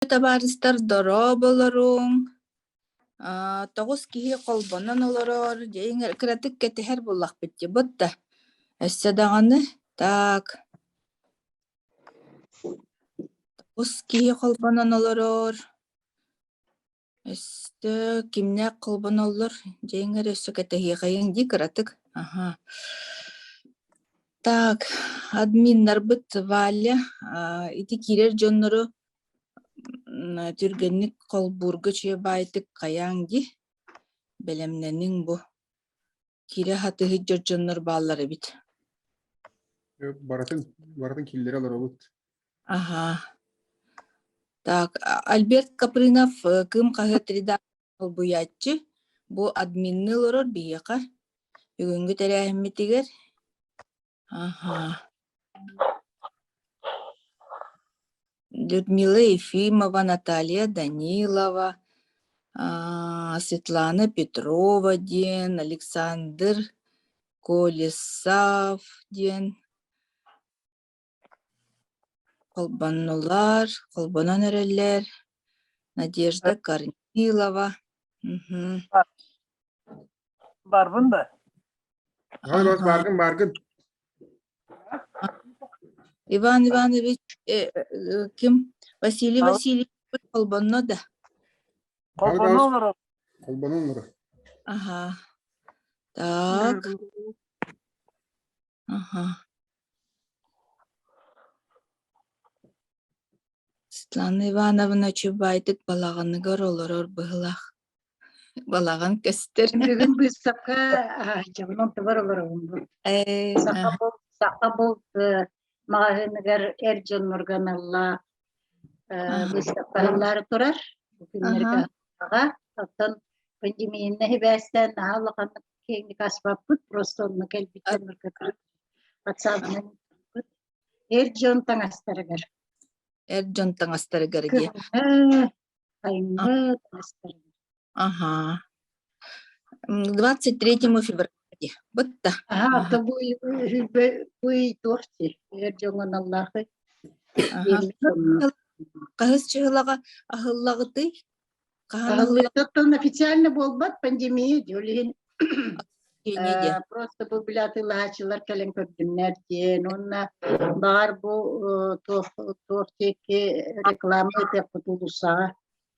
Табаарыстар дорооболоруҥ, 9 киһи холбонон олорор, дьэ кыратык кэтэһэр буоллахпыт дии буотта. Өссө даҕаны так 9 киһи холбонон олорор, өссө кимнээх холбоноллор, дьэ эрэ өссө кэтэһиэхэйиҥ дии кыратык, аһаа. Так, админнарбыт Валя, ити киирэр дьоннору Түргэнник холбуурга үчүгэй хайааҥ дии, бэлэмнэниҥ бу, киирэ сатыыһыт дьоннор бааллар эбит Барытын, барытын киллэрэ олоробут. Аһаа. Так, Альберт Капрынов Кыым хаһыат редактора солбуйааччы, бу админныы олорор биһиэхэ бүгүҥҥү тэрээһиммитигэр Аһаа. Людмила Ефимова, Наталья Данилова, Светлана Петрова диэн, Александр Колесов диэн холбоннулар, холбонон эрэллэр. Надежда Корнилова. Мгм. Барбын да? Аҕай бааргын, бааргын. Иван Иванович ким? Василий Васильевич холбонно да? Холбоно олорор. Холбоно олорор. Ага. Так. Ага. Светлана Ивановна үчүгэйдик балаҕаныгар олорор быһыылаах. Балаҕан көстөр. Бүгүн быыстапка дьонун тыбар олоробун. Саха булт, Саха булт маҕаһыыныгар эр дьоннорго аналлаах быыстапка аһыллаары турар. Бу күннэргэ аһыллаҕа. Оттон пандемияны сибээстээн наһаа улаханнык киэҥник аспаппыт, просто онно кэлбит дьоннорго ватсабынан Эр дьон таҥастарыгар. Эр дьон таҥастарыгар дии. Кыһыҥҥы, сайыҥҥы таҥастарыгар. Ага. 23 февраля дии. Бытта. Аһа, то бу бу туох дии, эр дьоҥҥо аналлаахый. Хаһыс чыһылаҕа аһыллаҕытый? Хаһан Аһыллыттан официально буолбат пандемия дии, ол иһин просто бу били атыылаһааччылар кэлэн көрдүннэр диэн уонна баҕар бу туох туох диэки реклама ыытыахпыт уулуссаҕа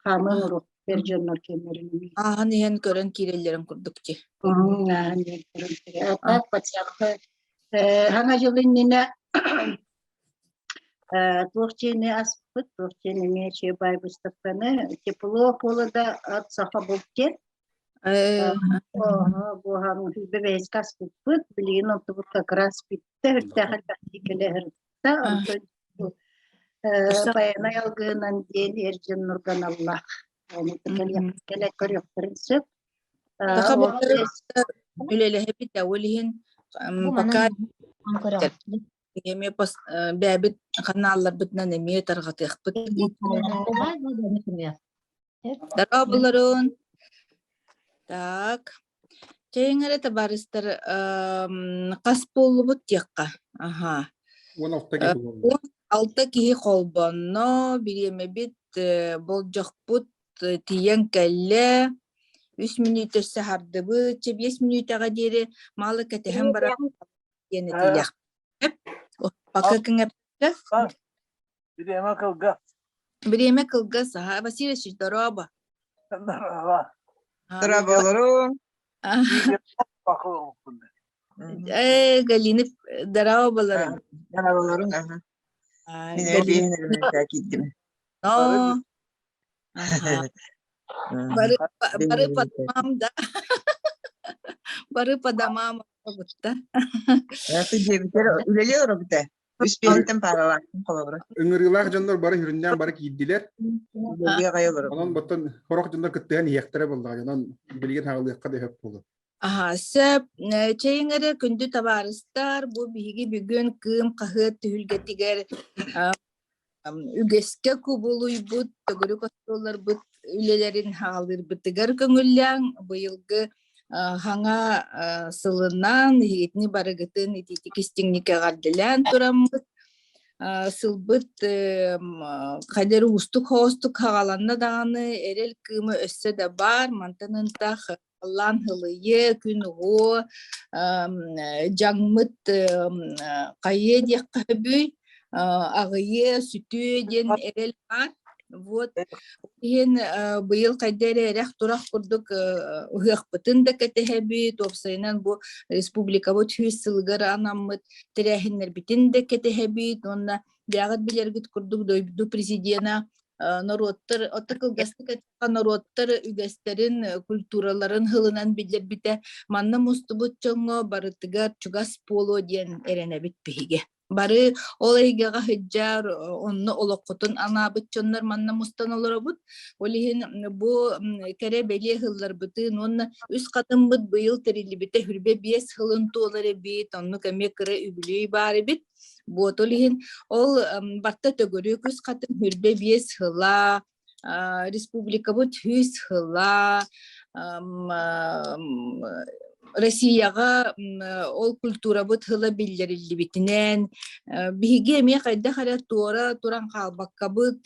хаамыы оҥоруох эр дьоннор кэмнэрин Ааһан иһэн көрөн киирэллэрин курдук дии. Ааһан иһэн көрөн киирэ. А так ватсапка Саҥа дьыл иннинэ туох дьиэни аспыт, туох дьиэни эмиэ үчүгэй выставканы тепло холода от Саха булт диэн Буоһан бэбээскэ аспыппыт, билигин онтубут как раз бүттэ, үрдээх элбэхтик кэлэ сырытта. Онтон Байанай алгыһынан диэн эр дьоннорго аналлаах. Ону кэлэ көрүөхтэрин сөп. Саха үлэлэһэбит да ол иһин пока эмиэ бэйэбит ханаалларбытынан эмиэ тарҕатыахпыт. Дорооболорун. Так. Чэйиҥ эрэ табаарыстар хас буоллубут диэххэ. Аһаа. 16 киһи буолла. 16 киһи холбонно, бириэмэбит болдьохпут тиийэн кэллэ. Үс мүнүүтэ өссө аһардыбыт. Чэ, 5 мүнүүтэҕэ диэри малы кэтэһэн баран диэн этиилээх. Пока кыҥаппыта. Бириэмэ кылгас. Бириэмэ кылгас. Аһа, Василий Васильевич, дорообо. Дорообо. Дорооболорум. Э, Галина, дорооболорум. Дорооболорум, аха. Мин эбиэһин киирдим. Но. Аха. Бары, бары по домам, да. Бары по домам олоробут Дьиэбитигэр үлэлии олоробут ээ. Үс биэһиттэн пааралаахпын холобура. Ыҥырыылаах дьоннор бары сүрүннээн бары киирдилэр. Үлэлиэ аҕай олоробут. Онон оттон сорох дьоннор кыттыһан иһиэхтэрэ буоллаҕа. Онон билигин хаалыахха да сөп буолуо. Аһа, сөп. Чэйиҥ эрэ күндү табаарыстар, бу биһиги бүгүн Кыым хаһыат түһүлгэтигэр үгэскэ кубулуйбут төгүрүк остуолларбыт үлэлэрин хаалыырбытыгар көҥүллээҥ быйылгы хаҥа сылынан иһитини барыгытын итиитик истиҥник эҕэрдэлээн тураммыт. Сылбыт хайдары уустук хоостук хаҕаланна даҕаны эрэл кыыма өссө да баар. Мантан ынтах халлаан һылыйыа, күн уһуо, дьаҥмыт хайыа диэххэ сөбүй, аҕыйыа, сүтүө диэн эрэл баар. Вот иһин быйыл хайда эрэ эрэх-турах курдук ыһыахпытын да кэтэһэбит, уопсайынан бу республикабыт сүүс сылыгар анаммыт тэрээһиннэрбитин да кэтэһэбит уонна бэйэҕит билэргит курдук дойду президена норуоттар отто кылгастык эттэххэ норуоттар үгэстэрин культураларын һылынан биллэрбитэ манна мустубут дьоҥҥо барытыгар чугас буолуо диэн эрэнэбит биһиги. Бары ол эйгэҕэ сылдьар, онно олоххутун анаабыт дьоннор манна мустан олоробут. Ол иһин бу кэрэ-бэлиэ сылларбытын уонна үс хатыммыт быйыл тэриллибитэ хүрбэ 5 сылын туолар эбит, оннук эмиэ кыра үбүлүөй баар эбит. Буот ол иһин ол барта төгүрүк үс хатын хүрбэ 5 сыла, республикабыт 100 сыла, Россияҕа ол культурабыт тыла биллэриллибитинэн, биһиги эмиэ хайдах эрэ туора туран хаалбаккабыт,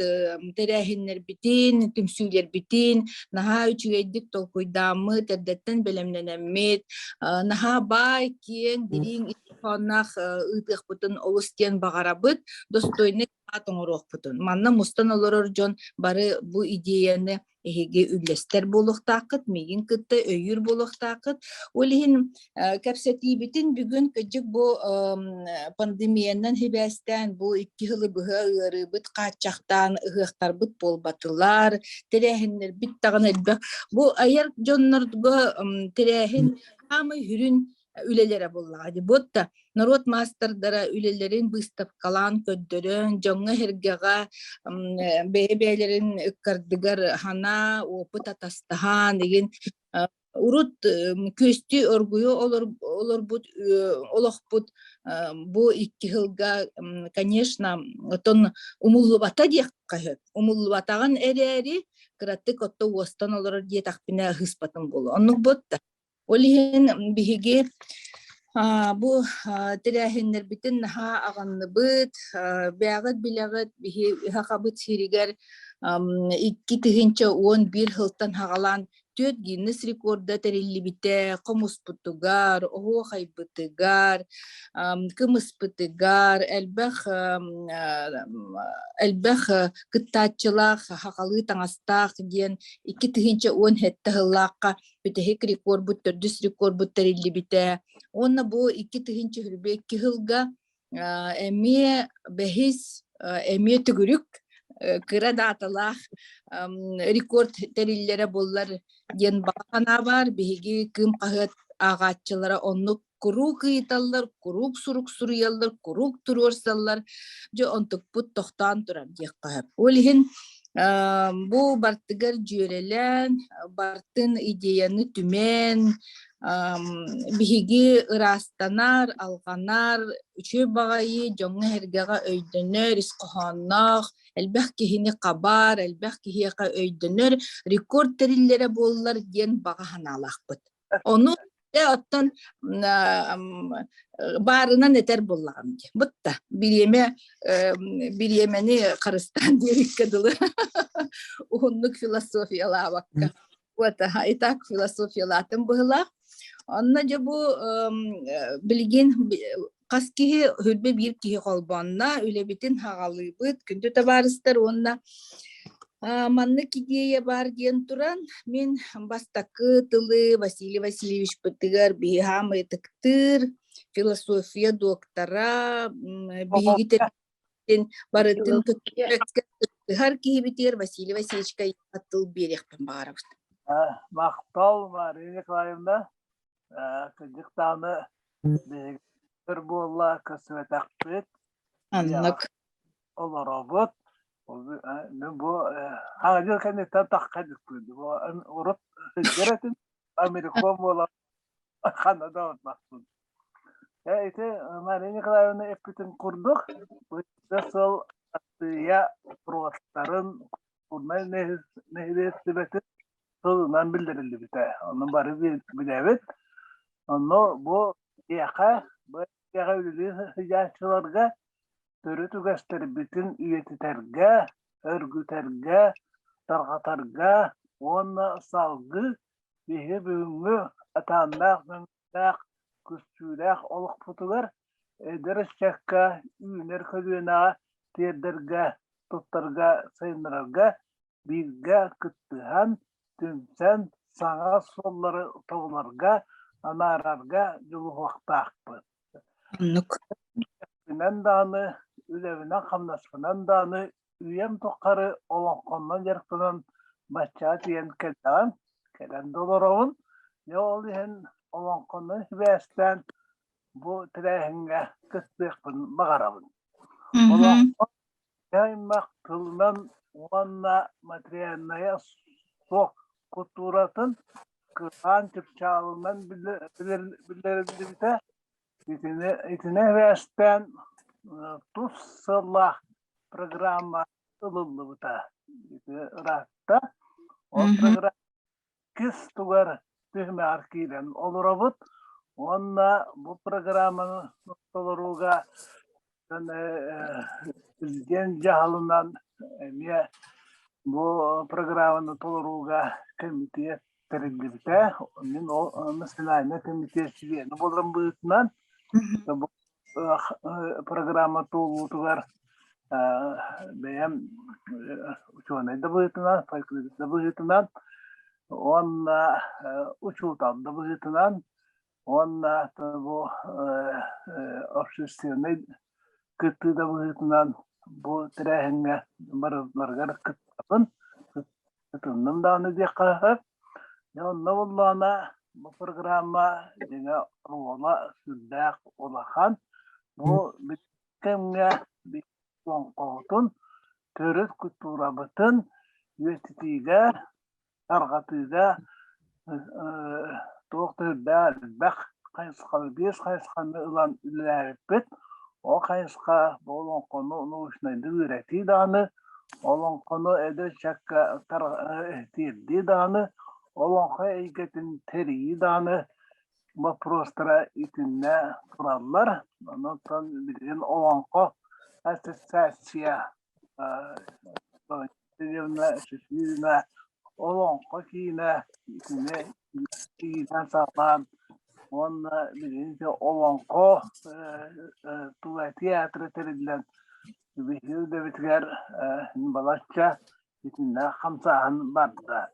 тэрээһиннэрбитин, түмсүүлэрбитин наһаа үчүгэйдик толкуйдааммыт, эрдэттэн бэлэмнэнэммит, наһаа баай, киэҥ, дириҥ ис хоһоонноох ыытыахпытын олус диэн баҕарабыт, достойный аат оҥоруохпутун. Манна мустан олорор дьон бары бу идеяны эһиги үллэстэр буолуохтааххыт, миигин кытта өйүүр буолуохтааххыт. Ол иһин кэпсэтиибитин бүгүн кырдьык бу пандемиянан сибээстээн бу 2 сылы быһа ыарыыбыт хааччахтаан ыһыахтарбыт буолбатылар, тэрээһиннэрбит даҕаны элбэх. Бу айар дьоннорго тэрээһин саамай сүрүн үлэлэрэ буоллаҕа дии. Буотта норуот маастардара үлэлэрин быыстапкалаан көрдөрөн, дьоҥҥо-сэргэҕэ бэйэ-бэйэлэрин ыккардыгар санаа, опыт атастаһан игин урут күөстүү оргуйу олорбут олохпут бу 2 сылга, конечно, оттон умуллубата диэххэ сөп. Умуллубатаҕын эрээри кыратык отто уостан олорор диэтэхпинэ ыһыспатым буолуо. Оннук буотта. Ол иһин биһиги бу тэрээһиннэрбитин наһаа аҕынныбыт, бэйэҕит билэҕит, биһи Сахабыт сиригэр 2011 сылтан саҕалаан 4 Гиннес рекорда тэриллибитэ, хомуспутугар, оһуохайбытыгар, кымыспытыгар элбэх элбэх кыттааччылаах сахалыы таҥастаах диэн 2017 сыллаахха бүтэһик рекорбут, төрдүс рекорбут тэриллибитэ. Уонна бу 2022 сылга эмиэ бэһис, эмиэ төгүрүк кыра дааталаах рекорд тэриллэрэ буоллар диэн баҕа санаа баар. Биһиги Кыым хаһыат ааҕааччылара оннук куруук ыйыталлар, куруук сурук суруйаллар, куруук туруорсаллар. Дьэ, онтукпут тохтоон турар диэххэ сөп. Ол иһин бу бартыгар дьүөрэлээн, бартын идеяны түмэн, биһиги ыраастанар, алҕанар, үчүгэй баҕайы дьоҥҥо-сэргэҕэ өйдөнөр, ис хоһоонноох, элбэх киһини хабар, элбэх киһиэхэ өйдөнөр рекорд тэриллэрэ буоллар диэн баҕа санаалаахпыт. Ону дьэ оттон баарынан этэр буоллаҕым дии. Бутта бириэмэ бириэмэни харыстаан диэбиккэ дылы уһуннук философиялаабакка. Вот, и так философиялаатым быһылаах. Онно дьэ бу билигин хас киһи хүрбэ биир киһи холбонно, үлэбитин хаҕалыыбыт, күндү табаарыстар уонна маннык идея баар диэн туран, мин бастакы тылы Василий Васильевичпытыгар биһи хаамай ытыктыыр философия доктора, биһиги тэрилтэтин барытын кыттыһар киһибитигэр Василий Васильевичка тыл биэриэхпин баҕарабын. Махтал, Мария Николаевна. Кырдьык даҕаны биһиги буолла көрсүбэтэхпит. Аннык. Олоробут. Мин бу хаҥадьыл кэнниттэн тахха дьүккүн. Урут сылдьар этим, Американ буолан ханна да барбаппын. Ити Мария Николаевна эппитин курдук, бу сыл Арассыыйа туруостарын культурнай нэһилиэстибэтин тылынан биллэриллибитэ. Ону бары билэбит. Онно бу киэхэ, бу эйгэҕэ үлэлии сылдьааччыларга. Төрүт үгэстэрбитин үйэтитэргэ, өргүтэргэ, тарҕатарга уонна салгыы биһиги бүгүҥҥү атааннаах-мөҥүөннээх, көстүүлээх олохпутугар эдэр ыччакка үүнэр көлүөнэҕэ тиэрдэргэ, туттарга, сайыннарарга бииргэ кыттыһан, түмсэн, саҥа суоллары тобуларга, анаарарга дьулуһуохтаахпыт. Оннук. Үлэбинэн даҕаны, үлэбинэн-хамнаспынан даҕаны үйэм тухары олоҥхоннон дьарыктанан баччаҕа тиийэн кэллэҕим, кэлэн да олоробун. Дьэ ол иһин олоҥхонон сибээстээн бу тэрээһиҥҥэ кыттыахпын баҕарабын. Олоҥхо аймах тылынан уонна материальнайа суох култууратын кылаан чыпчаалынан биллэриллибитэ. Итини, итини эбээстээн тус сыаллаах программа ылыллыбыта. Ити ыраатта. Ол программа иккис тугар түһүмэҕэр киирэн олоробут уонна бу программаны толорууга президент дьаһалынан эмиэ бу программаны толорууга кэмитиэт тэриллибитэ. Мин ол национальнай кэмитиэт чилиэнэ буоларым быһыытынан бу программа туолуутугар бэйэм учуонай да быһыытынан, фольклорист да быһыытынан уонна учуутал да быһыытынан уонна бу общественнай кыттыы да быһыытынан бу тэрээһиҥҥэ барыларыгар кыттабын, кытынным даҕаны диэххэ сөп. Дьэ онно буоллаҕына бу программа дьиҥэ оруола сүрдээх улахан. Бу кэмҥэ олоҥхоһутун, төрүт культурабытын үйэтитиигэ, тарҕатыыга туох да үрдээх элбэх хайысханы, биэс хайысханы ылан үлэлээбиппит. Ол хайысха бу олоҥхону научнайдык үөрэтии даҕаны, олоҥхону эдэр ыччакка тиэрдии даҕаны, олоҥхо эйгэтин тэрийии даҕаны боппуруостара итиннэ тураллар. Онон билигин Олоҥхо ассоциация Васильевна Шишигина Олоҥхо киинэ итини иитэн саҕалаан уонна билигин ити Олоҥхо тула театра тэриллэн биһиги үлэбитигэр балачча итиннэ хамсааһын барда.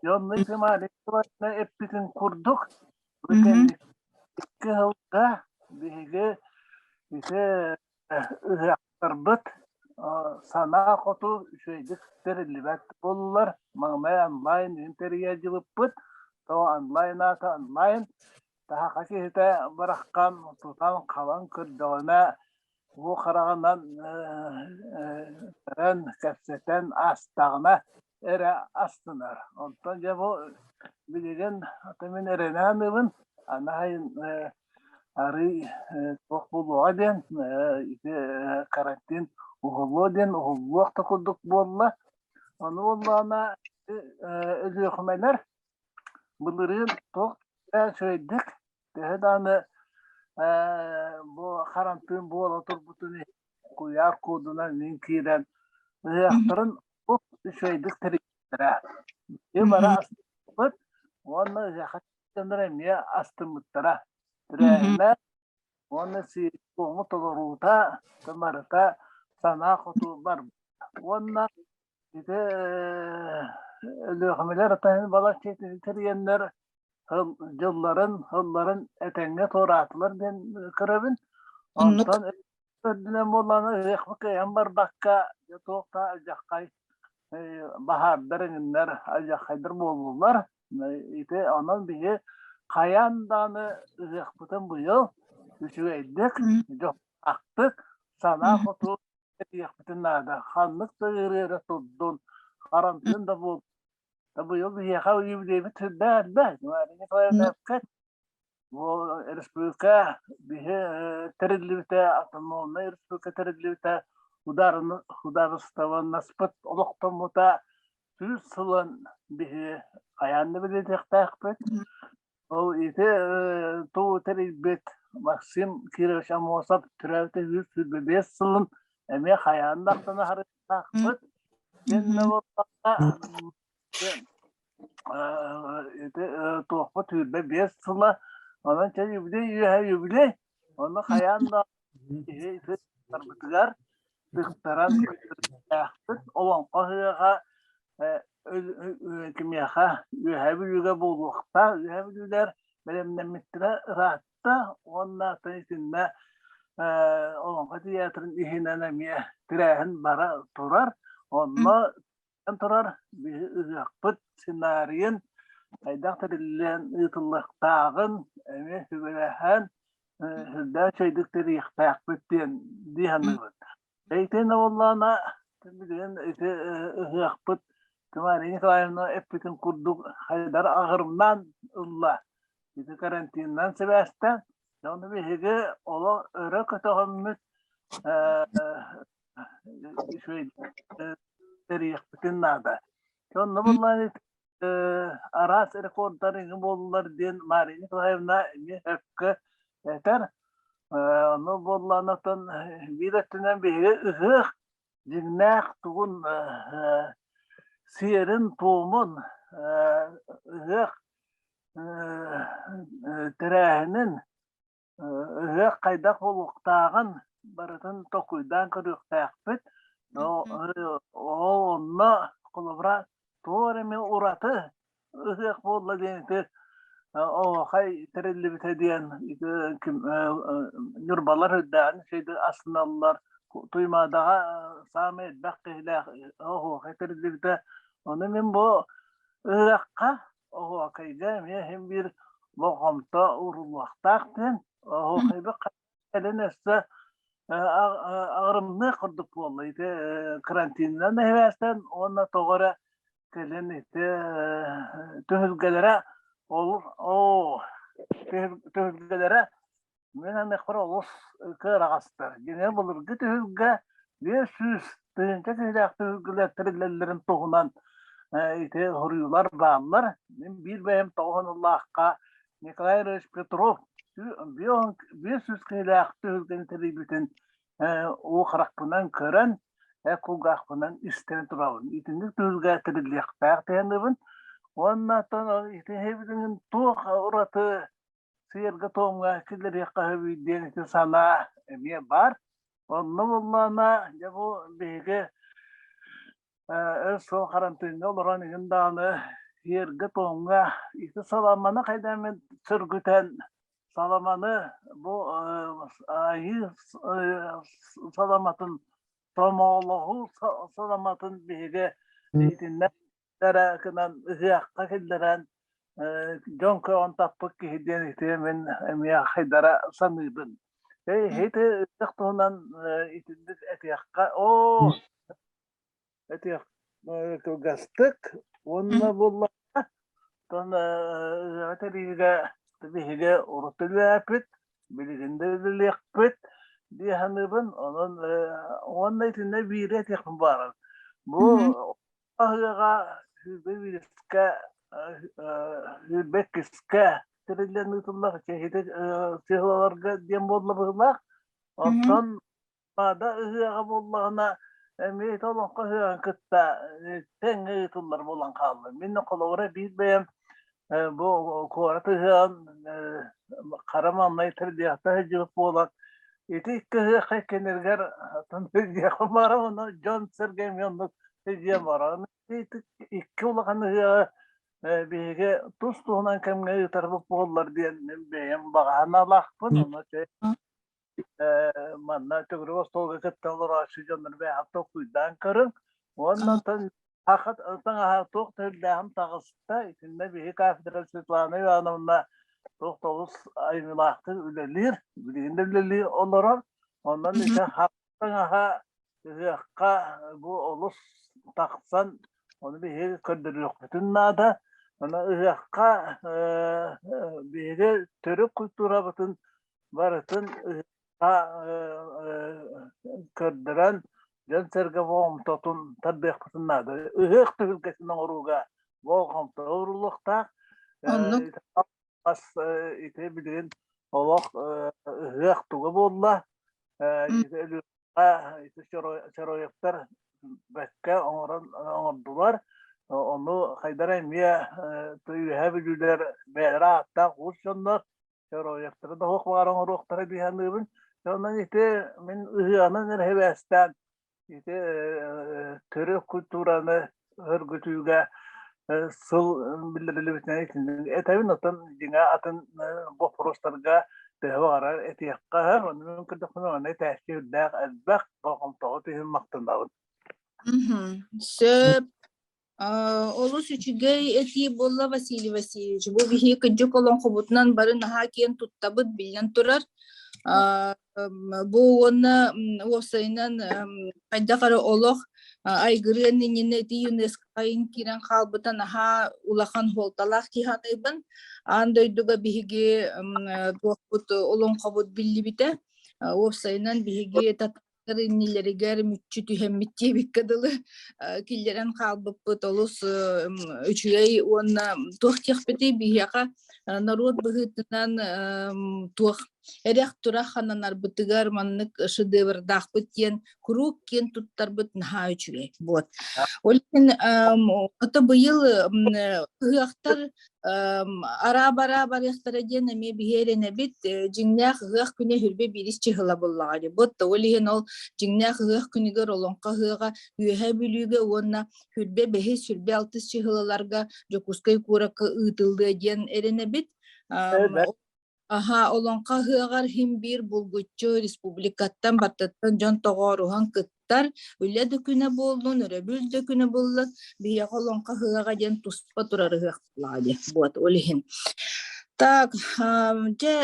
Дьэ онно Исималия Ивановна эппитин курдук, бу кэнники сылга биһиги ити ыһыахтарбыт санаа хоту үчүгэйдик тэриллибэт буоллулар. Маҥнай онлайн иһин тэрийэ дьылыппыт, то онлайн аата онлайн таһаха киһитэ бараххан тутан-хабан көрдөҕүнэ Уу хараҕынан көрөн, кэпсэтэн аастаҕына эрэ астынар. Онтон дьэ бу билигин аты мин эрэнэ саныыбын, аны сайын арыый туох буолуоҕа диэн, ити карантин уһуллуо диэн уһуллуох да курдук буолла. Ону буоллаҕына өлүөхүмэлэр былырыын туох үчүгэйдик Төһө даҕаны бу харантыын буола турбутун иһин куйаар куодунан мин киирэн ыһыахтарын үчүгэйдик тэрийбиттэрэ. Биһи бары астыммыт уонна ыһыахха дьоннор эмиэ астыммыттара. Тэрээһинэ уонна сиэри-туому толоруута барыта санаа хоту барбыт. Уонна ити Өлүөхүмэлэр атаһын балачча тэрийэннэр дьылларын, сылларын этэҥҥэ туораатылар диэн көрөбүн. Оннук. Онтон үрдүнэн буоллаҕына ыһыахпыт кыайан барбакка, дьэ туох да алдьархай баһаардар эҥиннэр, алдьархайдар буоллулар. Ити онон биһи хайаан даҕаны ыһыахпытын быйыл үчүгэйдик, дьоһуннаахтык, санаа хоту этиэхпитин наада. Ханнык да ыарыы эрэ турдун, харантыын да буоллун Быйыл биһиэхэ юбилейбит сүрдээх элбэх. Мария Николаевна бу республика биһи тэриллибитэ, автономнай республика тэриллибитэ, судаарыстыбаннаспыт олохтоммута 100 сылын биһи хайаан да билиэтиэхтээхпит. Ол ити туу тэрийбит Максим Кирович Аммосов төрөөбүтэ 125 сылын. Эмиэ хайаан да ахтан аһарыахтаахпыт. Дьэннэ буоллахха, ити туохпут 25 сыла, онон чэ юбилей үөһэ юбилей, онно хайаан да киһи ити барбытыгар тыктаран көрдөрүөхтээхпит. Олоҥхо ыһыаҕа кимиэхэ Үөһээ Бүлүүгэ буолуохтаах. Үөһээ Бүлүүлэр бэлэмнэммиттэрэ ыраатта уонна итиннэ Олоҥхо тыйаатырын иһинэн эмиэ тэрээһин бара турар. Онно турар биһи ыһыахпыт сценарийын хайдах тэриллэн ыытыллыахтааҕын эмиэ сүбэлэһэн сүрдээх үчүгэйдик тэрийиэхтээхпит диэн дии саныыбын. Итиннэ буоллаҕына билигин ити ыһыахпыт Мария Николаевна эппитин курдук хайдар аҕырымнаан ылла. Ити карантинынан сибээстээн, ону биһиги олох өрө көтөҕөммүт үчүгэй тэрийиэхпитин наада. Онно буоллаҕына араас рекордар иҥи буоллулар диэн Мария Николаевна эмиэ сөпкө этэр. Ону буоллаҕына оттон биир өттүнэн биһиги ыһыах дьиҥнээх тугун сиэрин-туомун ыһыах тэрээһинин Ыһыах хайдах буолуохтааҕын барытын толкуйдаан көрүөхтээхпит. Ол онно холобура туох эрэ эмэ ураты ыһыах буолла диэн ити оһуохай тэриллибитэ диэн ити ким ньурбалар үрдээҕин үчүгэйдик астыналлар. Туймаадаҕа саамай элбэх киһилээх оһуохай тэриллибитэ. Ону мин бу ыһыахха Оһуокайга эмиэ иһин биир болҕомто ууруллуохтаах диэн оһуокайга кэлин өссө аҕырымныах курдук буолла ити карантинынан эһибээстэн уонна тоҕо эрэ кэлин ити түһүлгэлэрэ олус оо түһүлгэлэрэ Мин аныахпар олус кыараҕастар. Дьиҥэ былыргы түһүлгэ 500 тыһыынча киһилээх түһүлгэлэр тэриллэллэрин туһунан ити хоруйулар бааллар. Мин биир бэйэм тоҕус Николай Ильич Петров 500 киһилээх түһүлгэни тэрийбитин уу харахпынан көрөн, кулгаахпынан истэн турабын. Итинник түһүлгэ тэриллиэхтээх диэн Уонна ити туох ураты сыарга-туомҥа киллэриэххэ сөбүй диэн ити санаа эмиэ баар. Онно буоллаҕына, дьэ бу биһиги өр сыл харантыыҥҥа олорон иһин даҕаны сиэргэ-туомҥа ити саламаны хайдах эмит сөргүтэн саламаны бу айыы саламатын томоолоһуу саламатын биһиги итиннэ эрэ гынан ыһыахха киллэрэн дьон көҕөн таппыт киһи диэн ити мин эмиэ хайдара саныыбын. Ити ыһыах туһунан итинник этиэххэ оо этиэх кылгастык уонна буоллаҕына оттон ыһыаҕы тэрийиигэ биһиги урут үлэлээппит, билигин да үлэлиэхпит дии саныыбын. Онон уонна итиннэ биири этиэхпин баҕарабын. Бу Аһыаҕа 21-скэ 22-скэ тэриллэн ыытыллар ити сыһыаларга диэн буолла быһыылаах. Оттон Пада ыһыаҕа буоллаҕына эмиэ ити олоҥхо ыһыаҕын кытта тэҥҥэ ыытыллар буолан хаалла. Мин холобура биир бэйэм бу куорат ыһыаҕын хара маҥнай тэрдиэхтэ сылдьыбыт буолан ити икки ыһыахха иккинэригэр диэхпин баҕарабын дьон-сэргэ эмиэ оннук сылдьыан баҕарабын. Икки улахан ыһыаҕы биһиги тус-туһунан кэмҥэ ыытарбыт буоллар диэн мин бэйэм баҕа санаалаахпын. Ону манна төгүрүк остуолга кытта олорооччу дьоннор бэйэҕит толкуйдаан көрүҥ. Уонна оттон Саха таҥаһа туох да үрдээҕин таҕыста. Итиннэ биһи кафедра Светлана Ивановна туох да олус айымньылаахтык үлэлиир, билигин да үлэлии олорор. Онон ити саха таҥаһа ыһыахха бу олус тахсан, ону биһиги көрдөрүөхпүтүн наада. Онон ыһыахха биһиги төрүт культурабытын барытын көрдөрөн дьон-сэргэ болҕомтотун тардыахпытын наада. Ыһыах түһүлгэтин оҥорууга болҕомто ууруллуохтаах. Оннук. Бас ити билигин олох ыһыах туга буолла. Чароевтар бэккэ оҥорон оҥордулар. Ону хайдара эмиэ Үөһээ Бүлүүлэр бэйэлэрэ ааттаах уус дьоннор Чароевтары да суох баҕар оҥоруохтара дии саныыбын. Онон ити мин ыһыаҕынан эрэ сибээстээн ити төрүт культураны өргүтүүгэ сыл биллэриллибитинэн итинник этэбин. Оттон дьиҥэ атын боппуруостарга төһө баҕарар этиэххэ сөп. Ону мин көрдөхпүнэ манна этээччи үрдээх элбэх болҕомтоҕо түһүн махтанабын. Сөп. Олус үчүгэй этии буолла Василий Васильевич. Бу биһиги кырдьык олоҥхобутунан бары наһаа киэн туттабыт, биллэн турар. Бу уонна уопсайынан хайдах эрэ олох айгырыан иннинэ ити ЮНЕСКО-ын киирэн хаалбыта наһаа улахан суолталаах киһи саныыбын. Аан дойдуга биһиги туохпут олоҥхобут биллибитэ. Уопсайынан биһиги иннилэригэр мүччү түһэммит диэбиккэ дылы киллэрэн хаалбыппыт олус үчүгэй уонна туох диэхпитий биһиэхэ норуот быһыытынан туох эрэх-турах хананарбытыгар маннык шедеврдаахпыт диэн куруук киэн туттарбыт наһаа үчүгэй вот. Ол иһин ото быйыл ыһыахтар Араа-бараа барыахтара диэн эмиэ биһи эрэнэбит. Дьиҥнээх ыһыах күнэ хүрбэ биирис чыһыла буллаҕа дии. Бу ол иһин ол дьиҥнээх ыһыах күнүгэр Олоҥхо ыһыаҕа Үөһээ Бүлүүгэ уонна хүрбэ бэһис, сүрбэ алтыс чыһылаларга Дьокуускай куоракка ыытыллыа диэн эрэнэбит. Аһа, Олоҥхо ыһыаҕар иһин биир булгуччу республикаттан баттаттан дьон тоҕооруһан кыттар, үлэ да күнэ буоллун, өрөбүл да күнэ буоллун, биһиэхэ Олоҥхо ыһыаҕа диэн туспа турар ыһыах буоллаҕа дии. Вот, ол иһин. Так, дьэ,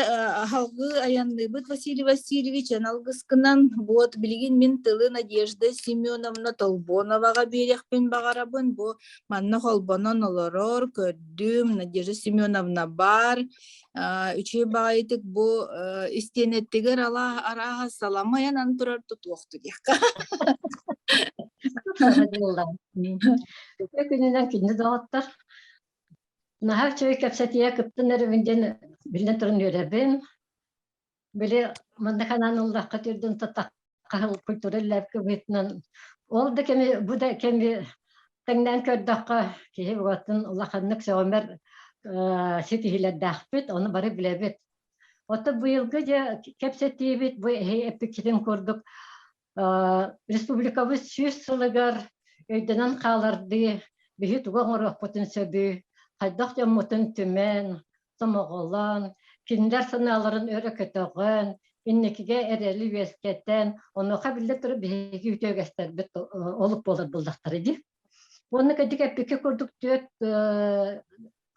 аһалгыы айанныыбыт Василий Васильевич, эн алгыскынан, вот, билигин мин тылы Надежда Семеновна Толбоноваҕа биэриэхпин баҕарабын. Бу манна холбонон олорор, көрдүм, Надежда Семеновна баар. Үчүгэй баҕайытык бу истиэнэттигэр арааһа саламайанан турар тутуохту диэххэ. Үтүө күнүнэн күндү доҕоттор. Наһаа үчүгэй кэпсэтиигэ кыттан эрэбин диэн биллэн туран үөрэбин. Били манна ханаан ыллахха түрдүн татахха культура үллээбиккэ быһыытынан ол да кэми бу да кэми тэҥнээн көрдөххө киһи букатын улаханнык сөҕүмэр ситиһиилэрдээхпит, ону бары билэбит. Оттон быйылгы дьэ кэпсэтиибит бу эһи эппиккитин курдук республикабыт 100 сылыгар өйдөнөн хаалардыы биһи тугу оҥоруохпутун сөбүй, хайдах дьоммутун түмэн, сомоҕолоон, кинилэр санааларын өрө көтөҕөн, инникигэ эрэли үөскэтэн, онуоха биллэ турар биһиги үтүө үгэстэрбит олук буолар буоллахтара дии. Уонна кэдик эппиккэ курдук түөрт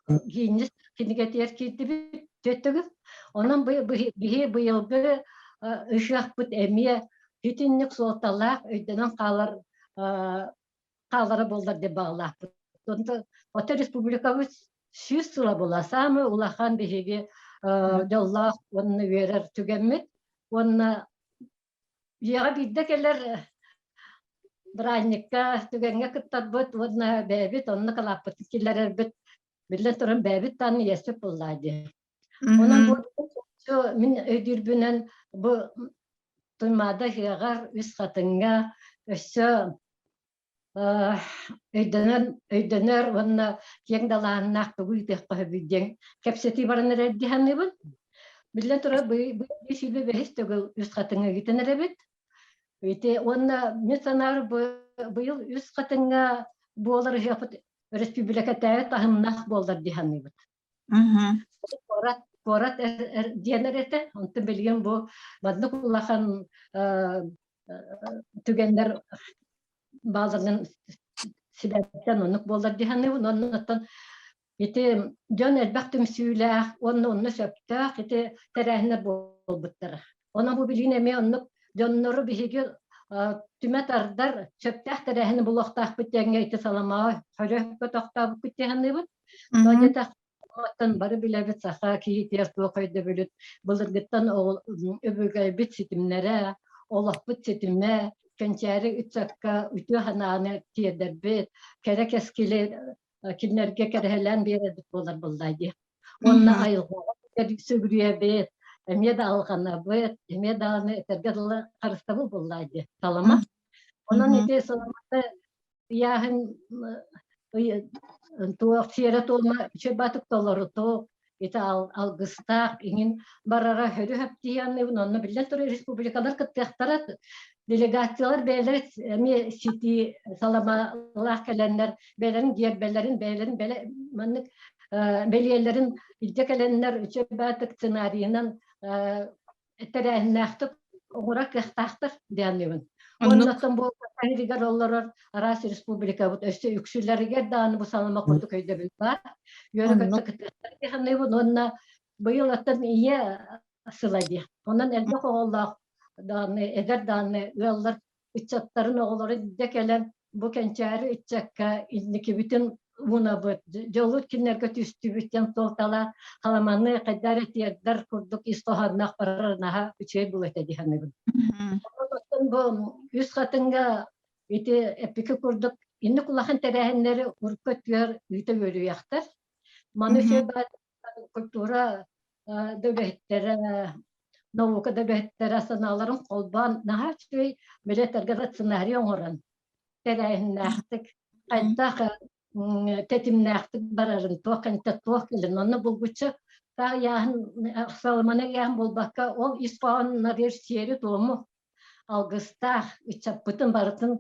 Гиннес кинигэтигэр киирдибит түөрт төгүл. Онон биһи быйылгы ыһыахпыт эмиэ итинник суолталаах өйдөнөн хаалар хаалара буоллар деп баҕалаахпыт. Оттон республикабыт 100 сыла була саамай улахан биһиги дьоллоох уонна үөрэр түгэммит уонна дьиэҕэ биирдэ кэлэр бырааһынньыкка түгэҥҥэ кыттарбыт уонна бэйэбит онно кылааппытын киллэрэрбит биллэн туран бэйэбит даҕаны иэспит буоллаа дии. Онон бу мин өйдүүрбүнэн бу Туймаада ыһыаҕар Үс Хатыҥҥа өссө өйдөнөр өйдөнөр уонна киэҥ далааһыннаах тугу ыытыахха сөбүй диэн кэпсэтии баран эрэр дии саныыбын. Биллэн турар, быйыл 125 төгүл Үс Хатыҥҥа ыытан эрэбит. Ити уонна мин санаабар быйыл Үс Хатыҥҥа буолар ыһыахпыт өрөспүүбүлүкэтээҕи таһымнаах буоллар дии саныыбыт. Куорат куорат диэн эрэ этэ. Онтон билигин бу маннык улахан түгэннэр баалларынан сибээстэн оннук буоллар дии саныыбын. Оннуттан ити дьон элбэх түмсүүлээх уонна онно сөптөөх ити тэрээһиннэр буолбуттара. Онон бу билигин эмиэ оннук дьоннору биһиги түмэ тардар сөптөөх тэрээһини булуохтаахпыт диэҥҥэ ити саламаҕа хөрө тохтообуккут дии саныыбын. Оттон бары билэбит саха киһитигэр туох өйдөбүлүт былыргыттан өбүгэбит ситимнэрэ, олохпут ситимэ, кэнчээри ыччакка үтүө санааны тиэрдэрбит, кэрэ кэскили кинилэргэ кэрэһэлээн биэрэрбит буолар буоллаа дии. Уонна айылҕаҕа сүгүрүйэбит. Эмиэ да алҕанабыт, эмиэ даҕаны этэргэ дылы харыстабыл буоллаа дии, салама. Онон ити саламата ыйааһын туох сиэрэ-туома үчүгэй баатык толоруту ити алгыстаах иҥин барара хөрү хөптиһианныыбын онно биллэн турар республикалар кыттыахтара делегациялар бэйэлэрэ эмиэ ситии саламалаах кэлэннэр бэйэлэрин гиэрбэлэрин бэйэлэрин бэлэ маннык бэлиэлэрин илдьэ кэлэннэр үчүгэй баатык сценарийынан тэрээһиннээхтик оҥорор кыахтаахтар дианныыбын. Оннуттан бу иһигэр олорор араас республикабыт өссө үксүлэригэр даҕаны бу салама курдук өйдөбүл баар. Үөрэ-көтө кыттыахтар диэханныыбын уонна быйыл оттон ийэ сыла диэ. Онон элбэх оҕолоох даҕаны эдэр даҕаны ыаллар ыччаттарын оҕолоро илдьэ кэлэн бу кэнчээри ыччакка инникибитин уунабыт, дьолу кинилэргэ түстүүбүт диэн суолталаах халаманы хайдах эрэ тиэрдэр курдук ис хоһоонноох барар наһаа үчүгэй буолуо этэ дии саныыбын. Оттон бу Үс Хатыҥҥа ити эппики курдук инник улахан тэрээһиннэри урукку өттүгэр ыыта үөрүйэхтэр. Маны культура да үлэһиттэрэ, наука да үлэһиттэрэ санааларын холбоон наһаа үчүгэй билеттергэ да сценарий оҥорон тэрээһиннээхтик хайдах тэтимнээхтик барарын туох кэнтэ туох кэлин онно булгуччу таах ыйааһын саламаны ыйааһын буолбакка ол ис хоһооннорыгар сиэри-туому алгыстаах ыччаппытын барытын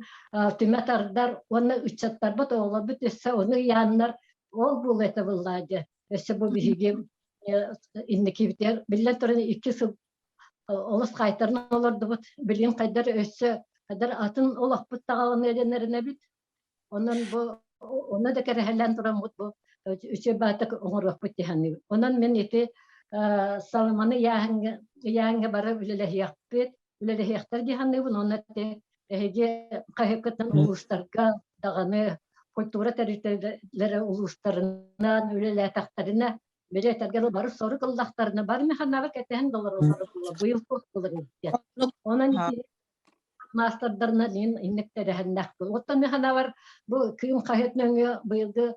түмэ тардар уонна ыччаттарбыт оҕолорбут өссө ону ыйааннар ол буолуо этэ буоллаа дьэ өссө бу биһиги инникибитигэр биллэн туран икки сыл олус хаайтаран олордубут билигин хайдар өссө хайдар атын олохпут таҕаланыа дэнэринэбит Онон бу ону да кэрэһэлээн тураммыт бу үчүгэй баатык оҥоруохпут дии саныыбын. Онон мин ити саламаны ыйааһыҥҥа ыйааһыҥҥа бары үлэлэһиэхпит, үлэлэһиэхтэр дии саныыбын. Уонна ити эһиги хаһыаккытынан улуустарга даҕаны культура тэрилтэлэрэ улуустарынан үлэлээтэхтэринэ били этэргэ дылы бары сорук ыллахтарына бары механабы кэтэһэн да олороллоро буолуо быйыл туох буолар диэн. Онон ити маастардарынан иһин инник тэрээһиннээх Оттон мин санаабар бу Кыым хаһыат нөҥүө быйылгы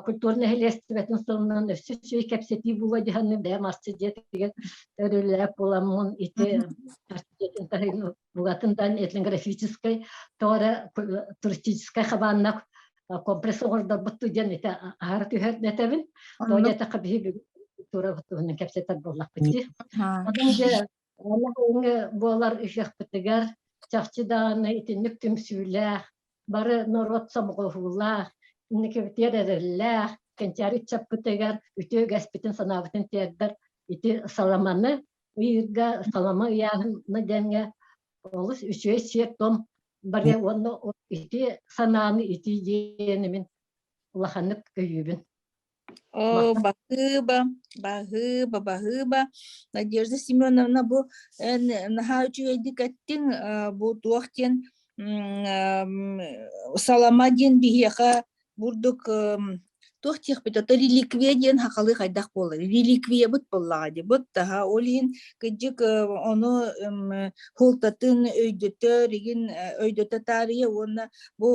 культура нэһилиэстибэтин сылынан өссө үчүгэй кэпсэтии буолуо дии саныыбын бэйэм арчы дьиэтигэр өрүлээп буоламмын ити арчы дьиэтин таһын бугатын дан этнографическай тоҕо эрэ туристическай хабааннах комплекс оҥордорбут диэн ити аһара түһэр этэбин тоҕо диэтэххэ биһиги культура туһунан кэпсэтэр буоллахпыт дии Онон дьэ Онно буолар ыһыахпытыгар чахчы даҕаны итинник түмсүүлээх, бары норуот сомоҕолоһуулаах, инникибитигэр эрэллээх, кэнчээри ыччаппытыгар үтүө үгэспитин санаабытын тиэрдэр ити саламаны ыйыырга, салама ыйааһына диэҥҥэ олус үчүгэй сиэр-туом барыа уонна ити санааны, ити идиэйэни мин улаханнык өйүүбүн. О, баһыыба, баһыыба, баһыыба. Надежда Семеновна, бу эн наһаа үчүгэйдик эттиҥ, бу туох диэн салама диэн биһиэхэ бурдук туох диэхпит ото реликвия диэн хахалыы хайдах буолар реликвиябыт буоллаҕа дии бут таһа ол иһин кырдьык ону хуолтатын өйдөтөр игин өйдөтө таарыйа уонна Бу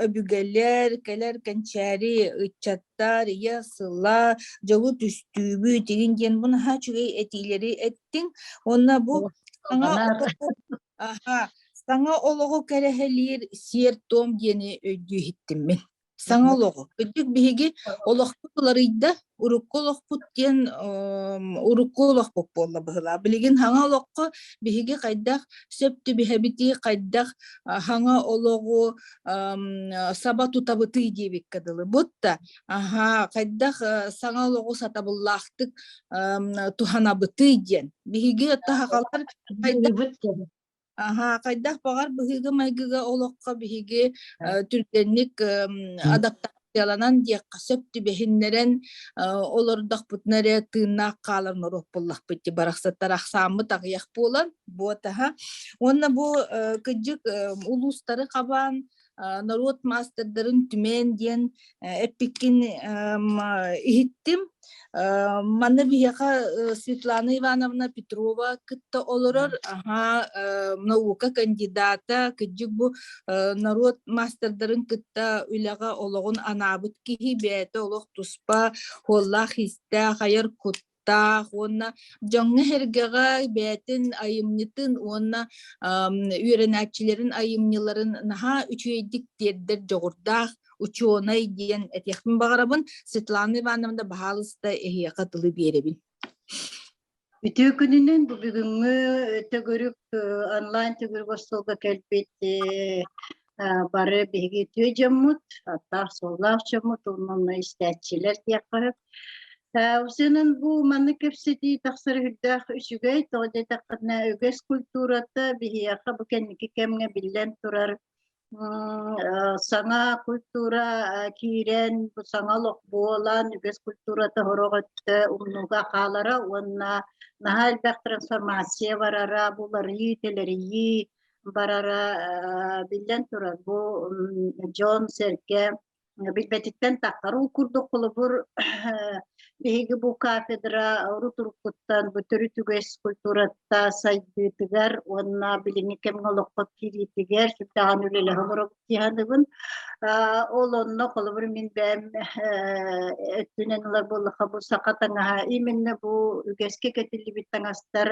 өбүгэлэр, кэлэр кэнчээри ыччаттар, ийэ сыла, дьолу түстүүбүт игин диэн бу наһаа үчүгэй этиилэри эттиҥ. Уонна бу саҥа олоҕу аха, саҥа олоҕу кэрэһэлиир сиэр-туом диэни өйдүү иһиттим мин. Саҥа олоҕу. Кырдьык биһиги олохпут уларыйда, урукку олохпут диэн урукку олохпут буолла быһыылаах. Билигин саҥа олоххо биһиги хайдах сөп түбэһэбитий, хайдах саҥа олоҕу саба тутабытый диэбиккэ дылы. Бутта аха хайдах саҥа олоҕу сатабыллаахтык туһанабытый диэн. Биһиги сахалар хайдах Аһаа, хайдах баҕар быһыыга-майгыга олоххо биһиги түргэнник адаптацияланан диэххэ сөп түбэһиннэрэн олордохпутуна эрэ тыыннаах хаалар норуот буоллахпыт дии барахсаттар ахсааммыт аҕыйах буолан буотаһа. Уонна бу кырдьык улуустары хабаан норуот маастардарын түмэн диэн эппиккин иһиттим. Манна биһиэхэ Светлана Ивановна Петрова кытта олорор. Аһаа, наука кандидата, кырдьык бу норуот маастардарын кытта үлэҕэ олоҕун анаабыт киһи бэйэтэ олох туспа хуоллаах-иистээх айар кут. опыттаах уонна дьоҥҥо-сэргэҕэ бэйэтин айымньытын уонна үөрэнээччилэрин айымньыларын наһаа үчүгэйдик тиэрдэр дьоҕурдаах учуонай диэн этиэхпин баҕарабын. Светлана Ивановна, баһаалыста, эһиэхэ тылы биэрэбин. Үтүө күнүнэн бу бүгүҥҥү төгүрүк онлайн төгүрүк остуолга кэлбит бары биһиги үтүө дьоммут, аттаах-суоллаах дьоммут, уонна истээччилэр диэххэ сөп. Усунан бу маннык кэпсэтии тахсар үрдээх үчүгэй, тоҕо диэтэххинэ үгэс культурата биһиэхэ бу кэнники кэмҥэ биллэн турар саҥа культура киирэн, бу саҥа олох буолан, үгэс культурата сорох өттө умнууга хаалара уонна наһаа элбэх трансформация барара, буларыйыы-тэлэрийии барара биллэн турар. Бу дьон-сэргэ билбэтиттэн таххар. Ол курдук холобур биһиги бу кафедра урут-уруккуттан бу төрүт үгэс культурата сайдыытыгар уонна билиҥҥи кэмҥэ олоххо киириитигэр сүрдээҕин үлэлэһэ олоробут дии саныыбын. Ол онно холобур мин бэйэм өттүнэн ылар буоллахха бу саха таҥаһа именно бу үгэскэ кэтиллибит таҥастар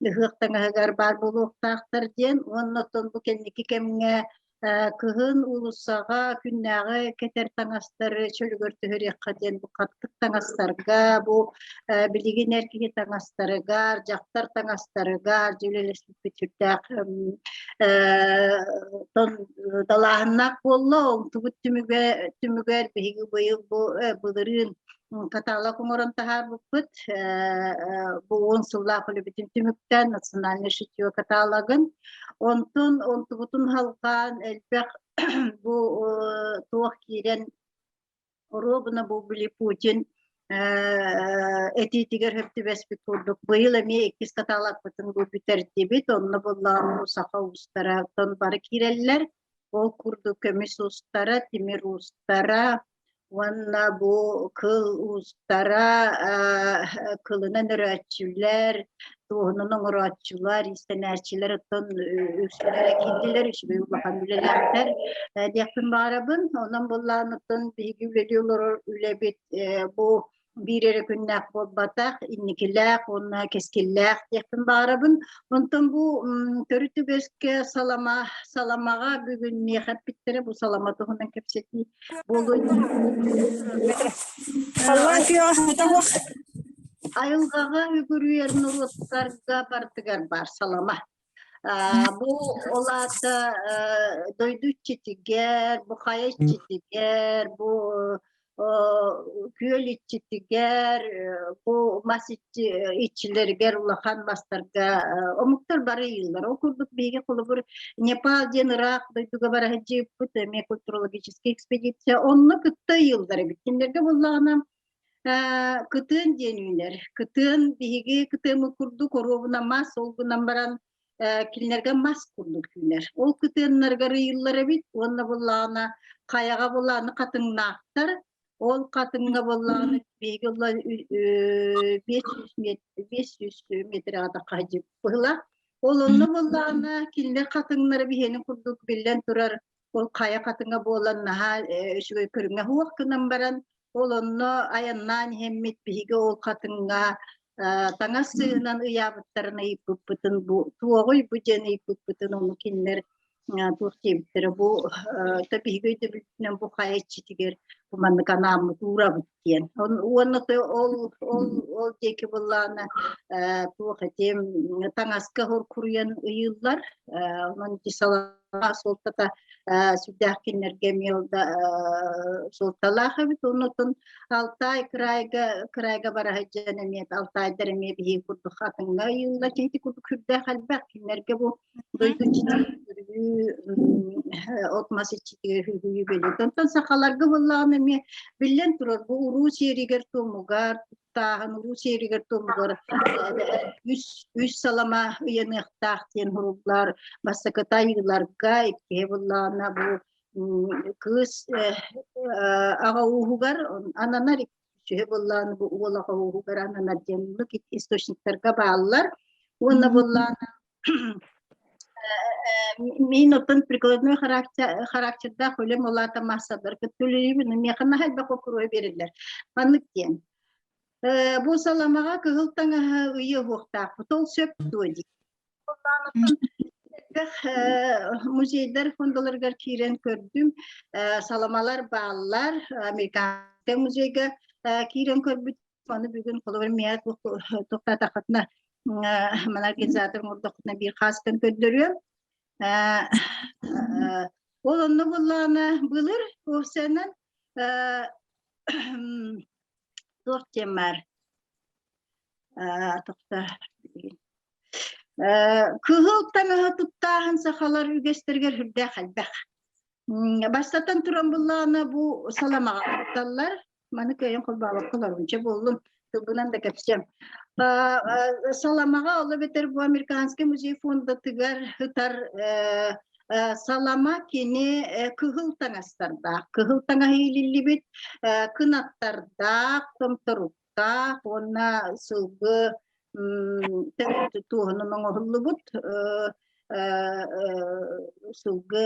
ыһыах таҥаһыгар баар буолуохтаахтар диэн уонна оттон бу кэнники кэмҥэ кыһын уулуссаҕа күннээҕи кэтэр таҥастары чөлүгэр түһэриэххэ диэн бу хаттык таҥастарга бу билигин эр киһи таҥастарыгар дьахтар таҥастарыгар дьүүлэлэспиппит сүрдээх далааһыннаах буолла онтубут түмүгэ түмүгэр биһиги быйыл бу былырыын каталог оҥорон таһаарбыппыт бу уон сыллаах үлэбитин түмүктээн национальный шитье каталогын онтон онтубутун халҕаан элбэх бу туох киирэн оруобуна бу били Путин этиитигэр сөп түбэспит курдук быйыл эмиэ иккис каталогпытын бу бүтэрдибит онно буллаҕым саха уустара оттон бары киирэллэр ол курдук көмүс уустара тимир уустара Уонна бу кыл уустара, кылынан өрөөччүлэр, туоһунан оҥорооччулар, иистэнээччилэр оттон үксүлэрэ киирдилэр, үчүгэй улахан үлэлээхтэр диэхпин баҕарабын. Онон буоллаҕына оттон биһиги үлэлии олорор үлэбит бу биир эрэ күннээх буолбатах, инникилээх уонна кэскиллээх диэхпин баҕарабын. Онтон бу төрүт үгэскэ салама саламаҕа бүгүн миэхэ эппиттэрэ бу салама туһунан кэпсэтии буолуо. Халлаан күөҕэ хата суох. Айылҕаҕа үгүрүйэр норуоттарга барытыгар баар салама. Бу ол аата дойду иччитигэр, бу хайа иччитигэр, бу күөл иччитигэр, бу мас иччилэригэр улахан мастарга омуктар бары ыйыыллар. Ол курдук биһиги холобур Непал диэн ыраах дойдуга бара сылдьыбыппыт, эмиэ культурологическая экспедиция. Онно кытта ыйыыллар эбит. Кинилэргэ буоллаҕына Кытыан диэн үүнэр. Кытыан биһиги кытыаммыт курдук оруобуна мас, ол гынан баран кинилэргэ мас курдук үүнэр. Ол кытыаннарыгар ыйыллар эбит уонна буоллаҕына хайаҕа буоллаҕына хатыҥнаахтар. Ол хатыҥҥа буоллаҕына биһиги 500 метрэҕэ тахха быһыылаах. Ол онно буоллаҕына кинилэр хатыҥнара биһиэнин курдук биллэн турар ол хайа хатыҥа буолан наһаа үчүгэй көрүҥэ суох гынан баран Ол онно айаннаан иһэммит биһиги ол хатыҥҥа таҥас сыыһынан ыйаабыттарын ыйыппыппытын бу туоҕуй бу диэн ыйыппыппытын ону кинилэр туох диэбиттэрэ бу то биһиги өйдөбүлбүтүнэн бу хайа иччитигэр бу маннык анааммыт уурабыт диэн. Уонна ол ол ол диэки быллаана туох этим таҥаска куруйан ыйыыллар. Онон ити салаа суолтата сүрдээх кинилэргэ эмиэ да суолталаах эбит. Оннуттан Алтай кыраайга кыраайга бара сылдьан эмиэ алтайдар эмиэ биһиги курдук атыҥҥа ыйыыллар киһити курдук сүрдээх элбэх. Кинилэргэ бу дойду от-мас иччитигэр үһүгүйүү бэлиэтэ. Онтон сахаларга буоллаҕына эмиэ биллэн турар бу уруу сиэригэр-туомугар тааһын уруу сиэригэр-туомугар үс үс салама ыйаныахтаах диэн суруллар. Бастакыта айыыларга, иккиһэ буоллаҕына бу кыыс аҕа ууһугар ананар, үсүһэ буоллаҕына бу уол аҕа ууһугар ананар диэн источниктарга бааллар. Уонна буоллаҕына Мин оттон прикладной характердаах үлэм улаата маассалар кытта үлэлиибин, миэхэ наһаа элбэх боппуруоһу биэрэллэр. Маннык диэн. Бу саламаҕа кыһыл таҥаһы ыйыа уһуохтаахпыт, ол сөп дуо дии. Элбэх музейдар фондаларыгар киирэн көрдүм. Саламалар бааллар. Американскай музейга киирэн көрбүт. Ону бүгүн холобур миэхэ туохтаатаххытына мана организатор оҥордоххутуна биир хаастан көрдөрүөм. Ол онно буоллаҕына былыр уопсайынан туох диэн баар тохто Кыһыл таҥаһы туттааһын сахалар үгэстэригэр сүрдээх элбэх. Бастатан туран буллаҕына бу саламаҕа тутталлар. Маны кыайан холбообокко олорунча буоллум. Тылбынан да кэпсиэм. Саламаҕа ол эбэтэр бу Американский музей фондатыгар ытар салама кини кыһыл таҥастардаах. Кыһыл таҥаһы иилиллибит кынаттардаах, томторуктаах уонна сылгы туоһунан оҥоһуллубут сылгы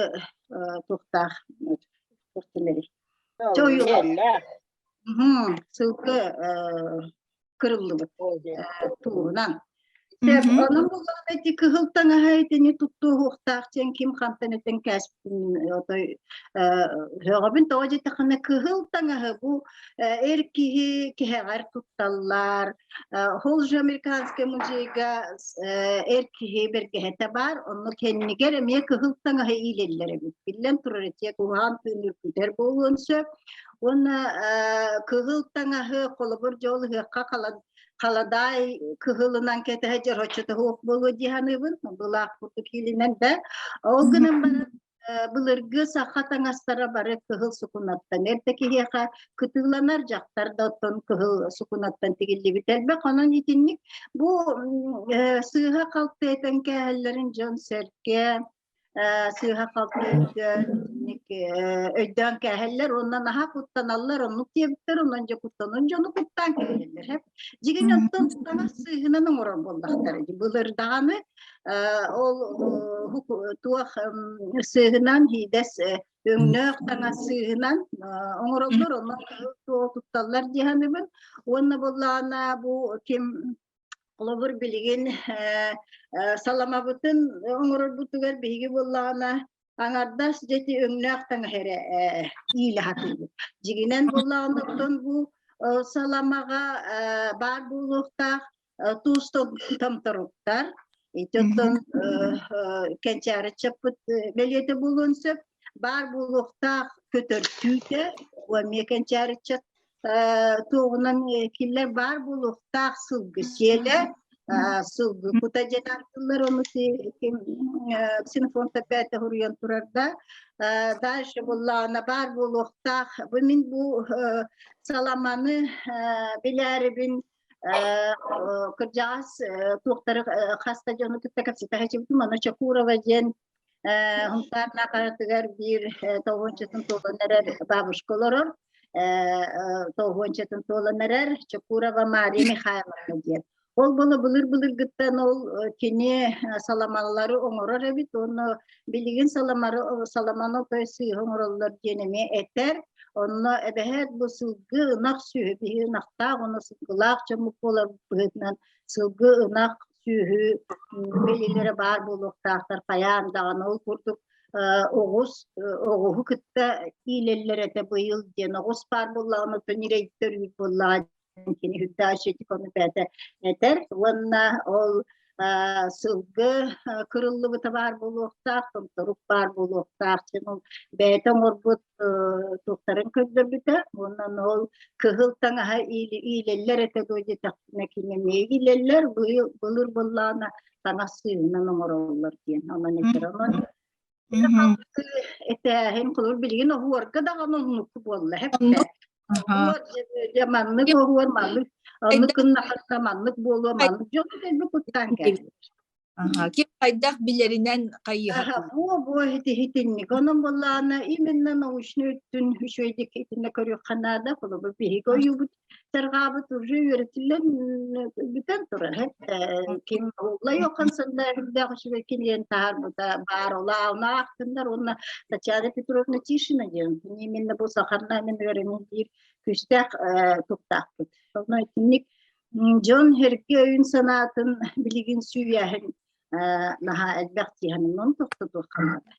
туохтаах сылгы кырыллыбыт туоһунан Онон буллаҕына ити кыһыл таҥаһа итини туттуоһуохтаах диэн ким хантан этэн кээспитин отой һөҕөбүн тоҕо диэтэххинэ кыһыл таҥаһы бу эр киһи киһэҕэр тутталлар Холже американскай музейга эр киһи бэргэһэтэ баар онно кэннигэр эмиэ кыһыл таҥаһы иилэллэр эбит биллэн турар итиэ куһаҕан тыын үргүтэр буолуон сөп уонна кыһыл таҥаһы холобур дьол ыһыахха халадаай кыһылынан кэтэһэ дьороччото суох буолуо дии саныыбын былаах курдук иилинэн да ол гынан баран былыргы саха таҥастара бары кыһыл сукунаттан эрдэ киһиэхэ кытыыланар дьахтар да оттон кыһыл сукунаттан тигиллибит элбэх онон итинник бу сыыһа-халты этэн кээһэллэрин дьон сэргэ сыыһа-халты өйдөөн өйдөөн кээһэллэр уонна наһаа куттаналлар оннук диэбиттэр онон дьэ куттанан дьону куттаан кээһэллэр дьигин оттон таҥас сыыһынан оҥорор буоллахтара былыр даҕаны ол туох сыыһынан хиидэс өҥнөөх таҥас сыыһынан оҥороллор онон туох тутталлар дии саныыбын уонна буоллаҕына бу ким Холобур, билигин саламабытын оҥорорбутугар биһиги буоллаҕына аҥардас дьэти өҥнөөх таҥаһ эрэ иилэ сатыыбыт. Дьигинэн буоллаҕына оттон бу саламаҕа баар буолуохтаах туус томторуктар, ити оттон кэнчээри чаппыт бэлиэтэ буолуон сөп. Баар буолуохтаах көтөр түүтэ, эмиэ кэнчээри туоҕунан киллэр баар буолуохтаах сылгы сиэлэ сылгы кута диэн ааттыыллар ону Ксенофонт опять суруйан турар да дальше буоллаҕына баар буолуохтаах бу мин бу саламаны билээрибин кырдьаҕас туохтары хаста дьону кытта кэпсэтэ сылдьыбытым аны Чакурова диэн Хунтаар Наахаратыгар биир тоҕуончатын туолан эрэр бабушка олорор. Тоҕуончатын туолан эрэр Чокурова Мария Михайловна диэн. Ол була былыр-былыргыттан ол кини саламаллары оҥорор эбит уонна билигин саламары саламаны отой сыыһа оҥороллор диэн эмиэ этэр. Онно эбэһээт бу сылгы ынах сүөһү биһи ынахтаах уонна сылгылаах дьоммут буолар быһыытынан сылгы ынах сүөһү бэлиэлэрэ баар буолуохтаахтар хайаан даҕаны ол курдук оҕус оҕуһу кытта иилэллэр этэ быйыл диэн оҕус баар буоллаҕына оттон ньирэй төрүүр буоллаҕа кини үрдээх ону бэйэтэ этэр уонна ол сылгы кырыллыбыта баар буолуохтаах томторук баар буолуохтаах диэн ол бэйэтэ оҥорбут туохтарын көрдөрбүтэ уонна ол кыһыл таҥаһа иилэллэр этэ дуо диэтэхпинэ кини эмиэ иилэллэр быйыл былыр буоллаҕына таҥас сыыһынан оҥороллор диэн онон этэр онон этээһин холобур билигин оһуорга даҕаны оннук буолла эппэ оһуор дьэ маннык оһуор маннык оннук гыннахха маннык буолуо маннык дьон кэлбит куттаан кэлбит Ким хайдах билэринэн хайыһа. Буо буо итинник. Онон буоллаҕына именно научный өттүн үчүгэйдик итиннэ көрүөххэ наада. Холобур биһиги ойуубут тарҕаабыт уже үөрэтиллэн бүтэн турар. Ким Улла Йоханссон да үрдээх үчүгэй кинигэни таһаарбыта баар олаах ахтыннар уонна Татьяна Петровна Тишина диэн. Кини именно бу сахарнамин үөрэнин диир күүстээх туктаахпыт. Онно итинник дьон эргэ өйүн-санаатын билигин сүүйээһин наһаа элбэх дии тохтотуохха наада.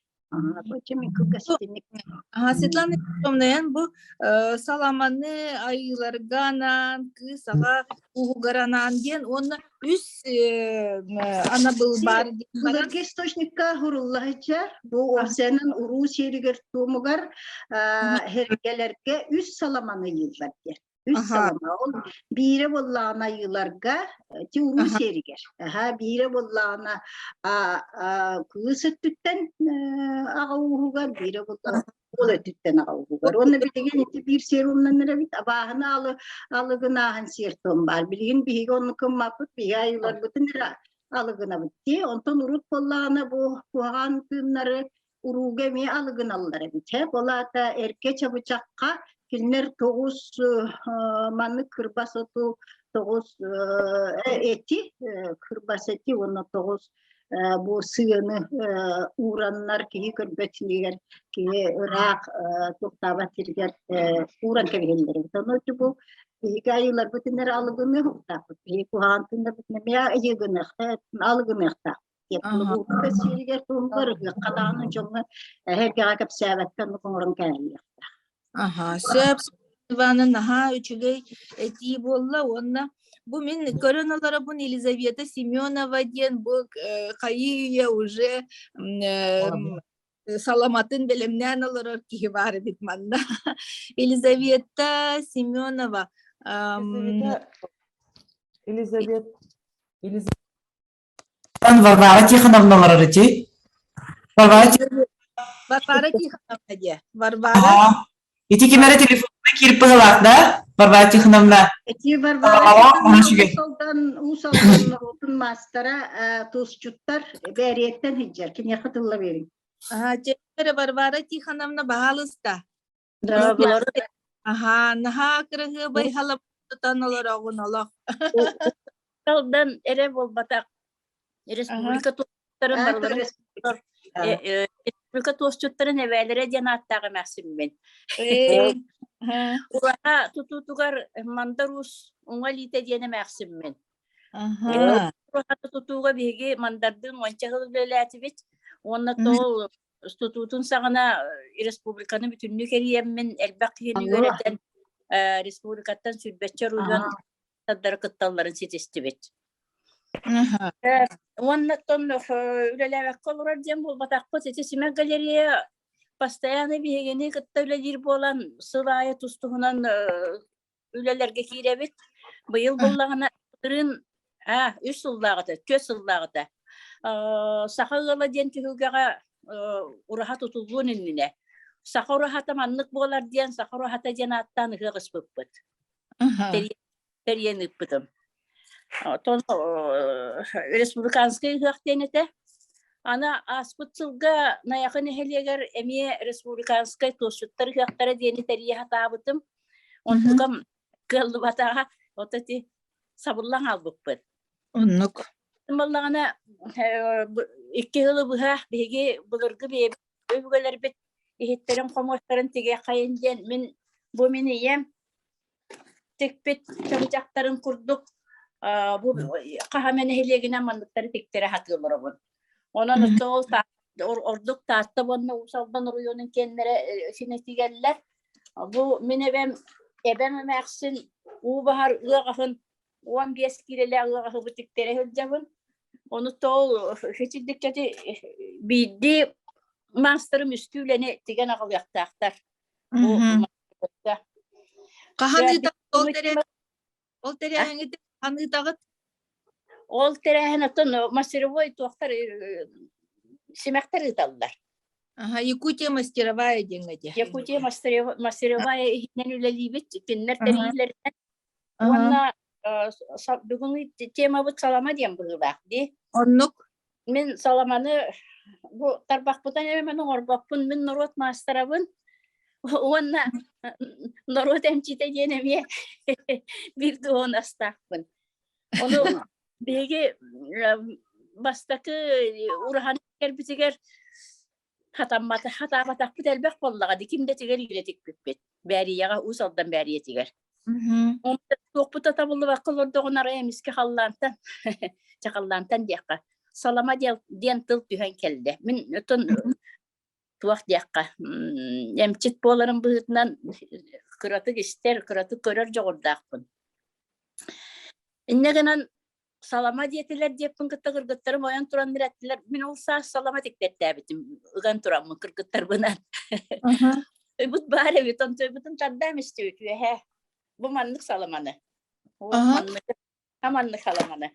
Светлана Петровна, эн бу саламаны айыыларга анаан, кыыс аҕа уһугар анаан диэн уонна үс анабыл баар диэн баран Былыргы источникка хуруллаһычар бу Овсянын уруу сиэригэр туомугар эргэлэргэ үс саламаны ыйыыллар диэн. Үс салама. Ол биирэ буоллаҕына айыыларга ти уруу сиэригэр. Аха биирэ буоллаҕына кыыс өттүттэн аҕа ууһугар, биирэ буоллаҕына уол өттүттэн аҕа ууһугар. Уонна билигин ити биир сиэр умнан эрэбит. Абааһыны алы алыгынааһын сиэр туом баар. Билигин биһиги онну кыммаппыт, биһиги айыыларбытын эрэ алыгынабыт дии. Онтон урут буоллаҕына бу куһаҕан тыыннары урууга эмиэ алыгыналлар эбит. Ол аата эргэ чабычахха кинилэр тоҕус маннык кырбас оту тоҕус эти кырбас эти уонна тоҕус бу сыаны уураннар киһи көрбөт сиригэр киһи ыраах туохтаабат сиригэр ууран кэбиһэллэр эбит. Ону бу биһиги айыыларбытын эрэ алыгыныахтаахпыт. Биһиги куһаҕан тыыннарбытын эмиэ алыгыныахтаахпыт. Диэт сиэригэр туһугар ыһыахха даҕаны дьоҥҥо эһэргэҕэ кэпсээбэккэ оннук оҥорон кээһиэхтээх. Аха, сөп Ивана наһаа үчүгэй этии буолла уонна бу мин көрөн олоробун Елизавета Семенова диэн бу хайыы үйэ уже саламатын бэлэмнээн олорор киһи баар эбит манна. Елизавета Семенова. Елизавета Елизавета Варвара Тихоновна олорор ити. Варвара Тихоновна. Варвара Тихоновна диye. Варвара. Ити ким эрэ телефонна киирip быһылаах да? Варвара Тихоновна. Ити Варвара Тихоновна Уус Алдан норуотун маастара туусчуттар бээриэттэн сылдьар. Киниэхэ тылла биэриҥ. Варвара Тихоновна баһаалыста. Аһаа, наһаа кыраһыабай халабытан олороҕун олох. Алдан эрэ буолбатах. Республика туосчуттарын барыларын республика туосчуттарын эбээлэрэ диэн ааттаах эмээхсиммин. Ураһа тутуутугар Мандар Уус уҥа илиитэ диэн эмээхсиммин. Ураһа тутууга биһиги Мандардыын уонча сыл үлэлээтибит. Уонна тоол тутуутун саҕана республиканы бүтүннүү кэрийэммин элбэх киһини үөрэтэн республикаттан сүүрбэччэ оройуон тардары кытталларын ситистибит. Уонна оттон үлэлээбэккэ олорор диэн буолбатахпыт. Ити Симэх галерея постоянно биһигини кытта үлэлиир буолан сыл аайы тус-туһунан үлэлэргэ киирэбит. Быйыл буллаҕына ырын үс сыллааҕыта, түөрт сыллааҕыта саха ыала диэн түһүлгэҕэ ураһа тутуллуон иннинэ саха ураһата маннык буолар диэн саха ураһата диэн ааттаан ыһыах ыспыппыт. Тэрийэн ыыппытым. Оттон республиканскай ыһыах диэн этэ. Аны ааспыт сылга Найахы нэһилиэгэр эмиэ республиканскай туосчуттар ыһыахтара диэни тэрийэ сатаабытым. Онтукам кыаллыбатаҕа, ото ити сабыллан хаалбыппыт. Оннук. Буоллаҕына икки сылы быһа биһиги былыргы бэйэбит өбүгэлэрбит иһиттэрин хомуостарын тигиэххэйин диэн мин бу мин ийэм тикпит чабычахтарын курдук бу хаһа нэһилиэгинэн манныктары тиктэрэ сатыы олоробун. Онон ол ордук Таатта уонна Уус Алдан оройуонун киэннэрэ синэ тигэллэр. Бу мин эбэм эбэм эмээхсин уу баһар ыаҕаһын 15 киилэлээх ыаҕаһы бу тиктэрэ сылдьабын. Ону тоол ичирдиккэти биирдии маастарым үстүү үлэни тигэн аҕалыахтаахтар. Бу Хаһан ыытаҕыт ол тэрээһин ол тэрээһиҥҥит хаһан ыытаҕыт? Ол тэрээһин оттон мастеровой туохтар симэхтэр ыыталлар. Ага, Якутия мастеровая диэҥҥэ дии. Якутия мастеровая иһинэн үлэлиибит, кинилэр тэрийиилэринэн. Уонна бүгүҥҥү темабыт салама диэн быһыылаах дии. Оннук. Мин саламаны бу тарбахпытан эмэн оҥорбоппун, мин норуот маастарабын. Уонна норуот эмчитэ диэн эмиэ биир дуоһунастаахпын. Ону биһиги бастакы ураһаны кэлбитигэр хатаммата хатаабатахпыт элбэх буоллаҕа дии ким да тигэр иирэ тикпиппит. Бээрийэҕэ Уус Алдан Бээрийэтигэр. Туохпута табыллыбакка олордоҕуна арай эмискэ халлаантан чэ халлаантан диэххэ салама диэн тыл түһэн кэллэ. Мин отон туох диэххэ эмчит буоларым быһыытынан кыратык истэр, кыратык көрөр дьоҕурдаахпын. Инньэ гынан салама диэтилэр диэппин кытта кыргыттарым ойон туран эрэттилэр. Мин ол саас салама тиктэртээбитим ыган тураммын кыргыттарбынан. Өйбүт баар эбит, онтуйбутун тардаам истибит үөһэ. Бу маннык саламаны. Маннык маннык саламаны.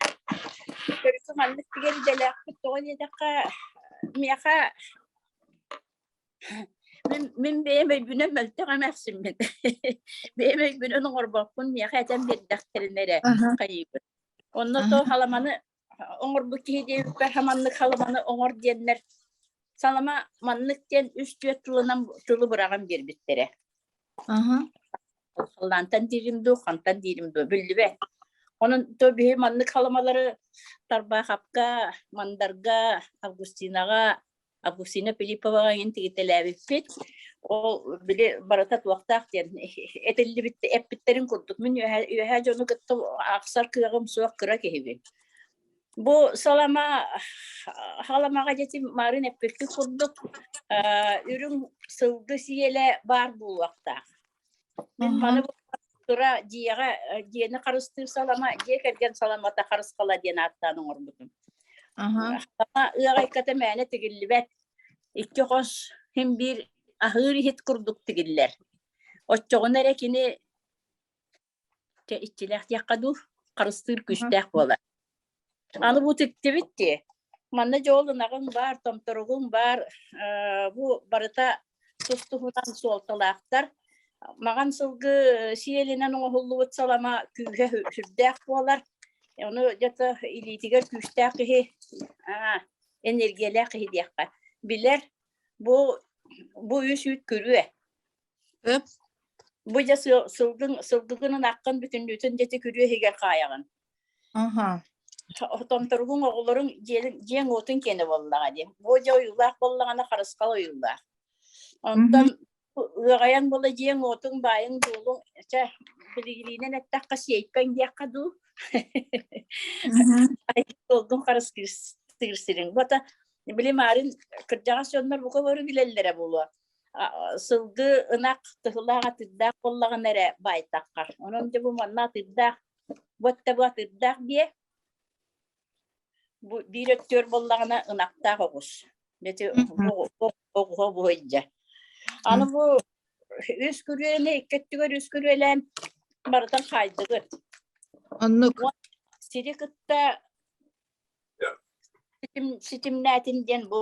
Төрүкү маннык тигэр идэлээхпит тоҕо диэтэххэ, миэхэ Мин, мин бэйэм өйбүнэн мөлтөх эмээхсиммин. Бэйэм өйбүнэн оҥорбоппун, миэхэ этэн биэрдэхтэринэ эрэ хайыыбын. Онно то халаманы оҥорбут киһи диэбиппэр хаманнык халаманы оҥор диэннэр салама маннык диэн үс-түөрт тылынан тылы быраҕан биэрбиттэрэ. Халлаантан диирим дуу, хантан диирим дуу биллибэт. Онон то биһи маннык халамалары Тарбаахапка, Мандарга, Августинаҕа Августина Филипповаҕа иһин тигитэлээбиппит. Ол били барыта туохтаах диэн этиллибит эппиттэрин курдук мин үөһэ, үөһэ дьону кытта аахсар кыаҕым суох кыра киһибин. Бу салама халамаҕа дьэти марын эппикки курдук үрүҥ сылгы сиэлэ баар буолуохтаах. Мин маны тура дьиэҕэ дьиэни харыстыыр салама, дьиэ кэргэн саламата харысхала диэн ааттаан оҥорбутум. Салама ыаҕайката мээнэ тигиллибэт. Икки хос син биир аһыыр иһит курдук тигиллэр. Оччоҕуна эрэ кини Чэ, иччилээх диэххэ дуу, харыстыыр күүстээх буолар. Аны бу тиктибит дии. Манна дьол ынаҕыҥ баар, томторугуҥ баар, бу барыта тус-туһунан суолталаахтар. Маҕан сылгы сиэлинэн оҥоһуллубут салама күүһэ сүрдээх буолар. Ону где-то илиитигэр күүстээх киһи, энергиялээх киһи диэххэ. Билэр, бу бу үс үүт күрүө. Өп. Бу дьэ сылгын сылгыгын ынаххын бүтүннүүтүн дьэти күрүө иһигэр хаайаҕын. Аха. Томторугуҥ оҕолоруҥ дьиэҥ уотун киэнэ буоллаҕа дии. Бу дьэ ойуулаах буоллаҕына харысхал ойуулаах. Онтон ыаҕайан буола дьиэҥ уотуҥ баайыҥ дуолуҥ чэ билигилиинэн эттэххэ сиэйпэҥ диэххэ дуу. Суолгун харыстыыр сириҥ. Бу били маарын кырдьаҕас дьоннор бука бары билэллэрэ буолуо. Сылгы, ынах тыһылаах атыырдаах буоллаҕына эрэ баайтахха. Онон дьэ бу манна атыырдаах, бу өттө бу атыырдаах биэ, бу биир өттүгэр буоллаҕына ынахтаах оҕус. Ити оҕуһа бу илдьэ. Аны бу үс күрүөнү икки өттүгэр үс күрүөлээн барытын хаайдыбыт. Оннук. Сири кытта Ситимнээтин диэн бу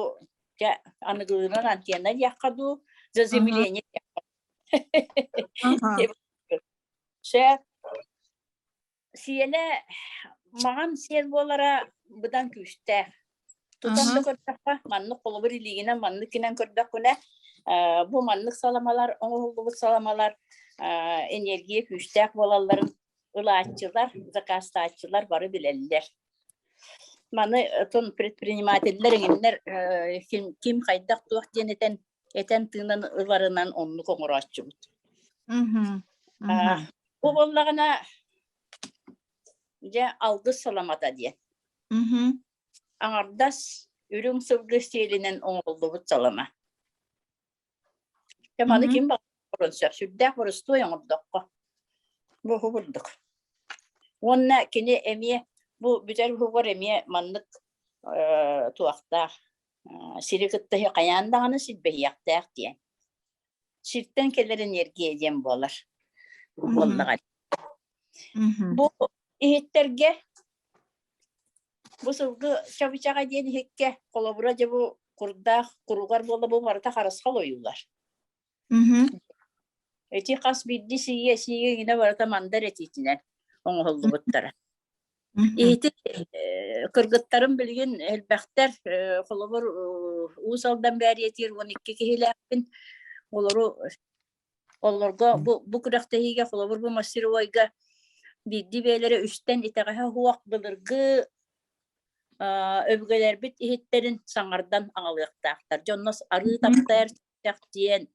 дьэ аныгылыынан антенна диэххэ дуу, заземление диэххэ. Сөп. Сиэлэ маҕан сиэл буолара быдан күүстээх. Тутан да көрдөххө, маннык холобур илиигинэн маннык гынан көрдөххүнэ, бу маннык саламалар, оҥоһуллубут саламалар энергия күүстээх буолалларын ылааччылар, заказтааччылар бары билэллэр. Маны отон предпринимателлэр эҥиннэр ким, ким хайдах туох диэн этэн этэн тыынан ыларынан оннук оҥорооччубут. Бу буоллаҕына дьэ алгыс саламата диэн. Аҥардас үрүҥ сылгы сиэлинэн оҥоһуллубут салама. Дьэ маны ким баҕарар сөп, сүрдээх боростуой оҥордоххо. Бу курдук. Уонна кини эмиэ бу бүтэр уһугар эмиэ маннык э, туохтаах э, сири кытта хайаан даҕаны силбэһиэхтээх диэн. Сиртэн кэлэр энергия диэн буолар. Буоллаҕа. Бу иһиттэргэ Бу сылгы чабычаҕа диэн иһиккэ, холобура дьэ бу курдаах куругар буола бу барыта харысхал ойуулар. Ити хас биирдии сиигэ сиигэ гинэ барыта мандар этиитинэн оҥоһуллубуттара. Иһити кыргыттарым билигин элбэхтэр, холобур Уус Алдан Бээрийэтигэр 12 киһилээхпин. Олору Олорго бу, бу күрэхтэһиигэ холобур бу мастеровойга биирдии бэйэлэрэ үстэн итэҕэһэ суох былыргы өбүгэлэрбит иһиттэрин саҥардан аҕалыахтаахтар. Дьонно арыы таптайар диэн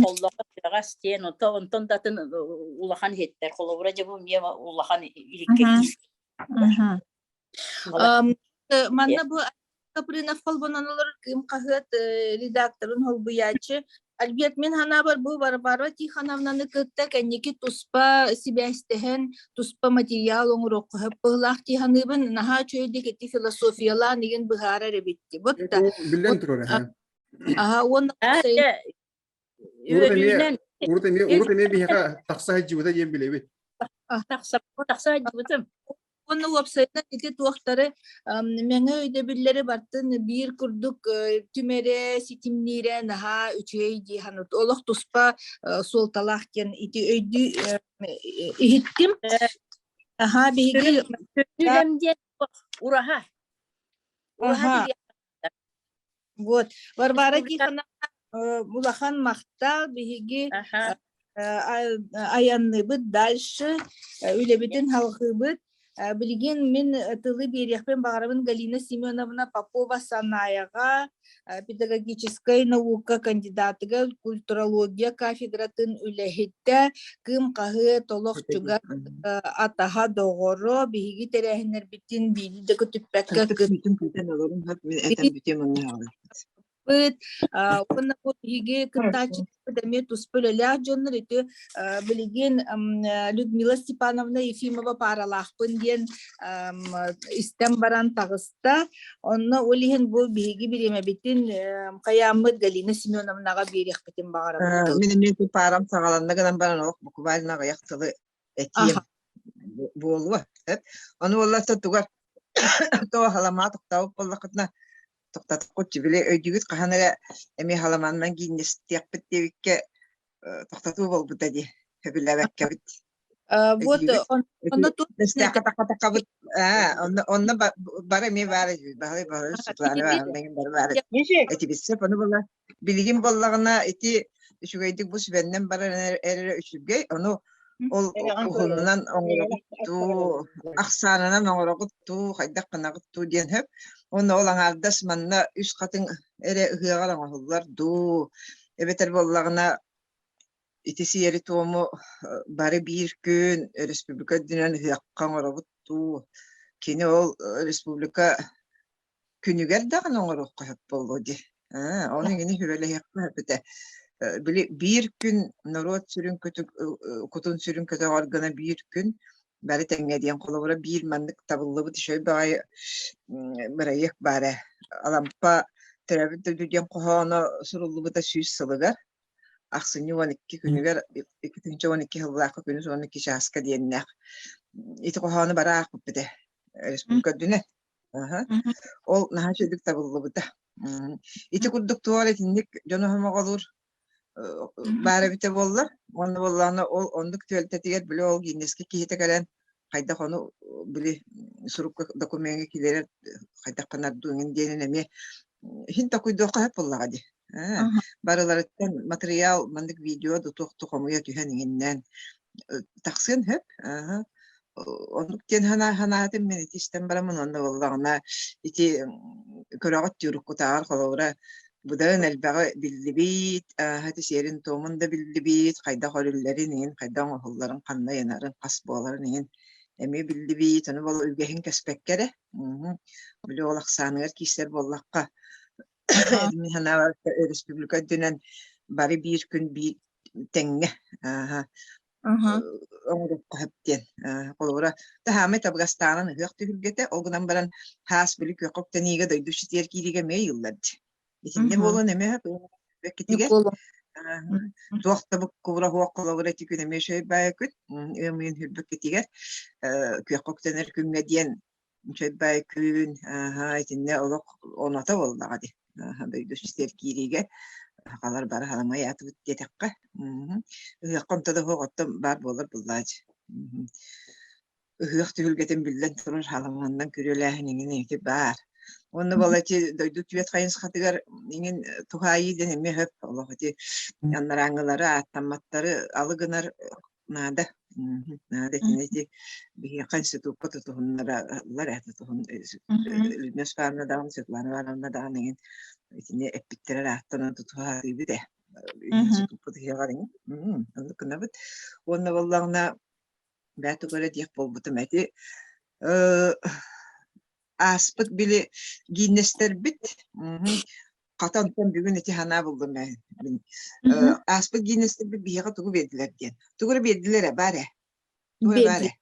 Холлоҕо тыаҕас диэн, онтон да атын улахан иһиттэр. Холобура дьэ бу эмиэ улахан иһиккэ киирсэр. Манна бу Капрынов холбонон олорор Кыым хаһыат редакторын холбуйааччы Альберт мин санаабар бу Варвара Тихоновнаны кытта кэнники туспа сибээстэһэн туспа материал оҥоруохха сөп быһыылаах дии саныыбын. Наһаа үчүгэйдик ити философиялаан игин быһаарар эбит. Вот да. Биллэн турар, Аха, уонна Урут эмиэ урут эмиэ урут эмиэ биһиэхэ тахса сылдьыбыта диэн билэбит. Тахса тахса сылдьыбытым. Уонна уопсайынан ити туохтары мэҥэ өйдөбүллэри бартын биир курдук түмэрэ, ситимниирэ наһаа үчүгэй дии саныт. Олох туспа суолталаах диэн ити өйдүү иһиттим. Аһаа биһиги Үлэм диэн ураһа. Ураһа Вот. Варвара Тихоновна улахан махтал биһиги айанныыбыт дальше, үлэбитин халҕыыбыт. Билигин мин тылы биэриэхпин баҕарабын Галина Семеновна Попова Санаяҕа, педагогическай наука кандидатыгар, культурология кафедратын үлэһитэ, Кыым хаһыат олох чугас атаһа доҕоро, биһиги тэрээһиннэрбитин биири да көтүппэккэ кыттыппыт. Уонна бу биһиги кыттааччыларбыт эмиэ туспа үлэлээх дьоннор ити билигин Людмила Степановна Ефимова пааралаахпын диэн истэн баран таҕыста. Онно ол иһин бу биһиги бириэмэбитин хайааммыт Галина Семеновнаҕа биэриэхпитин баҕарабыт. Мин эмиэ паарам саҕаланна гынан баран олох буквально аҕыйах тылы этиэм буолуо. Ону буоллар тугар то халамаа тохтообут буоллаххытына тохтотоххут били өйдүүгүт хаһан эрэ эмиэ халамааннан гииннэстиэхпит диэбиккэ тохтотуу буолбута дии сөбүлээбэккэбит Вот онно Бэстээххэ тахха-таххабыт онно онно бары эмиэ баар баһылай баһылай Светлана Ивановна бары баар этибит сөп ону була билигин буоллаҕына ити үчүгэйдик бу сүбэннэн барар эрэ үчүгэй ону ол уһунунан оҥороҕут дуу ахсаанынан оҥороҕут дуу хайдах гынаҕыт дуу диэн сөп уонна ол аҥаардас манна үс хатыҥ эрэ ыһыаҕар оҥоһуллар дуу эбэтэр буоллаҕына Ити сиэри-туому бары биир күн республика үрдүнэн ыһыахха оҥоробут дуу, кини ол республика күнүгэр даҕаны оҥоруохха сөп буолуо дии. Аа, ону эҥини сүбэлэһиэххэ сөп этэ. Били биир күн норуот сүрүн кутун сүрүн көтөҕөр гына биир күн бары тэҥҥэ диэн холобура биир маннык табыллыбыт үчүгэй баҕайы бырайыак баара. Алампа төрөөбүт дойду диэн хоһооно суруллубута 100 сылыгар Ахсынньы 12 күнүгэр 2012 сыллаахха күнүс 12 чааска диэннээх ити хоһоону бары аахпыппыт ээ республика үрдүнэн. Аха. Ол наһаа үчүгүйдүк табыллыбыта. Ити курдук туох эрэ итинник дьону сомоҕолуур баар эбитэ буоллар уонна буоллаҕына ол оннук түбэлтэтигэр били ол Гиннескэ киһитэ кэлэн хайдах ону били сурукка докумеҥҥа киллэрэр хайдах гынар дуу эҥин диэнин эмиэ иһин токуйдуохха сөп буоллаҕа дии. Барыларыттан матырыйаал маннык видео да туох да хомуйа түһэн иҥиннээн тахсыан сөп. Оннук диэн санаа санаатым мин ити истэн бараммын уонна буоллаҕына ити көрөҕүт дии уруккутааҕар холобура быдан элбэҕи биллибит, ити сиэрин-туомун да биллибит, хайдах өрүллэрин иһин, хайдах оҥоһулларын, ханна ыйанарын, хас буоларын иһин эмиэ биллибит. Ону бол үгэһин кэспэккэ эрэ Били ол ахсааныгар киирсэр буоллахха, мин санаабар, республика үрдүнэн бары биир күн биир тэҥҥэ оҥоруохха сөп диэн. Холобура, таһаамай табыгастааҕынан ыһыах түһүлгэтэ, ол гынан баран хаас били күөххэ үктэниигэ дойду иччитигэр киириигэ эмиэ ыйыллар дии. Итиннэ буолуон эмиэ сөп туох да буккубура суох холобура ити күн эмиэ үчүгэй баайы күн ыам ыйын хүрбэккитигэр күөххэ үктэнэр күҥҥэ диэн үчүгэй баайы күн итиннэ олох оното буоллаҕа дии дойду иччитигэр киириигэ сахалар бары халамай аатыбыт диэтэххэ ыһыахха онто да суох оттон баар буолар буллаачы Ыһыах түһүлгэтин биллэн турар халаманынан күрүөлээһин иҥин ити баар. Уонна буолла ити дойду түөрт хайысхатыгар иҥин туһаайыы диэн эмиэ сөп. Олох ити анарааҥҥылары ааттамматтары алы гынар наада. Наада итини ити биһиэхэ институкка тутуһуннараллар ээ тутуһун Людмила Степановна даҕаны Светлана Ивановна даҕаны иҥин итини эппиттэрэ ааттанан тутуһа сатыыбыт ээ. Институппут ыһыаҕар иҥин. Оннук гынабыт. Уонна буоллаҕына бээ тугу эрэ диэх буолбутум эти ааспыт били Гиннестэрбит хата онтон бүгүн ити санаа буллум ээ мин. Ааспыт Гиннестэрбит биһиэхэ тугу биэрдилэр диэн. Тугу эрэ биэрдилэр ээ баар ээ. Тугу эрэ баар ээ.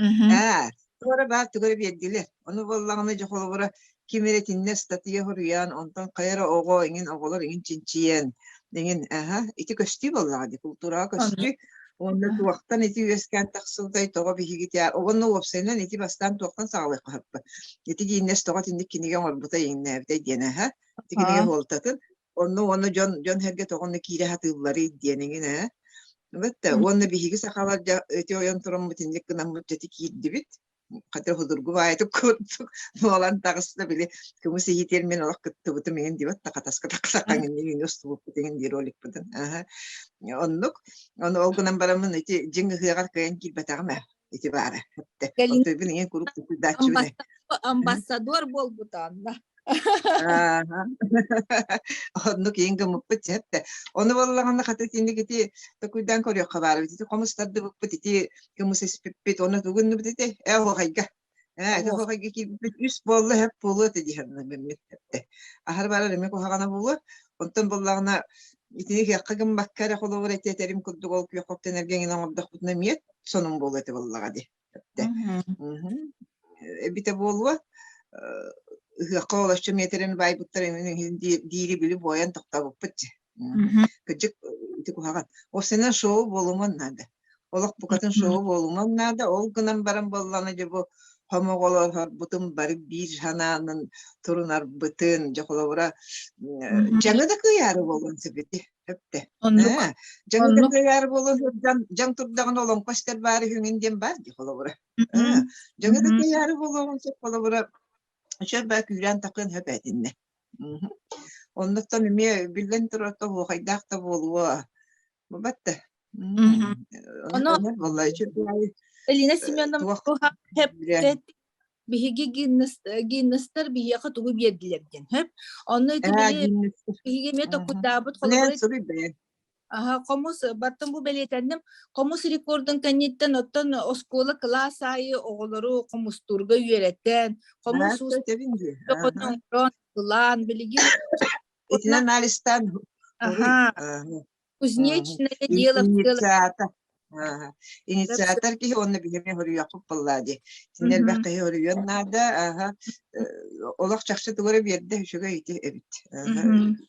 Ээ, тугу эрэ баар, тугу эрэ биэрдилэр. Ону буоллаҕына дьэ холобура ким эрэ итиннэ ыстатыйа суруйан, онтон хайа эрэ оҕо эҥин оҕолор эҥин чинчийэн, эҥин аһа ити көстүү буоллаҕа дии, култуураҕа көстүү. Уонна туохтан ити үөскээн тахсыбытай, тоҕо биһиги уонна уопсайынан ити бастаан туохтан саҕалыахха сөп Ити Гиннес тоҕо итинник кинигэ оҥорбутай, иҥнээбитэй диэн аһа. Ити кинигэ суолтатын. Онно уонна дьон дьон сэргэ тоҕо онно киирэ сатыылларый диэн эҥин ээ. Эбэтэ уонна биһиги сахалар дьэ ити ойон тураммыт инник гынаммыт дьэ ити киирдибит. Хата судургу баайытык курдук буолан таҕыста били көмүс иһитиэр мин олох кыттыбытым иҥин диэбит да хатаска тахсахаҥ иннин устубуппут иҥин диир роликпытын. Аһа. Оннук. Ону ол гынан бараммын ити дьиҥ ыһыаҕар кыайан киирбэтэҕим ээ. Ити баара. Кэлин Оттон иҥин куруук куйдааччыбын ээ. амбассадор буолбута онно. Ааһа. Оннук иин гыммыппыт сөп да. Ону буоллаҕына хата итинник ити токуйдаан көрүөххэ баар эбит. Ити хомус тардыбыппыт, ити кымыс испиппит, уонна тугу гынныбыт ити? Ээ оһуохайга. Ээ ити оһуохайга киирбиппит үс буолла сөп буолуо этэ дии саныыбын эттэ. Аһары барар эмиэ куһаҕана буолуо. Онтон буоллаҕына итини кыахха гыммакка эрэ холобур эти этэрим курдук ол күөх хоптон эргэ эҥин оҥордохпутуна эмиэ сонун буолуо этэ буоллаҕа дии. Эттэ. Эбитэ буолуо, ыһыахха олоччу миэтэрин баайбыттар эҥин диири били буойан тохтообуппут дии. Кырдьык ити куһаҕан. Осена шоу буолуман наада. Олох букатын шоу буолуман наада. Ол гынан баран буоллаҕына дьэ бу хомоҕолоһорбутун бары биир санаанан турунарбытын, дьэ холобура дьаҥы да кыайаары буолуон сөп ити. Өптө. Оннук. Ээ, дьаҥы да Оннук. кыайаары буолуон сылдьан, дьаҥ турдаҕына олоҥхо истэр баар үһүҥүн диэн баар дии холобура. Ээ, дьаҥы да кыайаары буолуоҕун сөп холобура, үчүгэй баа күүрээн тахыан сөп этиннэ. Мгм. Оннуттан эмиэ биллэн турар оһуохайдаах да буолуо. Бабатта. Мгм. Ону Ону буолла үчүгэй Элина Семеновна туох күүрээн. биһиги Гиннестер биһиэхэ тугу биэрдилэр диэн сөп. Онно ити Ээ, били Гиннестер. биһиги эмиэ Мгм. токуйдаабыт Нэ, холобура суруй бэйэҥ. Аха, хомус баттан бу бэлиэтэнним. Хомус рекордун кэнниттэн оттон оскуола кылаас аайы оҕолору хомустуурга үөрэтэн, хомус Аа, этэбин дии. уус Аха. оҥорон, ылаан, билигин Итинэн анализтаан уруй. Аха, Аха. кузнечное дело в целом. Инициатор. Инициатор киһи уонна биһиги хоруйуохпут буоллаа дии. Итиннэ элбэх киһи хоруйуон наада. Аха. Олох чахчы тугу эрэ биэрдэ үчүгэй ити эбит.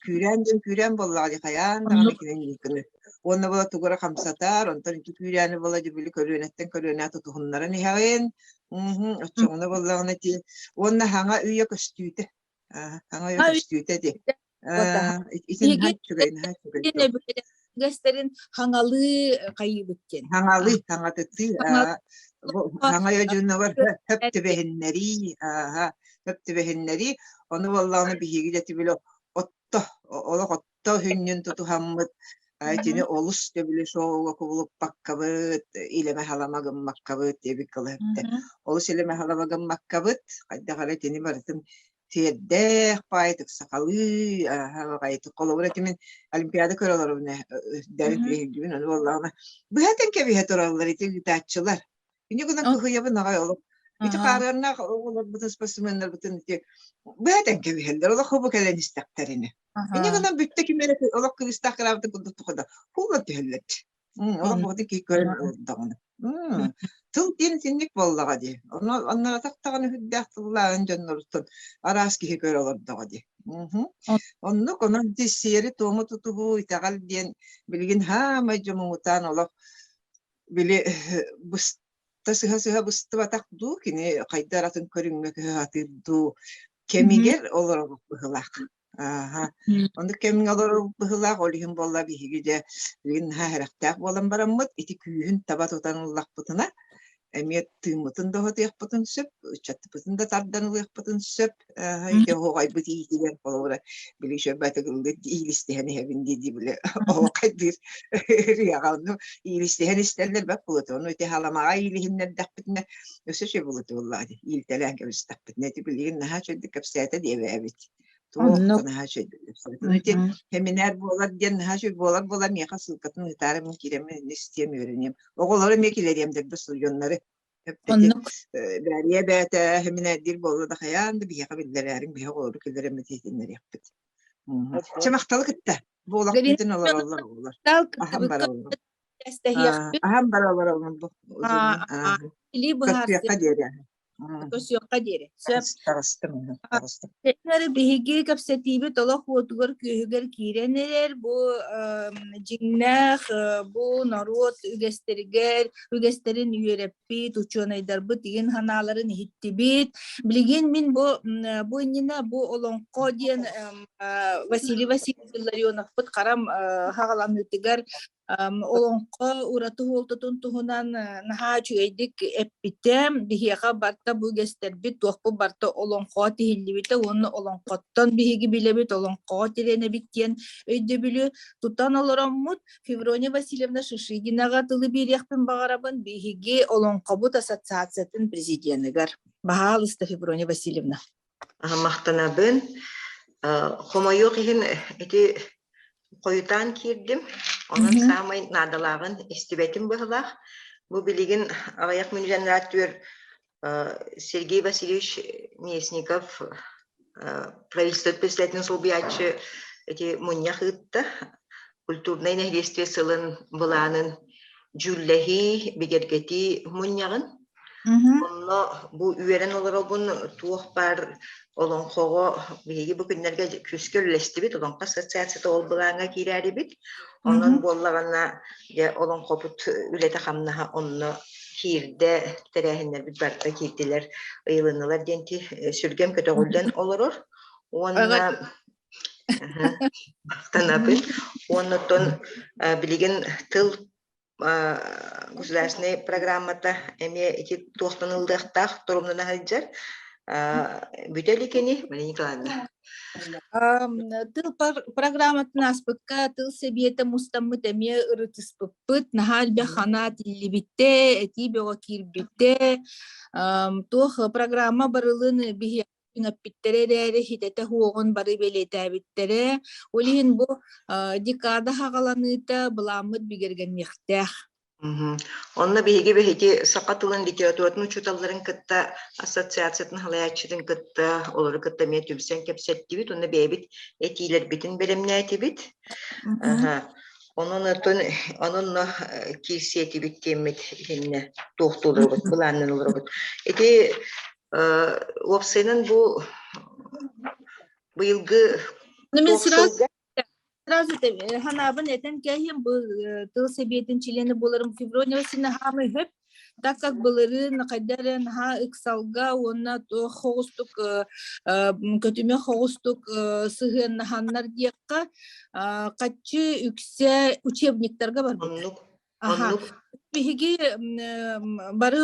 Күүрээн диэн күүрээн буоллаҕа дии хайаан даҕаны кинини гыны. Уонна буола тугу эрэ хамсатар, онтон ити күүрээни буола дии били көлүөнэттэн көлүөнэ тутуһуннаран иһэҕин. Оччоҕуна буоллаҕына ити уонна хаҥа үйэ көстүүтэ. Хаҥа үйэ көстүүтэ дии. Ити наһаа үчүгэй, наһаа үчүгэй суол. Үгэстэрин хаҥалыы хайыыбыт диэн. Хаҥалыы, хаҥатытыы, хаҥа дьонугар хөп түбэһиннэрии, хөп түбэһиннэрии. Ону буоллаҕына биһиги дьэ били отто, олох отто хүннүн тутуһаммыт, итини олус да били шоуга кубулуппаккабыт, илэмэ-халама гыммаккабыт диэбит кылыһыттар. Олус илэмэ-халама гыммаккабыт, хайдах эрэ итини барытын сиэрдээх баайытык сахалыы аҕайытык холобура ити мин олимпиада көрө олоробун дэрин түһүлдүбүн ону буоллаҕына быһатын кэбиһэ тураллар ити ыытааччылар инньэ гынан кыһыйабын аҕай олох ити хаарыаннаах оҕолорбутун спортсменнарбытын ити быһатан кэбиһэллэр олох хобу кэлэн истэхтэринэ инньэ гынан бүттэ ким эрэ олох кырыыстаах кыраабытын курдук тухода хуулан түһэллэр Олох бөҕөтө киһи көрөн олордоҕуна. Тыл диэн итинник буоллаҕа дии. Онно онноотох даҕаны сүрдээх тыллааҕын дьонноруттан араас киһи көрө олордоҕо дии. Оннук онон ити сиэри-туому тутуһуу, итэҕэл диэн билигин хаамай дьэ муҥутаан олох били быста сыһа-сыһа быстыбатах дуу, кини хайда атын көрүҥҥэ көһө сатыыр дуу кэмигэр олоробут быһыылаах. Ааһа. Оннук кэмҥэ олорор быһыылаах, ол иһин буолла биһиги дьэ билигин наһаа сэрэхтээх буолан бараммыт, ити күүһүн таба тутан ыллахпытына, эмиэ тыыммытын да уһатыахпытын сөп, ыччаппытын да тардан ылыахпытын сөп. Ааһа, ити оһуохайбыт иитигэр холобура били шөббатыгыллыт иилистиһэн иһэбин дии-дии били оһуохайдыыр ырыаҕа онну иилистиһэн истэллэр бэрт буолуо ону ити халамаҕа иилиһиннэрдэхпитинэ өссө үчүгэй буолуо буоллаҕа дии иилтэлээн кэбистэхпитинэ ити билигин наһаа үчүгэйдик кэпсээтэ диэбээбит. Туох Оннук. да наһаа үчүгэй. Ити семинар буолар диэн наһаа үчүгэй буолар буолар миэхэ ссылкатын ыытаары мин киирэммин истиэм үөрэниэм. Оҕолору эмиэ киллэриэм дэрбэ студеннары. Эппити Оннук. бээрийэ бээтэ семинардиир буолла да хайаан да биһиэхэ биллэрээриҥ биһи оҕолору киллэрэммит иһитиннэриэхпит. Чэ махталы кытта. Бу Галина олохпутун олороллор оҕолор. Михайловна Аһан кыттыбыкка бараллар. тэстэһиэхпит. Аһан бараллар бу узуннан. Илии быһаарсыах Көрсүөххэ диэри. Көрсүөххэ диэри. Сөп. Таҕыстым, таҕыстым. Тэҥнэри биһиги кэпсэтиибит олох уотугар-күөһүгэр киирэн эрэр. Бу дьиҥнээх бу норуот үгэстэригэр, үгэстэрин үөрэппит, учуонайдарбыт игин санааларын иһиттибит. Билигин мин бу бу иннинэ бу олоҥхо диэн Василий Васильевич Илларионовпыт харам хаҕаланыытыгар Олоҥхо ураты суолтатын туһунан наһаа үчүгэйдик эппитэ. Биһиэхэ барыта бу үгэстэрбит, туохпут барыта олоҥхоҕо тиһиллибитэ уонна олоҥхоттон биһиги билэбит, олоҥхоҕо тирэнэбит диэн өйдөбүлү тутан олороммут Феврония Васильевна Шишигинаҕа тылы биэриэхпин баҕарабын. Биһиги Олоҥхобут ассоциациятын президеныгар. Баһаалыста, Феврония Васильевна. Махтанабын. Хомойуох иһин ити хойутаан киирдим. Онон саамай наадалааҕын истибэтим быһыылаах. Бу билигин аҕыйах мүнүүтэн түөр Сергей Васильевич Местников правительство председателин солбуйааччы ити мунньах ыытта. Культурнай нэһилиэстибэ сылын былаанын дьүүллэһии, бигэргэтии мунньаҕын. Онно бу үөрэн олоробун туох баар олоҥхоҕо биһиги бу күннэргэ күүскэ үлэлэстибит, Олоҥхо ассоциацията ол былааҥҥа киирээрибит. Онон буоллаҕына дьэ олоҥхобут үлэтэ-хамнаһа онно киирдэ, тэрээһиннэрбит барыта киирдилэр, ыйылыннылар диэн сүргэм көтөҕүллэн олорор. Уонна махтанабын. Уонна оттон билигин тыл государственнай программата эмиэ ити туохтан ыллыахтаах торумнана сылдьар. Бүтэ илик ини, Мария Николаевна? Тыл программатын ааспыкка тыл сэбиэтэ мустаммыт эмиэ ырытыспыппыт, наһаа элбэх ханаа тиллибитэ, этии бөҕө киирбитэ. Туох программа барылын биһиэхэ түҥэппиттэрэ эрээри хитэтэ суоҕун бары бэлиэтээбиттэрэ. Ол иһин бу декада хаҕаланыыта былааммыт бигэргэниэхтээх. Онно биһиги биһиги саха тылын литературатын учууталларын кытта ассоциациятын салайааччытын кытта олору кытта эмиэ түмсэн кэпсэттибит уонна бэйэбит этиилэрбитин бэлэмнээтибит. Онон оттон онон киирсиэтибит диэммит итиннэ туохтуу олоробут, былааннан олоробут. Ити Уопсайынан бу быйылгы Ну, мен туох сразу сылга сразу ханаабын этэн кээһиэм бу тыл сэбиэтин чилиэнэ буоларым Феврония Васильевна хаамай хөп так как былырыын хайда эрэ наһаа ыксалга уонна туох хоҕустук көтүмэх хоҕустук сыһыаннаһаннар диэххэ хаччы үксэ учебниктарга барбыта. Оннук Аха. Оннук. Биһиги бары,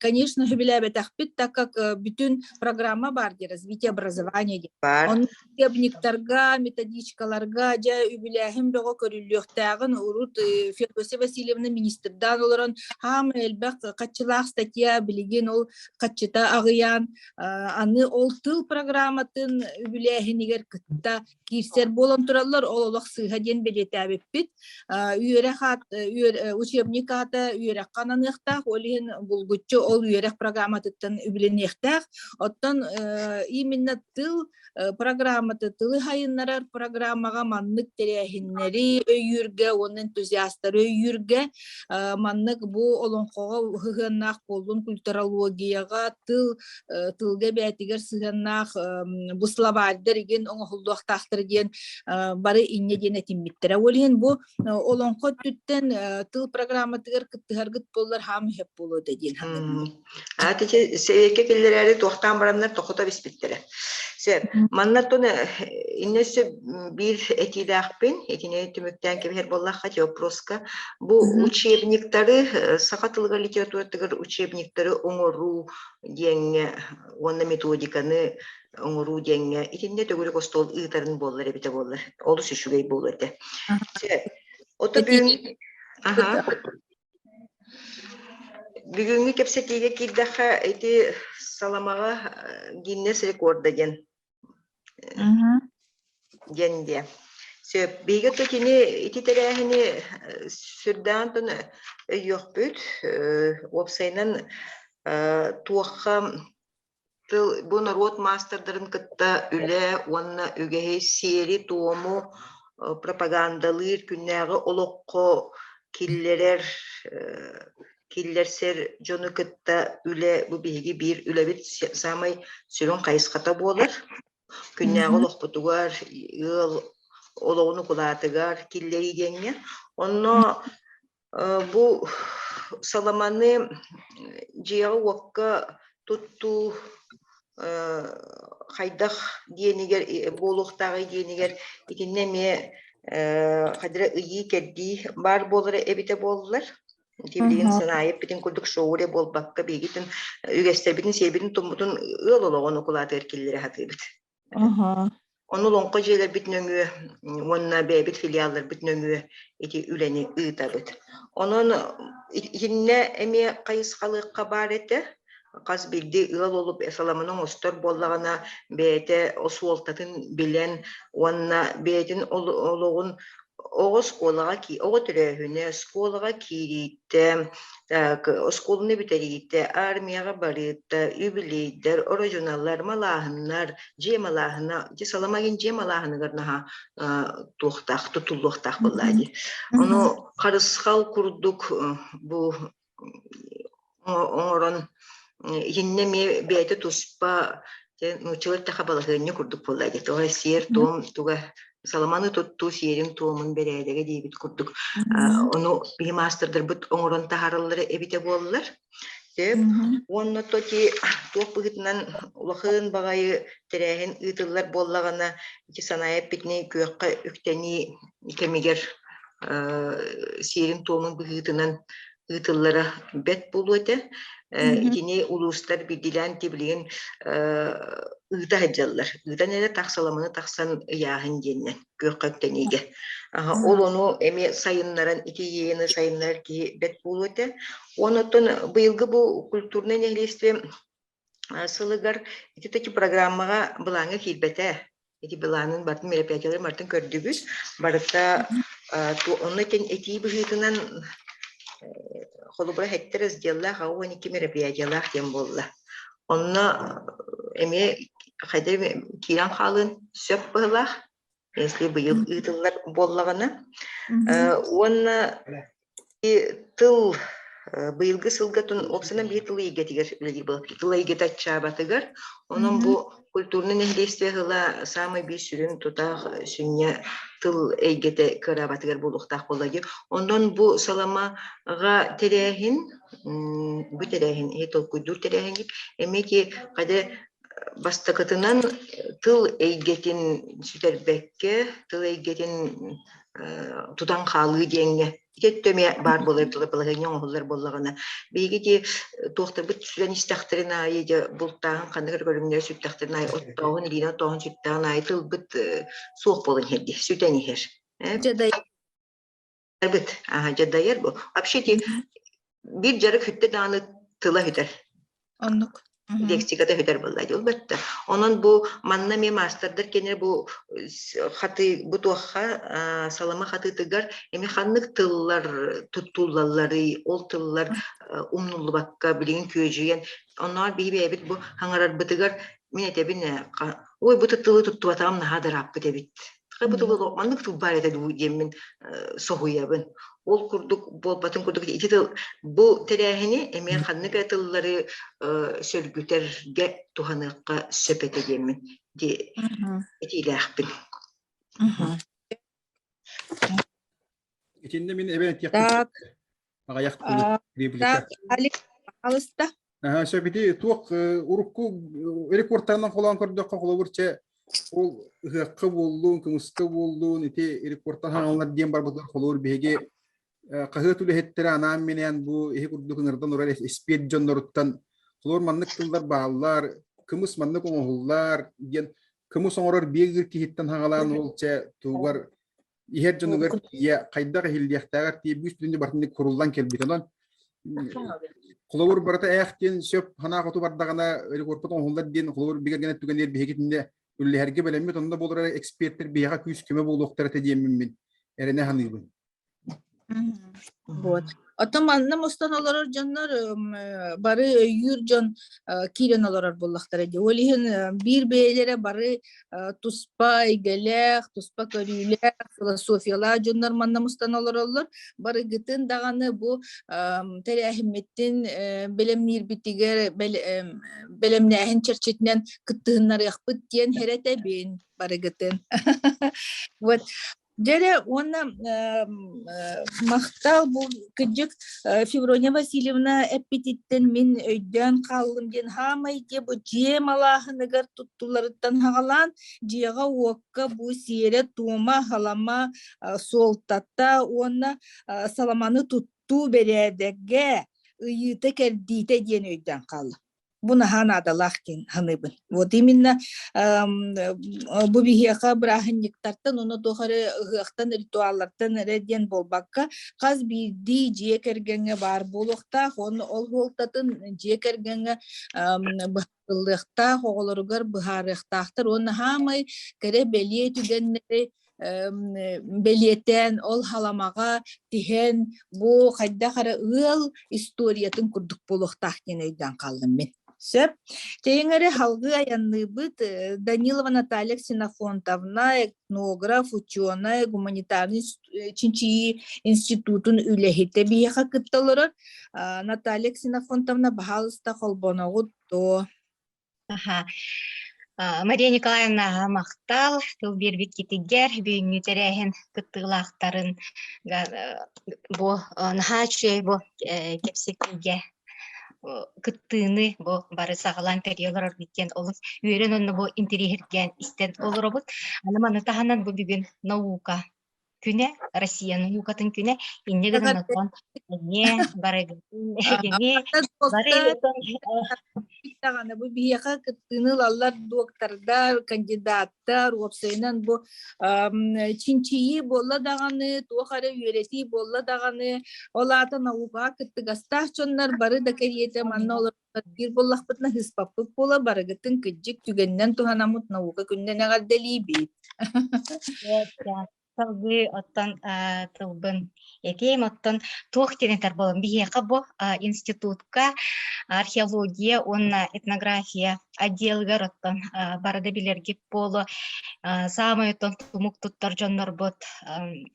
конечно, сөбүлээбэтэхпит, так как бүтүн программа баар дии, развитие образования диэн. Баар. Онно учебниктарга, методичкаларга дьэ үбүлээһин бөҕө көрүллүөхтээҕин урут Феодосия Васильевна министрдаан олорон хаамай элбэх хаччылаах статья билигин ол хаччыта аҕыйаан аны ол тыл программатын үбүлээһинигэр кытта киирсэр буолан тураллар, ол олох сыыһа диэн бэлиэтээбиппит. Үөрэх аат, учебник аата үөрэххэ ананыахтаах, ол иһин булгуччу ол үөрэх программатыттан үбүлэниэхтээх. Оттон именно тыл программата, тылы хайыннарар программаҕа маннык тэрээһиннэри өйүүргэ уонна энтузиастары өйүүргэ маннык бу олоҥхоҕо сыһыаннаах буоллун культурологияҕа тыл тылга бээтигэр сыһыаннаах бу словарьдар игин оҥоһуллуохтаахтар диэн бары инньэ диэн этиммиттэрэ. Ол иһин бу олоҥхо өттүттэн тыл программатыгар кыттыһаргыт буоллар хаам иһэп буолуо да диэн саныыбын. Аат ити сэбиэккэ киллэрээри туохтаан бараннар тохото биспиттэрэ. Сөп. Манна тон инне өссө биир этиилээхпин, итини түмүктээн кэбиһэр буоллахха ити вопроска. Бу учебниктары, саха тылыгар литературатыгар учебниктары оҥоруу диэҥҥэ уонна методиканы оҥоруу диэҥҥэ итиннэ төгүрүк остуол ыытарын буоллар эбитэ буоллар олус үчүгэй буолуо этэ. Ото бүгүн аха бүгүҥҥү кэпсэтиигэ киирдэххэ ити саламаҕа Гиннес рекорда диэн. Диэн диэ. Сөп. Биһиги то кини ити тэрээһини сүрдээн тон өйүөхпүт. Уопсайынан туохха тыл бу норуот маастардарын кытта үлэ уонна үгэһи сиэри-туому пропагандалыыр күннээҕи олоххо киллэрэр киллэрсэр дьону кытта үлэ бу биһиги биир үлэбит саамай сүрүн хайысхата буолар. Күннээҕи олохпутугар, ыал олоҕун укулаатыгар киллэрии диэҥҥэ. Онно бу саламаны дьиэҕэ-уокка туттуу хайдах диэнигэр буолуохтааҕый диэнигэр итиннэ эмиэ хадра ыйыы-кэрдии баар буолара эбитэ буоллар. Ити билигин санаайы эппитин курдук шоу эрэ буолбакка биһигитин үгэстэрбитин сиэрбитин-туоммутун ыал олоҕун укулаатыгар киллэрэ сатыыбыт. Ону олоҥхо дьиэлэрбит нөҥүө уонна бэйэбит филиалларбыт нөҥүө ити үлэни ыытабыт. Онон итиннэ эмиэ хайысхалыахха баар этэ. Хас биирдии ыал олуп саламаны оҥостор буоллаҕына бэйэтэ суолтатын билэн уонна бэйэтин олоҕун Оҕо оскуолаҕа оҕо төрөөһүнэ, оскуолаҕа киириитэ, оскуоланы бүтэриитэ, армияҕа барыыта, юбилейдар, ородьуналар, малааһыннар, дьиэ малааһына, дьэ саламагин дьиэ малааһыныгар наһаа туохтаах, тутуллуохтаах буоллаа дии. Ону харысхал курдук бу оҥорон итиннэ эмиэ бэйэтэ туспа нууччалар тэхэ балаһыанньа курдук буолла дии тоҕо сиэр-туом туга саламаны туттуу сиэрин-туомун бэрээдэгэ диэбит курдук ону биһи маастардарбыт оҥорон таһаараллара эбитэ буоллар сөп уонна то ти туох быһыытынан улахан баҕайы тэрээһин ыытыллар буоллаҕына ити санаа эппитинэй күөххэ үктэнии кэмигэр сиэрин-туомун быһыытынан ыытыллара бэрт буолуо этэ. Итини улуустар биирдиилээн билигин ыыта сылдьаллар. Ыытан эрэ тахсаламаны тахсан ыйааһын диэннэн күөххэ үктэниигэ. Ол ону эмиэ сайыннаран ити идеяны сайыннарар киһи бэрт буолуо этэ. Онон быйылгы бу культурнай нэһилиэстибэ сылыгар ити таки программаҕа былааҥҥа киирбэтэ. Ити былаанын бартын мероприятиеларын барытын көрдүбүт. Барыта онно этин этии быһыытынан холобура сэттэ разделлаах 82 мероприятиелаах диэн буолла. Онно эмиэ хайда киирэн хаалыан сөп быһыылаах. Если быйыл ыытыллар буоллаҕына. Уонна тыл быйылгы сылга уопсайынан биир тыл эйгэтигэр үлэлиир буолар. Тыл эйгэтэ аччаабатыгар. Онон бу культурнай нэһилиэстибэ сыла саамай биир сүрүн тутаах сүнньэ тыл эйгэтэ кыараабатыгар буолуохтаах буолла дии. Онон бу саламаҕа тэрээһин, бу тэрээһин, иһи толкуйдуур тэрээһиҥҥит эмиэ ки хайда Бастакытынан, тыл эйгэтин сүтэрбэккэ, тыл эйгэтин тутан хаалыы диэҥҥэ ити өттө эмиэ баар буолар балаһыанньа оҥоһуллар буоллаҕына, биһиги ити туохтарбыт сүтэн истэхтэрин аайы дьэ бултааһын ханнык эрэ көрүҥнэрэ сүттэхтэрин аайы оттооһун, илиинэн оттооһун сүттэҕин аайы тылбыт суох буолан иһэр дии, сүтэн иһэр. Дьадайар бу. Вообще ити биир дьарык сүттэ даҕаны тыла сүтэр. Оннук. Лексиката сүтэр буолла дии бэтте. Онон бу манна эмиэ маастардар кэнэ бу хаты бу туохха салама хатыытыгар эмиэ ханнык тыллар туттуллалларый, ол тыллар умнуллубакка билигин күөдьүйэн оннооҕор биһи бэйэбит бу хаҥарарбытыгар мин этэбин ой бу тылы туттубатаҕым наһаа да ырааппыт эбит бу тылы маннык тыл баар этэ дуу диэммин соһуйабын. Ол курдук буолбатын курдук ити тыл бу тэрээһини эмиэ ханнык эрэ тыллары сөргүтэргэ туһаныахха сөп этэ диэммин этиилээхпин. Итиннэ мин эбэн этиэхпин аҕыйах Так, Алик, пожалуйста. Сөп ити туох урукку рекордтарынан холоон көрдөххө холобур чэ ол ыһыахха буоллун, кымыска буоллун ити рекордтар хаҥаллар диэн барбытыгар холобур биһиги хаһыат үлэһиттэрэ анаан-минээн бу иһи курдук ыҥырдан урар эспиэт дьонноруттан холобур маннык тыллар бааллар, кымыс маннык оҥоһуллар диэн кымыс оҥорор биэ киһиттэн хаҥалаан ол чэ тугар иһэр дьонугар тиийэ хайдах иһиллиэхтээҕэр тиийэ бүүс бүтүннүү барытын куруллан кэлбит. Онон холобур барыта ээх диэн сөп санаа хоту бардаҕына рекордпут оҥоһуллар диэн холобур бигэргэнэр түгэнигэр биһиги итиннэ үллэһэргэ бэлэммит онно буолар эрэ экспертэр биһиэхэ күүс-көмө буолуохтара этэ диэммин мин эрэнэ саныыбын. Вот. Оттон манна мустан олорор дьоннор бары өйүүр дьон киирэн олорор буоллахтара дии. Ол иһин биир бэйэлэрэ бары туспа эйгэлээх, туспа көрүүлээх, философиялаах дьоннор манна мустан олороллор. Барыгытын даҕаны бу тэрээһиммитин бэлэмниирбитигэр бэлэмнээһин чэрчитинэн кыттыһыннарыахпыт диэн хэрэтэбин барыгытын. Вот. Дьэрэ уонна махтал бу кырдьык Феврония Васильевна эппититтэн мин өйдөөн хааллым диэн хаамай дьиэ бу дьиэ малааһыныгар туттуларыттан хаҕалаан дьиэҕэ-уокка бу сиэрэ-туома халама суолтата уонна саламаны туттуу бэрээдэгэ ыйыыта-кэрдиитэ диэн өйдөөн хааллым. Бу наһаа наадалаах диэн саныыбын. Вот именно бу биһиэхэ бырааһынньыктартан уонна туох эрэ ыһыахтан, ритуаллартан эрэ диэн буолбакка, хас биирдии дьиэ кэргэҥҥэ баар буолуохтаах уонна ол суолтатын дьиэ кэргэҥҥэ быһаарыллыахтаах, оҕолоругар быһаарыахтаахтар уонна хаамай кэрэ бэлиэ түгэннэри бэлиэтээн ол халамаҕа тиһэн бу хайдах эрэ ыал историятын курдук буолуохтаах диэн өйдөөн хааллым мин. Сөп. Тэйиҥ эрэ халгыы айанныыбыт Данилова Наталья Ксенофонтовна, этнограф, ученый, гуманитарный чинчийии институтун үлэһитэ биһиэхэ кытта олорор. Наталья Ксенофонтовна, баһаалыста холбоноҕут дуо? Аха. Мария Николаевна махтал тыл биэрбиккитигэр бүгүҥҥү тэрээһин кыттыылаахтарын бу наһаа үчүгэй бу кэпсэтиигэ кыттыыны бу бары саҕалаан тэрийэ олорорбут диэн олус үөрэн онно бу интэриэһиргээн истэн олоробут. Аны маны таһынан бу бүгүн наука күнэ, Россия наукатын күнэ, инньэ гынан оттон эмиэ барыгытын эһигини бары даҕаны бу биһиэхэ кыттыыны ылаллар доктордар, кандидаттар, уопсайынан бу чинчийии буолла даҕаны, туох эрэ үөрэтии буолла даҕаны, ол аата наукаҕа кыттыгастаах дьоннор бары да кэриэтэ манна олорор биир буоллахпытына ыспаппыт буола барыгытын кырдьык түгэнинэн туһанаммыт наука күнүнэн эҕэрдэлиибит. Салгыы оттон тылбын этиэм оттон туох диэн этэр буолан биһиэхэ бу институтка археология уонна этнография отделыгар оттон бары да билэргит буолуо саамай оттон тумук туттар дьоннорбут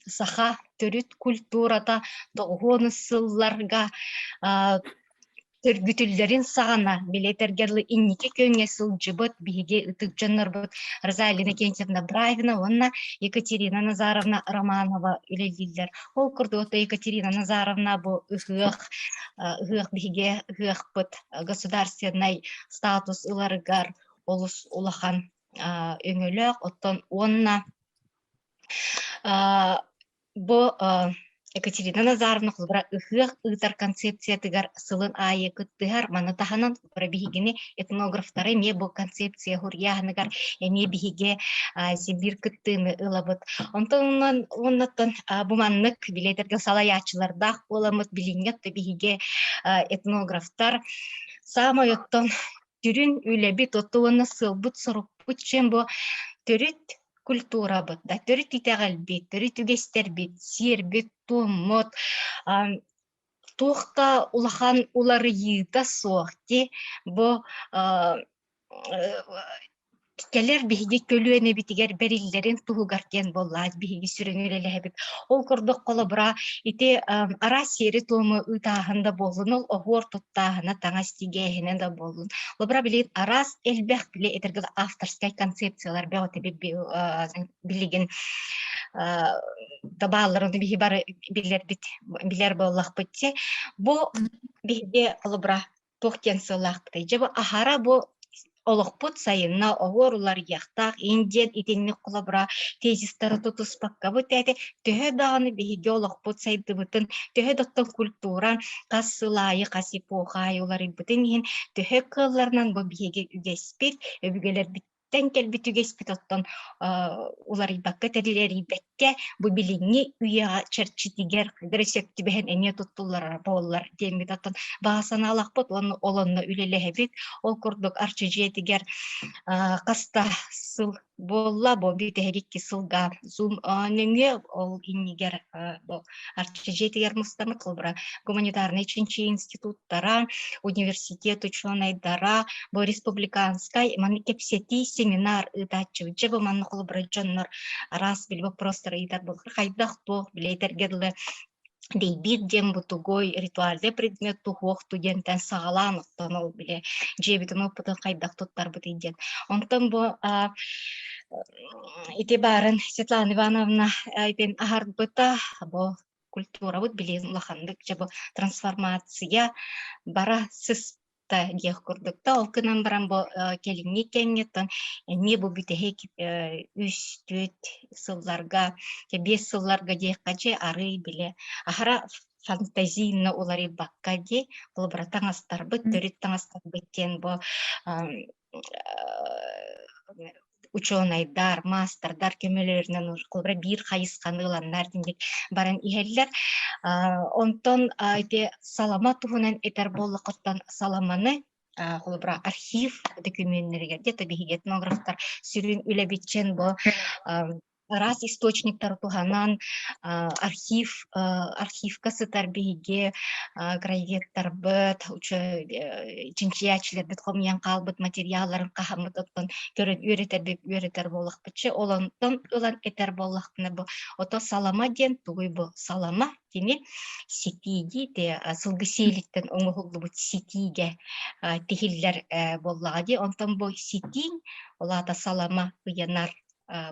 саха төрүт культурата тоҕуһуон сылларга Төргүтүллэрин саҕана, били этэргэ дылы, инники күөҥҥэ сылдьыбыт биһиги ытык дьоннорбут Розалина Кентьевна Бравина уонна Екатерина Назаровна Романова үлэлииллэр. Ол курдук ото Екатерина Назаровна бу ыһыах, ыһыах биһиги ыһыахпыт государственнай статус ыларыгар олус улахан өҥөлөөх, оттон уонна Бу Екатерина Назаровна холобура ыһыах ыытар концепциятыгар сылын аайы кыттыһар. Маны таһынан холобура биһигини этнографтары эмиэ бу концепция хуруйааһыныгар эмиэ биһиги сибиир кыттыыны ылабыт. Онтон оннуттан бу маннык билиэтэргэ салайааччылардаах буоламмыт билиҥҥи өттө биһиги этнографтар саамай оттон сүрүн үлэбит оту уонна сыалбыт-сорукпут чем бу төрүт культурабыт да төрүт итэҕэлбит, төрүт үгэстэрбит, сиэрбит-туоммут туох да улахан уларыйыыта суох ди бу кэлэр биһиги көлүөнэбитигэр бэриллэрин туһугар диэн буоллаат биһиги сүрүн үлэлэһэбит. Ол курдук холобура ити араас сиэри-туому ыытааһын да буоллун, ол оһуор туттааһына, таҥас тигээһинэ да буоллун. Холобура билигин араас элбэх били этэргэ авторскай концепциялар бөҕөтө билигин да баалларын биһи бары билэрбит билэр буоллахпыт бу биһиги холобура туох диэн сыаллаахпытый? Дьэ бу аһара бу олохпут сайынна оһуор уларыйыахтаах индиан итинник холобура тезистары тутуспакка бу тээтэ төһө даҕаны биһиги олохпут сайдыбытын төһө да оттон культура хас сыл аайы хас эпоха аайы уларыйбытын иһин төһө кыалларынан бу биһиги үгэспит өбүгэлэрбит төрүттэн кэлбит үгэспит оттон уларыйбакка тэрилэрийбэккэ бу билиҥҥи үйэҕэ чэрчитигэр хайдары сөп түбэһэн эмиэ туттуллара буоллар диэммит оттон баҕа санаалаахпыт уонна ол онно үлэлэһэбит. Ол курдук Арчы дьиэтигэр хаста сыл буолла бу бүтэһик икки сылга Zoom нөҥүө ол иннигэр бу Арчы дьиэтигэр мустаммыт холобура гуманитарнай чинчийии институттара, университет учуонайдара, бу республиканскай маннык кэпсэтии семинар ыытааччыбыт. Дьэ бу манна холобура дьоннор араас били вопростары ыытар буолар хайдах туох билэтэргэ дылы Дэйбиир диэн бу тугуй, ритуальный предмет туһуох ту диэнтэн саҕалаан оттон ол били дьиэбитин оппутун хайдах туттарбытый диэн. Онтон бу ити баарын Светлана Ивановна итин аһарбыта бу культурабыт билигин улаханнык дьэ бу трансформация бара сыс та диэх курдук да ол гынан баран бу кэлиҥҥи кэмҥэ эмиэ бу бүтэһик үс түөрт сылларга биэс сылларга диэххэ дьэ арыый бile аһара фантазийно уларыйбакка дии холобура таҥастарбыт төрүт таҥастарбыт диэн бу учуонайдар, маастардар көмөлөрүнэн холобура биир хайысханы ыланнар динник баран иһэллэр. Онтон ити салама туһунан этэр буоллаххыттан саламаны холобура архив дөкүмүөннэригэр где-то биһиги этнографтар сүрүн үлэбитчен бу араас источниктары туһанан архив архивка сытар биһиги краеведтарбыт чинчийээччилэрбит хомуйан хаалбыт материалларын хаһаммыт оттон көрөн үөрэтэрбит үөрэтэр буоллахпытчы ол онтон ылан этэр буоллахпына бу ото салама диэн тугуй бу салама кини ситииги те сылгы сиэлиттэн оҥоһуллубут ситиигэ тиһиллэр буоллаҕа дии онтон бу ситииҥ ол аата салама ыйанар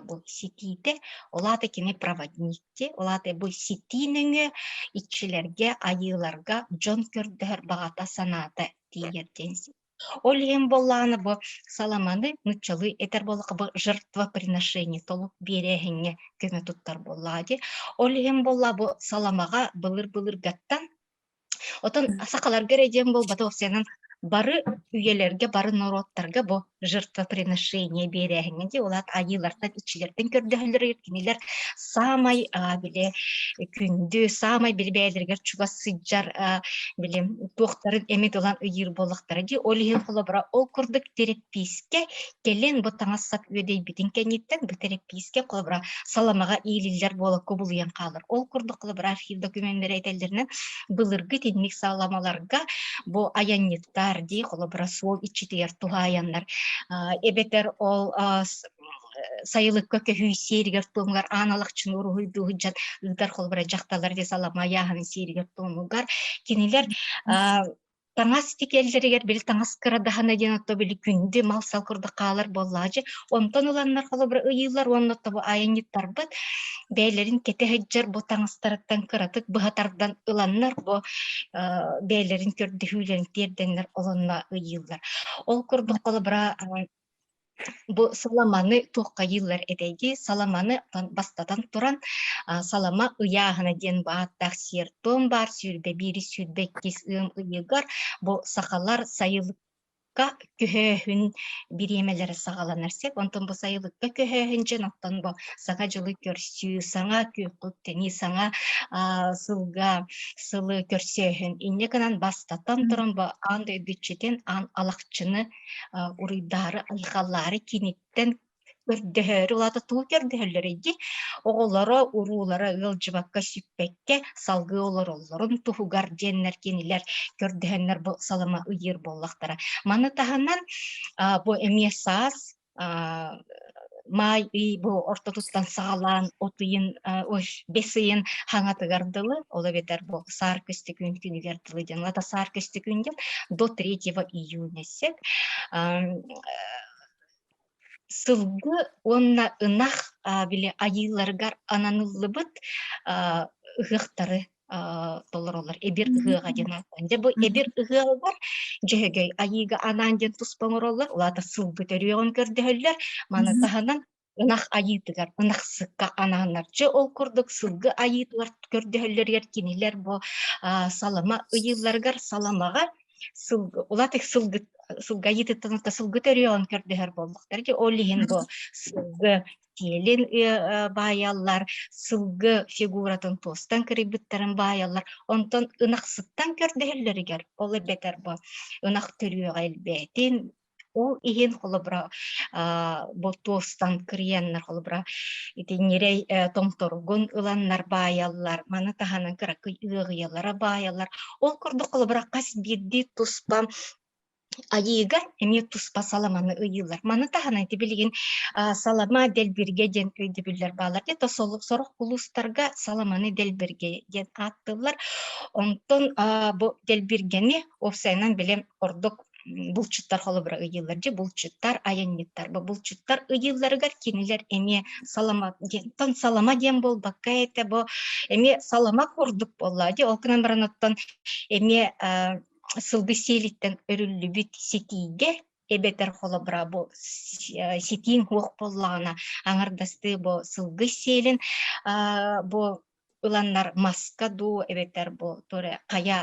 бу ситиитэ, ол аата кини проводник ол аата бу ситии нөҥүө иччилэргэ, айыыларга дьон көрдөһөр баҕата санаата тиийэр диэн Ол иһин буоллаҕына бу саламаны нуччалыы этэр буоллахха бу жертвоприношение толук биэрээһиҥҥэ көмө туттар буоллаҕа дии. Ол иһин буолла бу саламаҕа былыр-былыргаттан Отон сахаларга эрэ диэн буолбата уопсайынан бары үйэлэргэ, бары норуоттарга бу жертвоприношение биэрээһиҥҥэ дии, ол аата айыылартан, иччилэртэн көрдөһөллөрүгэр кинилэр саамай били күндү, саамай били бэйэлэригэр чугас сылдьар били туохтарын эмит ылан ыйыыр буоллахтара дии. Ол иһин холобура ол курдук терапиискэ кэлин бу таҥас-сап үөдэйбитин кэнниттэн бу терапиискэ холобура саламаҕа иилиллэр буола кубулуйан хаалар. Ол курдук холобура архив докуменнара этэллэринэн былыргы итинник саламаларга бу айанньыттар дии холобура суол иччитигэр туһаайаннар эбэтэр ол сайылыкка көһүү сиэригэр туомугар аан алахчын уруһуйдуу сылдьан ыытар холобура дьахталлар дии салама ыйааһын сиэригэр туомугар кинилэр Таҥас тикэллэригэр били таҥас кырадаһына диэн отто били күндү мал-сал курдук хаалар буоллаҕа Онтон ыланнар холобура ыйыыллар уонна отто бу айанньыттарбыт бэйэлэрин кэтэ сылдьар бу таҥастарыттан кыратык быһа тардан ыланнар бу бэйэлэрин көрдөһүүлэрин тиэрдэннэр олонно ыйыыллар. Ол курдук холобура Бу саламаны туоххайыыллар этэйдии, саламаны бастатан туран салама ыйааһына диэн бааттаах сиэр-туом баар 21 22 ыам ыйыгар бу сахалар сайылыкка көһөөһүн бириэмэлэрэ саҕаланар сөп. Онтон бу сайылыкка көһөөһүн дьон оттон бу саҥа дьылы көрсүү, саҥа күөххэ үктэнии, саҥа сылга сылы көрсөөһүн. Инньэ гынан бастатан туран бу аан дойду иччитин, аан алахчыны уруйдаары, айхаллаары киниттэн көрдөһөөрү, улаата тугу көрдөһөллөрүй дии? Оҕолоро, уруулара ыалдьыбакка, сүппэккэ салгыы олороллорун туһугар диэннэр кинилэр көрдөһөннөр бу салама ыйыыр буоллахтара. Маны таһынан бу эмиэ саас маай ый бу ортотуттан саҕалаан от ыйын ой бэс ыйын хаҥатыгар дылы ол эбэтэр бу саар көстөкүүн күнүгэр дылы диэн лата саар көстөкүүн диэн до 3 июня сөп сылгы уонна ынах били айыыларыгар ананыллыбыт ыһыахтары толороллор эбир ыһыаҕа диэн ааттаан. Дьэ бу эбир ыһыаҕыгар Дьөһөгөй айыыга анаан диэн туспа оҥороллор, ол аата сылгы төрүөҕүн көрдөһөллөр. Маны таһынан ынах айыытыгар, ынахсыкка анааннар. Дьэ ол курдук сылгы айыытыгар көрдөһөллөрүгэр кинилэр бу салама ыйыылларыгар саламаҕа сылгы, улаатык сылгы сылгы айыытыттан сылгы төрүөҕүн көрдөһөр буоллахтар дии. Ол иһин бу сылгы сиэлин баайаллар, сылгы фигуратын туостан кырыйбыттарын баайаллар. Онтон ынахсыттан көрдөһөллөрүгэр ол эбэтэр бу ынах төрүөҕэ элбээтин, ол иһин холобура бу туостан кырыйаннар холобура ити ньирэй томторугун ыланнар баайаллар, маны таһынан кыракый ыаҕыйалара баайаллар. Ол курдук холобура хас биирдии туспа Айыыга эмиэ туспа саламаны ыйыыллар. Маны таһынан ити билигин салама дэлбиргэ диэн өйдөбүллэр бааллар. Это сорох улуустарга саламаны дэлбиргэ диэн ааттыыллар. Онтон бу дэлбиргэни уопсайынан билим ордук булчуттар холобура ыйыыллар. Дьэ булчуттар, айанньыттар. Бу булчуттар ыйыылларыгар кинилэр эмиэ салама диэн, салама диэн буолбакка этэ бу эмиэ салама курдук буолла. Дьэ ол гынан баран оттон эмиэ сылгы сиэлиттэн өрүллүбүт ситиигэ эбэтэр холобура бу ситииҥ суох буоллаҕына аҥардастыы бу сылгы сиэлин бу ыланнар маска дуу эбэтэр бу туора хайа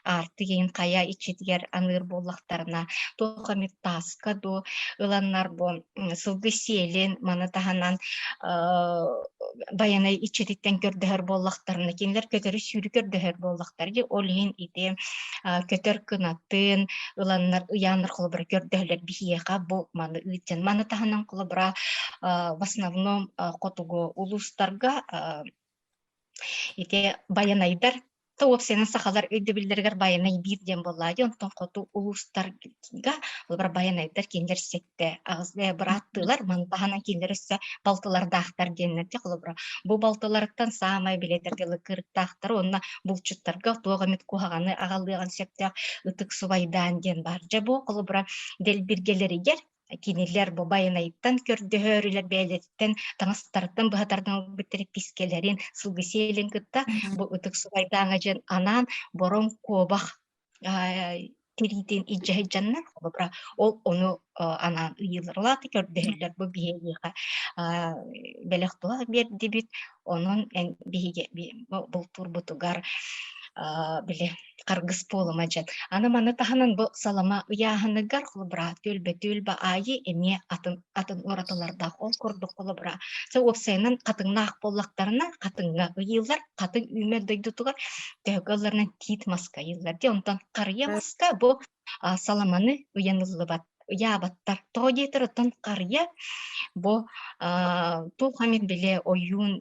аартык иһин хайа иччитигэр аныыр буоллахтарына туох эмит тааска дуу ыланнар бу сылгы сиэлин маны таһынан Байанай иччититтэн көрдөһөр буоллахтарына, кинилэр көтөрү-сүүрү көрдөһөр буоллахтар дии. Ол иһин ити көтөр кынатын ыланнар, ыйааннар холобура көрдөһөлөр биһиэхэ бу маны ыытчан. Маны таһынан холобура в основном хотугу улуустарга Ити байанайдар то уопсайынан сахалар өйдөбүллэригэр байанай биир диэн буоллаа дии, онтон хоту улуустарга олор байанайдар кинилэр сэттэ аҕыс бырааттыылар, маны таһынан кинилэр өссө балтылардаахтар диэннэр дии холобура. Бу балтыларыттан саамай билэтэргэ лыкырыктаахтар уонна булчуттарга туох эмит куһаҕаны аҕалыаҕын сөптөөх ытык субайдаан диэн баар. Дьэ бу холобура дэлбиргэлэригэр кинилэр бу байанайыттан көрдөһөр, бэйэлэриттэн таҥастарыттан быһа тардан ылбыт тэриппискэлэрин, сылгы сиэлин кытта бу ытык субайдааҥа дьэн анаан бороҥ куобах тириитин илдьэ сылдьаннар, холобура, ол ону анаан ыйыылар көрдөһөллөр бу биһиэхэ бэлэх туох биэрдибит, онон эн биһиги бултуурбутугар били харгыс буолума дьэн. Аны маны таһынан бу салама ыйааһыныгар холобура түөлбэ-түөлбэ аайы эмиэ атын атын уратылардаах. Ол курдук холобура уопсайынан хатыҥнаах буоллахтарына хатыҥҥа ыйыыллар, хатыҥ үүмэр дойдутугар төһө кыалларынан тиит маска ыйыыллар. Дьэ онтон харыйа маска бу саламаны ыйаныллыбат ыйаабаттар. Тоҕо диэтэр оттон харыйа бу туох эмит били ойуун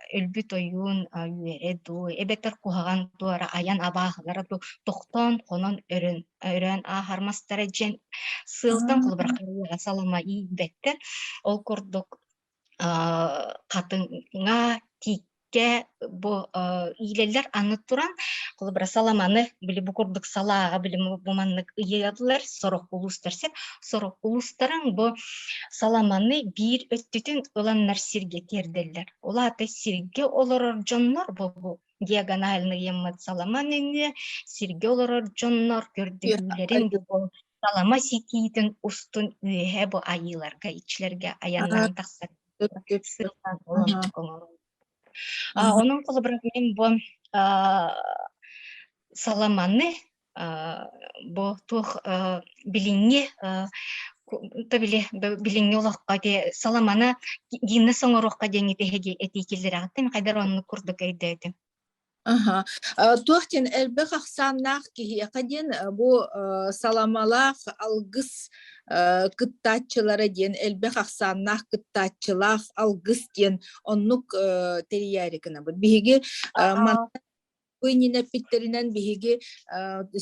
өлбүт ойуун үөрэ дуу эбэтэр куһаҕан туора айан абааһылара дуу тохтоон хонон өрөн өрөөн ааһар мастара дьэн сыалтан холобура харыйаҕа салама иийбэттэр. Ол курдук хатыҥҥа тииккэ бу иилэллэр аны туран холобура саламаны били бу курдук салааҕа били бу маннык ыйыаллар сорох улуустар сеп сорох улуустарыҥ бу саламаны биир өттүтүн ыланнар сиргэ тиэрдэллэр ол аата сиргэ олорор дьоннор бу бу диагональный ыйаммыт салама нөҥүө сиргэ олорор дьоннор көрдөһүүлэрин бу салама ситиитин устун үөһэ бу айыыларга иччилэргэ айаннаан тахсар Онон холобура мин бу саламаны бу туох билиҥҥи били билиҥҥи олоххо ити саламаны Гиннес оҥоруохха диэн ити этии киллэрэҕиттэн хайдах оннук курдук өйдөөтүм. Аһа. Туох диэн элбэх ахсааннаах киһиэхэ диэн бу саламалаах алгыс кыттааччылара диэн элбэх ахсааннаах кыттааччылаах алгыс диэн оннук тэрийээри гынабыт. Биһиги манна бу иннинэ эппиттэринэн биһиги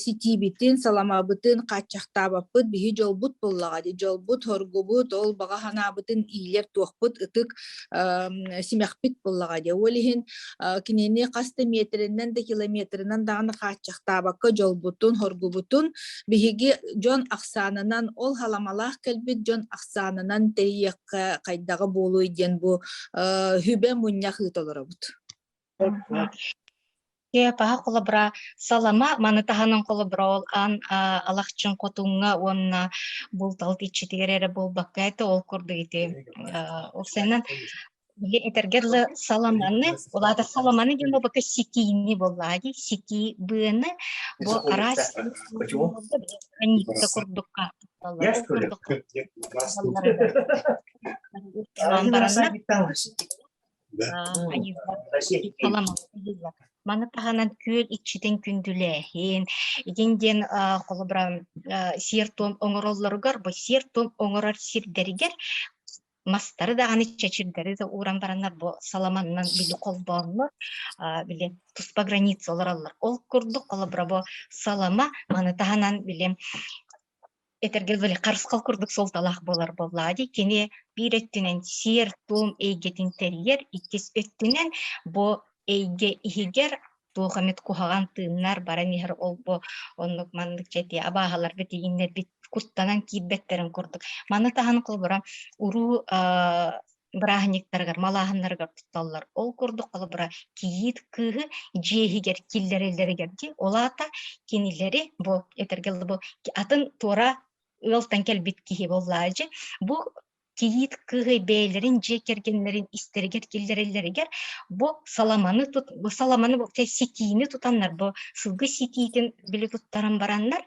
ситиибитин, саламабытын хааччахтаабаппыт, биһи дьолбут буоллаҕа дии. Дьолбут, хоргубут, ол баҕа санаабытын иилэр туохпут ытык симэхпит буоллаҕа дии. Ол иһин кинини хас да миэтэринэн да километрынан даҕаны хааччахтаабакка дьолбутун, хоргубутун биһиги дьон ахсаанынан, ол халамалаах кэлбит дьон ахсаанынан тэрийиэххэ хайдаҕа буолуой диэн бу сүбэ мунньах ыыта олоробут. Паха холобура салама маны таһынан холобура ол аан алахчын хотуҥҥа уонна булт-алт иччитигэр эрэ буолбакка этэ ол курдук ити ол сэнэн. Били этэргэ дылы саламаны, ол аата саламаны диэн буолбакка ситиини буоллаҕа дии. Ситии быаны бу араас граница курдукка тутталлар. Ол курдук бараннар Маны таһынан күөл иччитин күндүлээһин, итин диэн холобура сиэр-туом оҥороллоругар, бу сиэр-туом оҥорор сирдэригэр мастары даҕаны чэчирдэри да ууран бараннар бу саламаннан били холбооннор били туспа граница олороллор. Ол курдук холобура бу салама маны таһынан били этэргэ дылы харысхал курдук суолталаах буолар буоллаҕа дии. Кини биир өттүнэн сиэр-туом эйгэтин тэрийэр, иккис өттүнэн бу эйгэ иһигэр туох эмит куһаҕан тыыннар баран иһэр ол бу оннук маннык дьэ абааһыларбыт ииннэрбит куттанан киирбэттэрин курдук. Маны таһан холобура уруу бырааһынньыктарыгар, малааһыннарыгар тутталлар. Ол курдук холобура кийиит кыыһы дьиэ иһигэр киллэрэллэригэр дии, ол аата кинилэри бу этэргэ дылы бу атын туора ыалтан кэлбит киһи буоллаҕа дьэ бу кийиит кыыһы бэйэлэрин дьиэ кэргэннэрин истэригэр киллэрэллэригэр бу саламаны тут бу саламаны бу ситиини тутаннар бу сылгы ситиитин били туттаран бараннар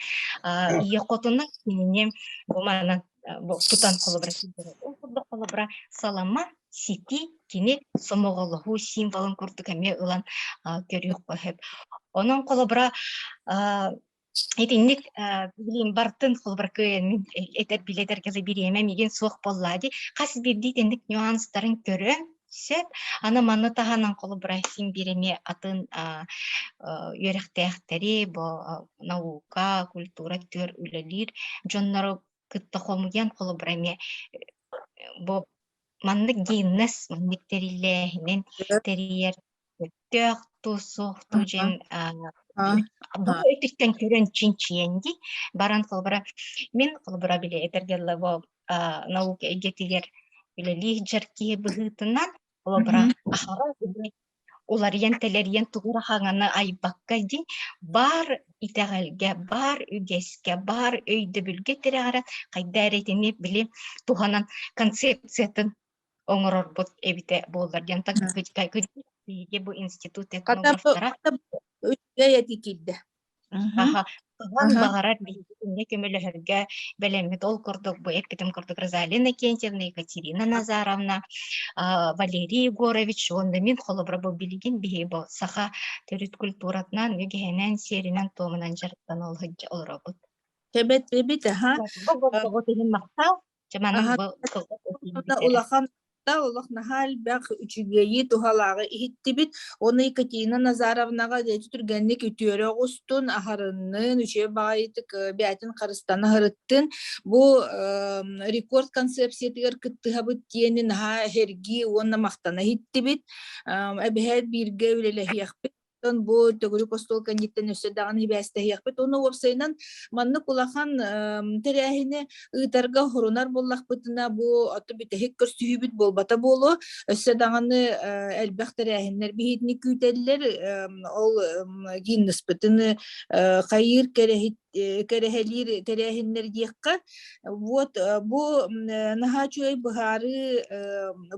ийэ хотуна кинини бу манан бу тутан холобура ол курдук холобура салама сити кини сомоҕолоһуу символун курдук эмиэ ылан көрүөххэ сөп. Онон холобура итинник билим бартын холобура кыайан мин этэр билэтэр кэлэ бириэмэ мигин суох буоллаа дии. Хас биирдии итинник нюанстарын көрөн сөп. Аны маны таһынан холобура син биир эмиэ атын үөрэхтээхтэри бу наука, культура өттүгэр үлэлиир дьоннору кытта хомуйан холобура эмиэ бу маннык Гиннес маннык тэриллээһинин тэрийэр өттөөх туу суох туу дьин бу өттүттэн көрөн чинчийэн дии баран холобура мин холобура били этэргэ бу наука эйгэтигэр үлэлии сылдьар киһи быһыытынан холобура аһара уларыйан-тэлэрийэн тугу эрэ хаҥаны айбакка дии баар итэҕэлгэ, баар үгэскэ, баар өйдөбүлгэ тирэҕирэн хайда эрэ итини били туһанан концепциятын оҥорорбут эбитэ буоллар диэн биһиги бу институт этнографтара үчүгэй этии киирдэ. Аха, хаһан баҕарар биһиги инньэ көмөлөһөргө бэлэммит. Ол курдук бу эппитим курдук Розалия Иннокентьевна, Екатерина Назаровна, Валерий Егорович уонна мин холобура бу билигин биһиги бу саха төрүт культуратынан, үгэһинэн, сиэринэн-туомунан дьарыктана олоробут. Эбит, эбит, аха. Бу болҕомтоҕут иһин махтал. Дьэ манан бу кылгас Улахан олох наһаа элбэх үчүгэйи, туһалааҕы иһиттибит. Оны Екатерина Назаровнаҕа дьэ түргэнник үтүөрэ оҕустун, аһарыннын, үчүгэй баҕайытык бэйэтин харыстана аһарыттын. Бу рекорд концепциятыгар кыттыһабыт диэни наһаа эһэргии уонна махтана иһиттибит. Эбэһээт бииргэ үлэлэһиэхпит. Оттон бу төгүрүк остуол кэнниттэн өссө даҕаны сибээстэһиэхпит. Уонна уопсайынан маннык улахан тэрээһини ыытарга хорунар буоллахпытына бу оту бүтэһик көрсүһүүбүт буолбата буолуо. Өссө даҕаны элбэх тэрээһиннэр биһитини күүтэллэр. Ол Гиннеспытын хайыыр кэрэһит кэрэһэлиир тэрээһиннэр диэххэ. Вот бу наһаа үчүгэй быһаарыы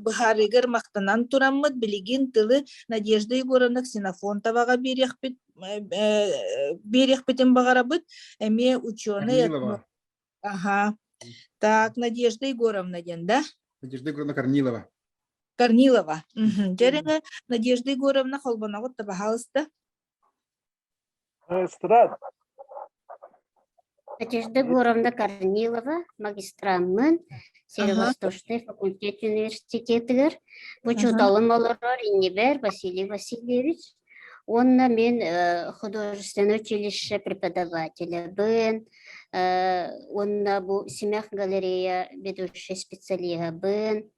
быһаарыыгар махтанан тураммыт билигин тылы Надежда Егоровна Ксенофонтоваҕа биэриэхпит биэриэхпитин баҕарабыт. Эмиэ ученый Корнилова. Ага. Так, Надежда Егоровна диэн, да? Надежда Егоровна Корнилова. Корнилова. Дьэрэҥэ Надежда Егоровна холбоноҕут да баһаалыста. Эстрад. Надежда Егоровна Корнилова, магистраммын, Северо-Восточный факультет университетыгар. Бу учууталым олорор иннибэр Василий Васильевич. Уонна мин художественное училище преподавателябын, уонна бу Симэх галерея ведущай специалиһабын.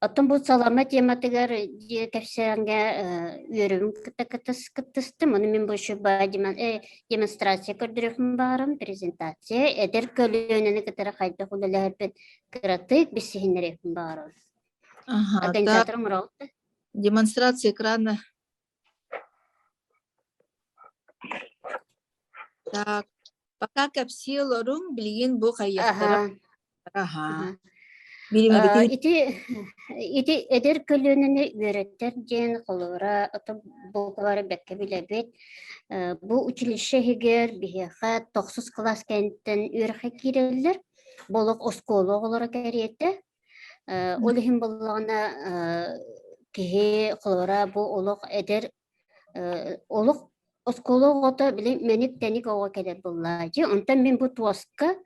Оттон бу салама тематыгар дьиэ кэпсээҥҥэ үөрүүм кытта кыттыстым. Ону мин бу демонстрация көрдөрүөхпүн баҕарам, презентация. Эдэр көлүөнэни кытары хайдах үлэлэһэрбин кыратык билсиһиннэриэхпин баҕарабын. Ага, Организатор оҥороҕут да? Демонстрация экрана. Так, пока кэпсии олоруҥ, билигин бу хайыахтара. Аха. Аха. Биримэбитин Ити ити эдэр көлүөнэни үөрэттэр диэн холобура буквары бэккэ билэбит. Бу училище иһигэр биһиэхэ тохсус кылаас кэнниттэн үөрэххэ киирэллэр. Болох оскуола оҕолоро кэриэтэ. Ол иһин буоллаҕына киһи холобура бу олох эдэр Олох оскуола оҕото били мэник-тэник оҕо кэлэр буоллааччы. Онтон мин бу туоска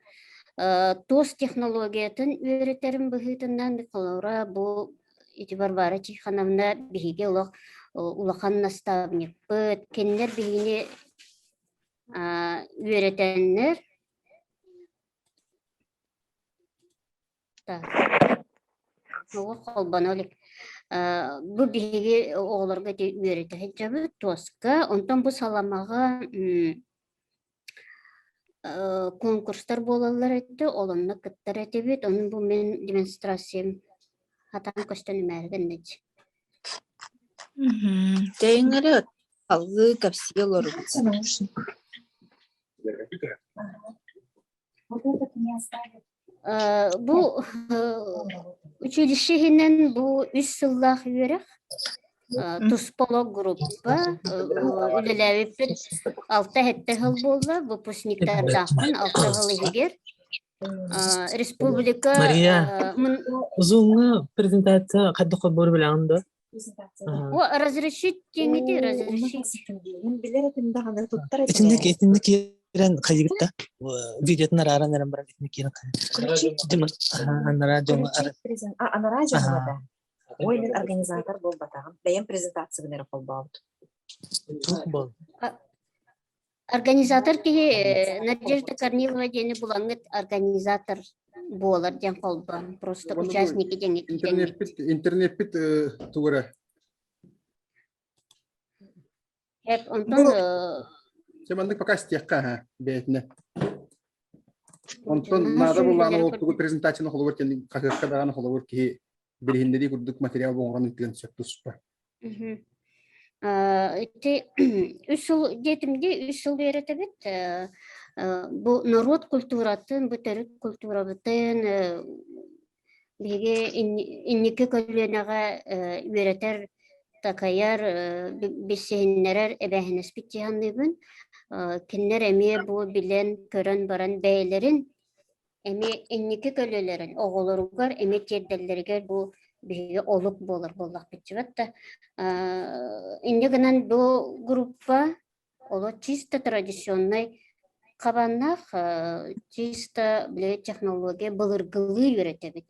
туос технологиятын үөрэтэрим быһыытынан холобура бу ити Варвара Тихоновна биһиги олох улахан наставникпыт. Кинилэр биһигини үөрэтэннэр Так. Оҕо холбоно илик. Бу биһиги оҕолорго ити үөрэтэ сылдьабыт туоска. Онтон бу саламаҕа конкурстар буолаллар этэ, ол онно кыттар этибит. Ону бу мин демонстрациям хатаан көстөн имээри гынна дии. Тэйиҥҥэри салгыы кэпсии олорубут. Бу училище иһинэн бу үс сыллаах үөрэх туспа олох группа үлэлээбиппит алта-сэттэ сыл буолла выпускниктардаахпын алта сыл иһигэр республика Мария, Zoom-ҥа презентация хайдах холбуур билэҕин дуо? О, разрешить диэҥити разрешить. Билэр этим даҕаны туттар этим. Итинник итинник киирэн хайыгыт да видеотун арааран эрэн баран итинник киирэн Анараа дьоҥҥо Анараа дьоҥҥо да. Ой, мен организатор буолбатаҕым. Бэйэм презентациябын эрэ холбообут. Туох бол? Организатор киһи Надежда Корнилова диэни булаҥҥыт организатор буолар диэн холбоон. Просто участники диэҥҥит Интернеппит интернеппит тугу эрэ Эп, онтон Чэ маннык пока истиэххэ аха бэйэтинэ. Онтон наада буоллаҕына ол тугу презентацияны холобур кэнник хаһыакка даҕаны холобур киһи билиһиннэрии курдук материал оҥорон ыытыан сөп туспа. Ити үс сыл диэтим дии, үс сыл үөрэтэбит. Бу норуот культуратын, бу төрүт культурабытын биһиги инники көлүөнэҕэ үөрэтэр, такайар, билсиһиннэрэр эбээһинэспит дии саныыбын. Кинилэр эмиэ бу билэн, көрөн баран бэйэлэрин эмиэ инники көлүөлэрин оҕолоругар эмиэ тиэрдэллэригэр бу биһиги олук буолар буоллахпыт да инньэ гынан бу группа оло чисто традиционнай хабаннаах чисто били технология былыргылыы үөрэтэбит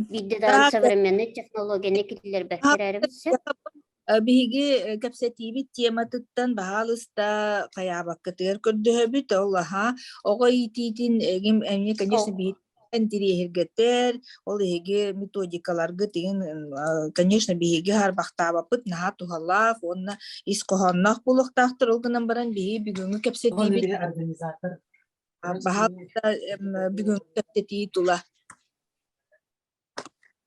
биирдэ даҕаны современный технологияны киллэрбэккэ эрээрибит сөп Биһиги кэпсэтиибит тематыттан баһаалыста хайаабаккытыгар көрдөһөбүт. Ол аһа оҕо иитиитин эгим эмиэ, конечно, биһиги интириэһиргэтэр, ол эһиги методикаларгыт игин, конечно, биһиги харбахтаабаппыт наһаа туһалаах уонна ис хоһоонноох буолуохтаахтар. Ол гынан баран биһиги бүгүҥҥү кэпсэтиибит организатор баһаалыста бүгүҥҥү кэпсэтии тула.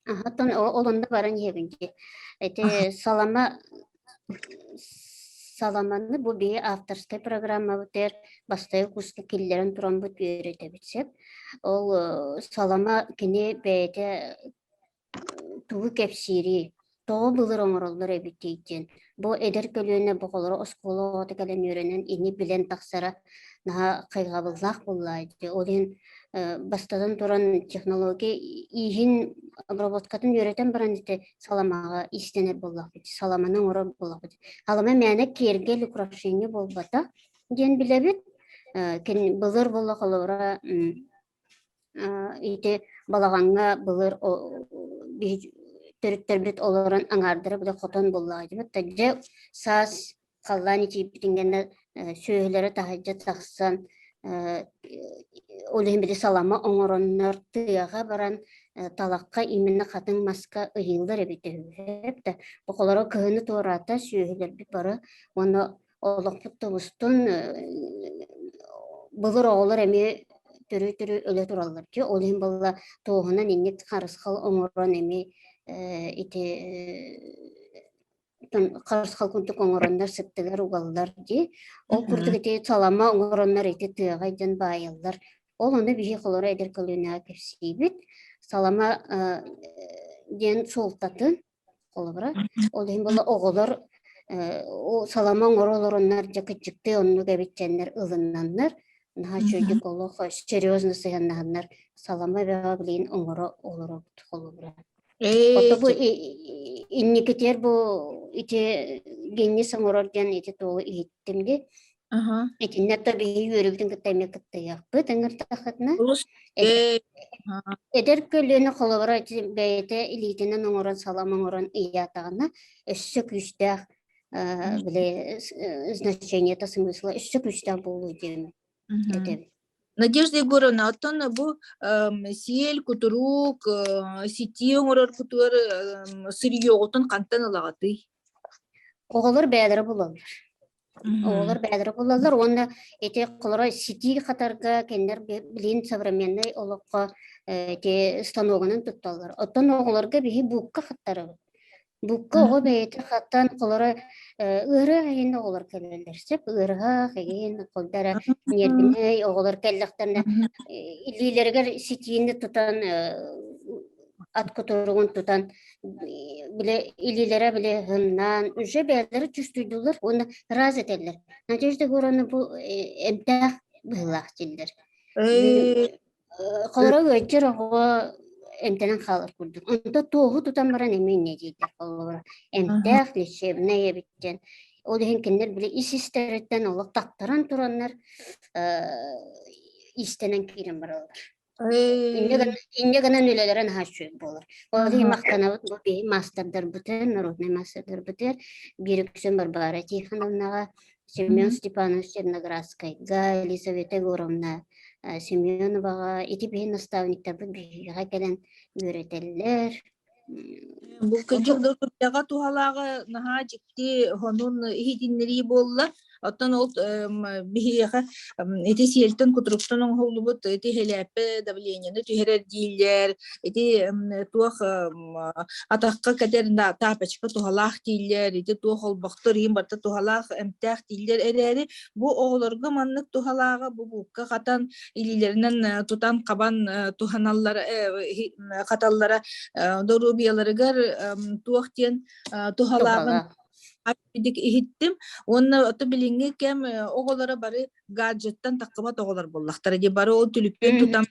Оттон ол онно баран иһэбин дии. Ити салама саламаны бу биһи авторскай программабытыгар бастакы курска киллэрэн тураммыт үөрэтэбит сөп. Ол салама кини бэйэтэ тугу кэпсиирий, тоҕо былыр оҥороллор эбитий диэн. Бу эдэр көлүөнэ оҕолоро оскуола оҕото кэлэн үөрэнэн ини билэн тахсара наһаа хайҕабыллаах буоллаа дии. Ол иһин бастатан туран технология ииһин обработкатын үөрэтэн баран ити саламаҕа иистэнэр буоллахпыт, саламаны оҥорор буоллахпыт. Салама мээнэ киэргэл украшение буолбата диэн билэбит. Былыр буолла холобура Ити балаҕаҥҥа былыр төрүттэрбит олорон аҥаардара бile хотон буоллаҕа дии дьэ саас халлаан итийбитин кэннэ сүөһүлэрэ таһырдьа тахсан ол иһин били салама оҥороннор тыаҕа баран талахха именно хатыҥ маска ыйыыллар эбитэ үһү да оҕолоро кыһыны туораата сүөһүлэрбит бары уонна олохпут тубустун былыр оҕолор эмиэ төрүү-төрүү өлө тураллар дии ол иһин буолла туоһунан инник харысхал оҥорон эмиэ ити харысхал курдук оҥороннор сыттыгар угаллар дии ол курдук ити салама оҥороннор ити тыаҕа илдьэн баайаллар ол ону биһи холоро эдэр көлүөнэҕэ кэпсиибит. Салама диэн суолтатын холобура ол иһин буолла оҕолор салама оҥоро олороннор дьэ кырдьыктыы оннук эбит диэннэр ылыннаннар наһаа үчүгэйдик олох серьезно сыһыаннаһаннар салама бөҕө билигин оҥоро олоробут холобура. Ото бу инникитигэр бу ити Гиннес оҥорор диэн ити туолу иһиттим дии. Итиннэ то биһи үөрүүбүтүн кытта эмиэ кыттыһыахпыт ыҥыртаххытына. Эдэр көлүөнэ холобура бэйэтэ илиитинэн оҥорон салам оҥорон ыйаатаҕына өссө күүстээх били значениета смысла өссө күүстээх буолуо диэн этэбин. Надежда Егоровна, оттон бу сиэл, кутурук, ситии оҥороргутугар сырьеҕутун хантан ылаҕытый? Оҕолор бэйэлэрэ булаллар. Оҕолор бэйэлэрэ булаллар уонна ити холоро ситии хатарга кинилэр билигин современнай олоххо ити станогунан тутталлар. Оттон оҕолорго биһи буукка хаттарабыт. Буукка оҕо бэйэтэ хаттан холоро ыарыһах иһин оҕолор кэлэллэр. Сөп ыарыһах иһин холдара ньиэрбинэй оҕолор кэллэхтэринэ илиилэригэр ситиини тутан ат кутуругун тутан бile илиилэрэ бile һыннаан уже бэйэлэрэ чувствуйдулар уонна раз этэллэр. Надежда Егоровна бу эмтээх быһыылаах дииллэр. Холоро ыалдьар оҕо эмтэнэн хаалар курдук. Онто туоһу тутан баран эмиэ инньэ дииллэр холобура. Эмтээх лечебнэй эбит диэн. Ол иһин кинилэр били ис-истэриттэн олох таттаран тураннар иистэнэн киирэн бараллар. Инньэ гынан үлэлэрэ наһаа үчүгэй буолар. Ол иһин махтанабыт бу биһи маастардарбытын, народнай маастардарбытыгар биир үксүн Варвара Тихоновнаҕа, Семен Степанович Черноградскайга, Елизавета Егоровна Семеноваҕа ити биһи наставниктарбыт биһиэхэ кэлэн үөрэтэллэр. Бу кырдьык доруобуйаҕа туһалааҕа наһаа дьикти сонун иһитиннэрии буолла. Оттон ол биһиэхэ ити сиэлтэн кутуруктан оҥоһуллубут ити хэлээппэ давлениены түһэрэр дииллэр, ити туох атахха кэтэр тапочка туһалаах дииллэр, ити туох олбохтор иһин барыта туһалаах эмтээх дииллэр эрээри бу оҕолорго маннык туһалааҕа бу буукка хатан илиилэринэн тутан хабан туһаналлара хаталлара доруобуйаларыгар туох диэн туһалааҕын иһиттим уонна ото билиҥҥи кэм оҕолоро бары гаджеттан таххыбат оҕолор буоллахтара дии бары ол түлүппүөн тутан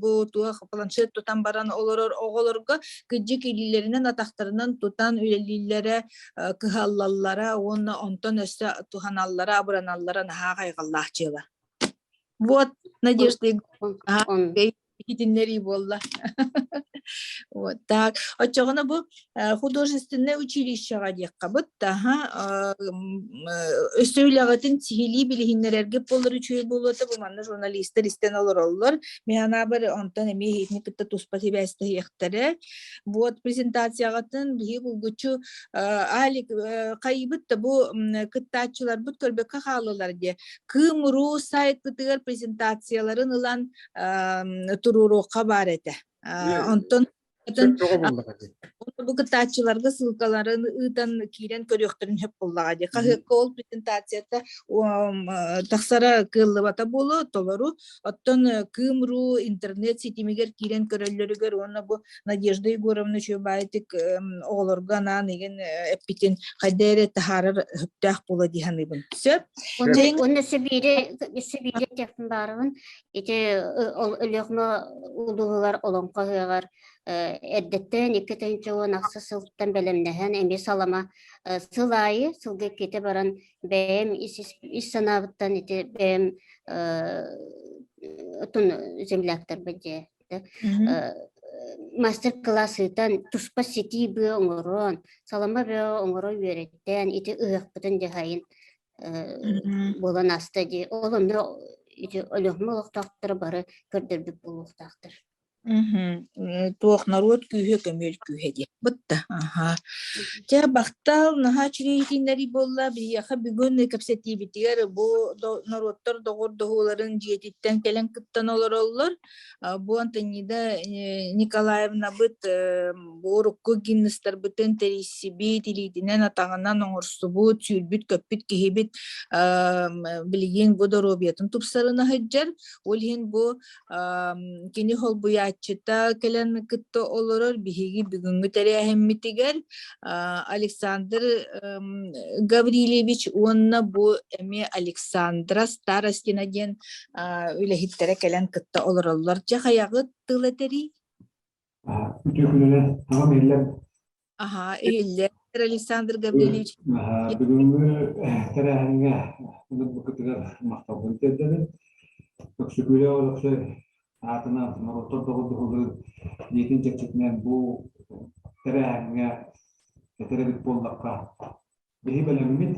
бу туох планшет тутан баран олорор оҕолорго кыдьык илиилэринэн атахтарынан тутан үлэлииллэрэ кыһаллаллара уонна онтон өссө туһаналлара абыраналлара наһаа хайҕаллаах дьыала. Вот, Надежда иһитиннэрии буолла. Вот так. Оччоҕуна бу художественнай училищеҕа диэххэ аха өссө үлэҕитин сиһилии билиһиннэрэргэ буолар үчүгэй буолуота бу манна журналистар истэн олороллор. Мин анаабар онтон эмиэ иһитини кытта туспа сибээстэһиэхтэрэ. Вот презентацияҕытын биһиги булгуччу Алик хайыбыт да бу кыттааччыларбыт көрбөккө хааллылар диэ. Кыым.ру сайтпытыгар презентацияларын ылан туруоруохха баар этэ. Онтон бу кыттааччыларга ссылкаларын ыытан киирэн көрүөхтэрин сөп буоллаҕа дии. Хаһыакка ол презентацията тахсара кыаллыбата буолуо толору. Оттон Кыым.ру интернет ситимигэр киирэн көрөллөрүгэр уонна бу Надежда Егоровна үчүгэйдик оҕолорго анаан игин эппитин хайда эрэ таһаарар сөптөөх буола дии саныыбын. Сөп. Уонна өссө биири өссө биири этиэхпин баарыбын. Ити Өлүөхүмэ улууһугар Олоҥхо ыһыаҕар эрдэттэн 2016 сылтан бэлэмнэһэн эмиэ салама сыл аайы сылга иккитэ баран бэйэм ис санаабыттан ити бэйэм отун земляктарбын дьэ мастер-класс ыытан туспа ситии быа оҥорон салама бөҕө оҥоро үөрэтэн ити ыһыахпытын дьаһайын буолан ааста дии ол онно ити Өлүөхүмэ олохтоохторо бары көрдөрбүт буолуохтаахтар Туох норуот күүһэ көмүөл күүһэ диэн бытта. Аһаа. Дьэ, бахтал наһаа үчүгэй иһитиннэрии буолла. Биһиэхэ бүгүн кэпсэтиибитигэр бу норуоттар доҕордоһууларын дьиэтиттэн кэлэн кыттан олороллор. Бу Антонида Николаевнабыт бу урукку гимнастарбытын тэрийсибит, илиитинэн атаҕынан оҥорсубут, сүүрбүт-көппүт киһибит билигин бу доруобуйатын тупсарына сылдьар. Ол иһин бу кини холбуйааччы. салайааччыта кэлэн кытта олорор. Биһиги бүгүҥҥү тэрээһиммитигэр Александр Гаврильевич уонна бу эмиэ Александра Старостина диэн үлэһиттэрэ кэлэн кытта олороллор. Дьэ хайаҕыт тыл этэрий? Үтүө күнүнэн аҕам иһиллэр. Аһаа, иһиллэр Александр Гаврильевич. Бүгүҥҥү тэрээһиҥҥэ ынырбыккытыгар махталбын тиэрдэбин. Өксөкүүлээх Өлөксөй аатынан норуоттар доҕордоһууларын дьиэтин чэрчитинэн бу тэрээһиҥҥэ этэр эбит буоллахха, биһи бэлэммит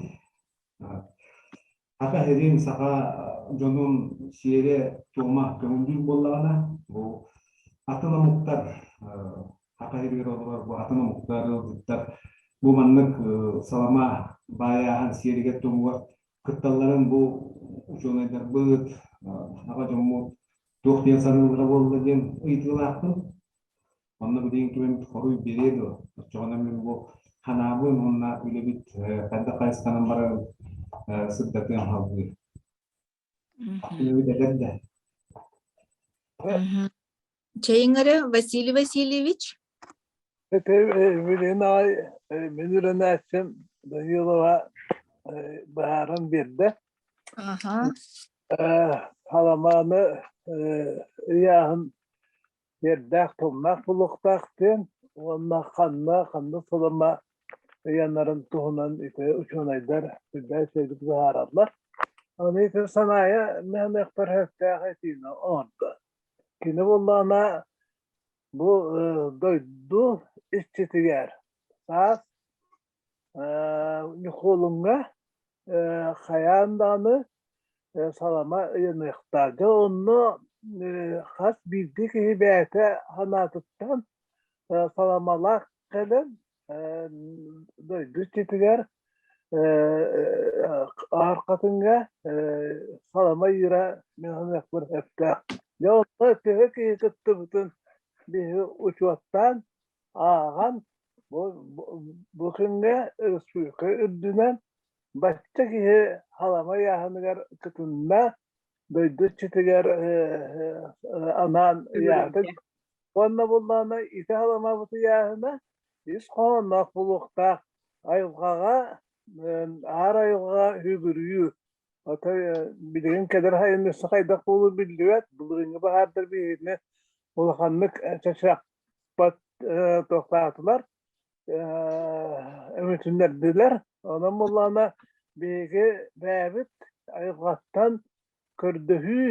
Саха сирин, саха дьонун сиэрэ-туома көҥүллүүр буоллаҕына, бу атын омуктар саха сиригэр олорор бу атын омуктар, ыалдьыттар бу маннык салама баайааһын сиэригэр-туомугар кытталларын бу учуонайдарбыт, аҕа дьоммут туох диэн саныыллара буолла диэн ыйытыылаахпын. Онно билигин ким хоруй биэриэ дуо? Оччоҕуна мин бу ханаабын уонна үлэбит хайдах хайысханан барарын сырдатыам салгыы. Үлэбит эдэр да. Чэйиҥ эрэ, Василий Васильевич. Ити билигин аҕай мин үөрэнээччим Данилова быһааран биэрдэ. Аха. Халамааны ыйааһын Сиэрдээх тыллаах буолуохтаах диэн уонна ханна, ханнык салама ыйанарын туһунан ити учуонайдар сүрдээх үчүгэйдик быһаараллар. Аны ити Санаайа нэһилиэкпэр сөптөөх этиини оҥордо. Кини буоллаҕына бу дойду иччитигэр саас Ньукуолуҥҥа хайаан даҕаны салама ыйаныахтаах. Дьэ онно хас биирдии киһи бэйэтэ санаатыттан саламалаах кэлэн дойду иччитигэр Аар Хатыҥҥа салама ыйыыра мин саныахпын сөптөөх. Дьэ онно төһө киһи кыттыбытын биһиги учуоттаан ааҕан бу бу күҥҥэ республика үрдүнэн бачча киһи халама ыйааһыныгар кытынна, дойду иччитигэр анаан ыйаата. Уонна буллаҕына ити халамабыт ыйааһына ис хоһоонноох буолуохтаах айылҕаҕа аар айылҕаҕа үгүрүйүү. Отой билигин кэлэр сайын өссө хайдах буолуо биллибэт. Былырыыҥҥы баһаардар биһигини улаханнык чачаах туохтаатылар, өмүтүннэрдилэр. Онон буоллаҕына биһиги бэйэбит айылҕаттан көрдөһүү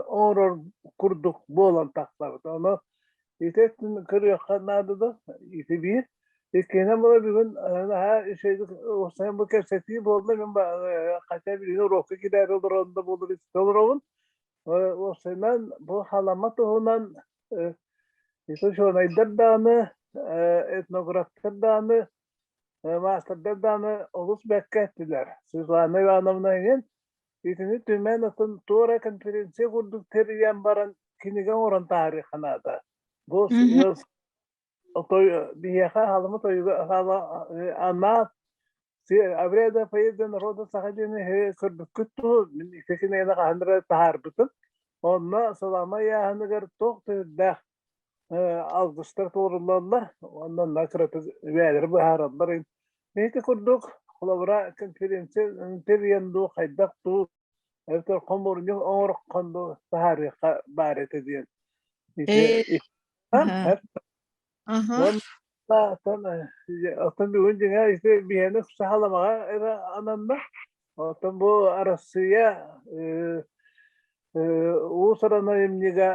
оҥорор курдук буолан тахсабыт. Ону ити өттүн көрүөххэ наада да, ити биир. Иккиһинэн була бүгүн наһаа үчүгэйдик уопсайынан бу кэпсэтии буолла. Мин хотя билигин уруокка киирээри олорон да буоллар истэ олоробун. Уопсайынан бу халама туһунан учуонайдар даҕаны, этнографтар даҕаны, маастардар даҕаны олус бэркэ эттилэр. Светлана Ивановна иһин итини түмэн атын туора конференция курдук тэрийэн баран кинигэ оҥорон таһаарыахха наада. Бу Отой биһиэхэ халыма тойуга анаат Обряда поезда народа саха диэни көрбүккүт дуу мин ити кинигэни хаһан эрэ таһаарбытым. Онно салама ыйааһыныгар туох да үрдээх алгыстар туоруллаллар уонна онно кыратык бэйэлэрэ быһаараллар. Ити курдук холобура конференция тэрийэн дуу хайдах дуу эбэтэр хомуурунньук оҥороххон дуу таһаарыахха баар этэ диэн. Ити Оттон бүгүн дьиҥэ ити биһиэни сахаламаҕа эрэ ананна. Оттон бу Арассыыйа уус-уран айымньыга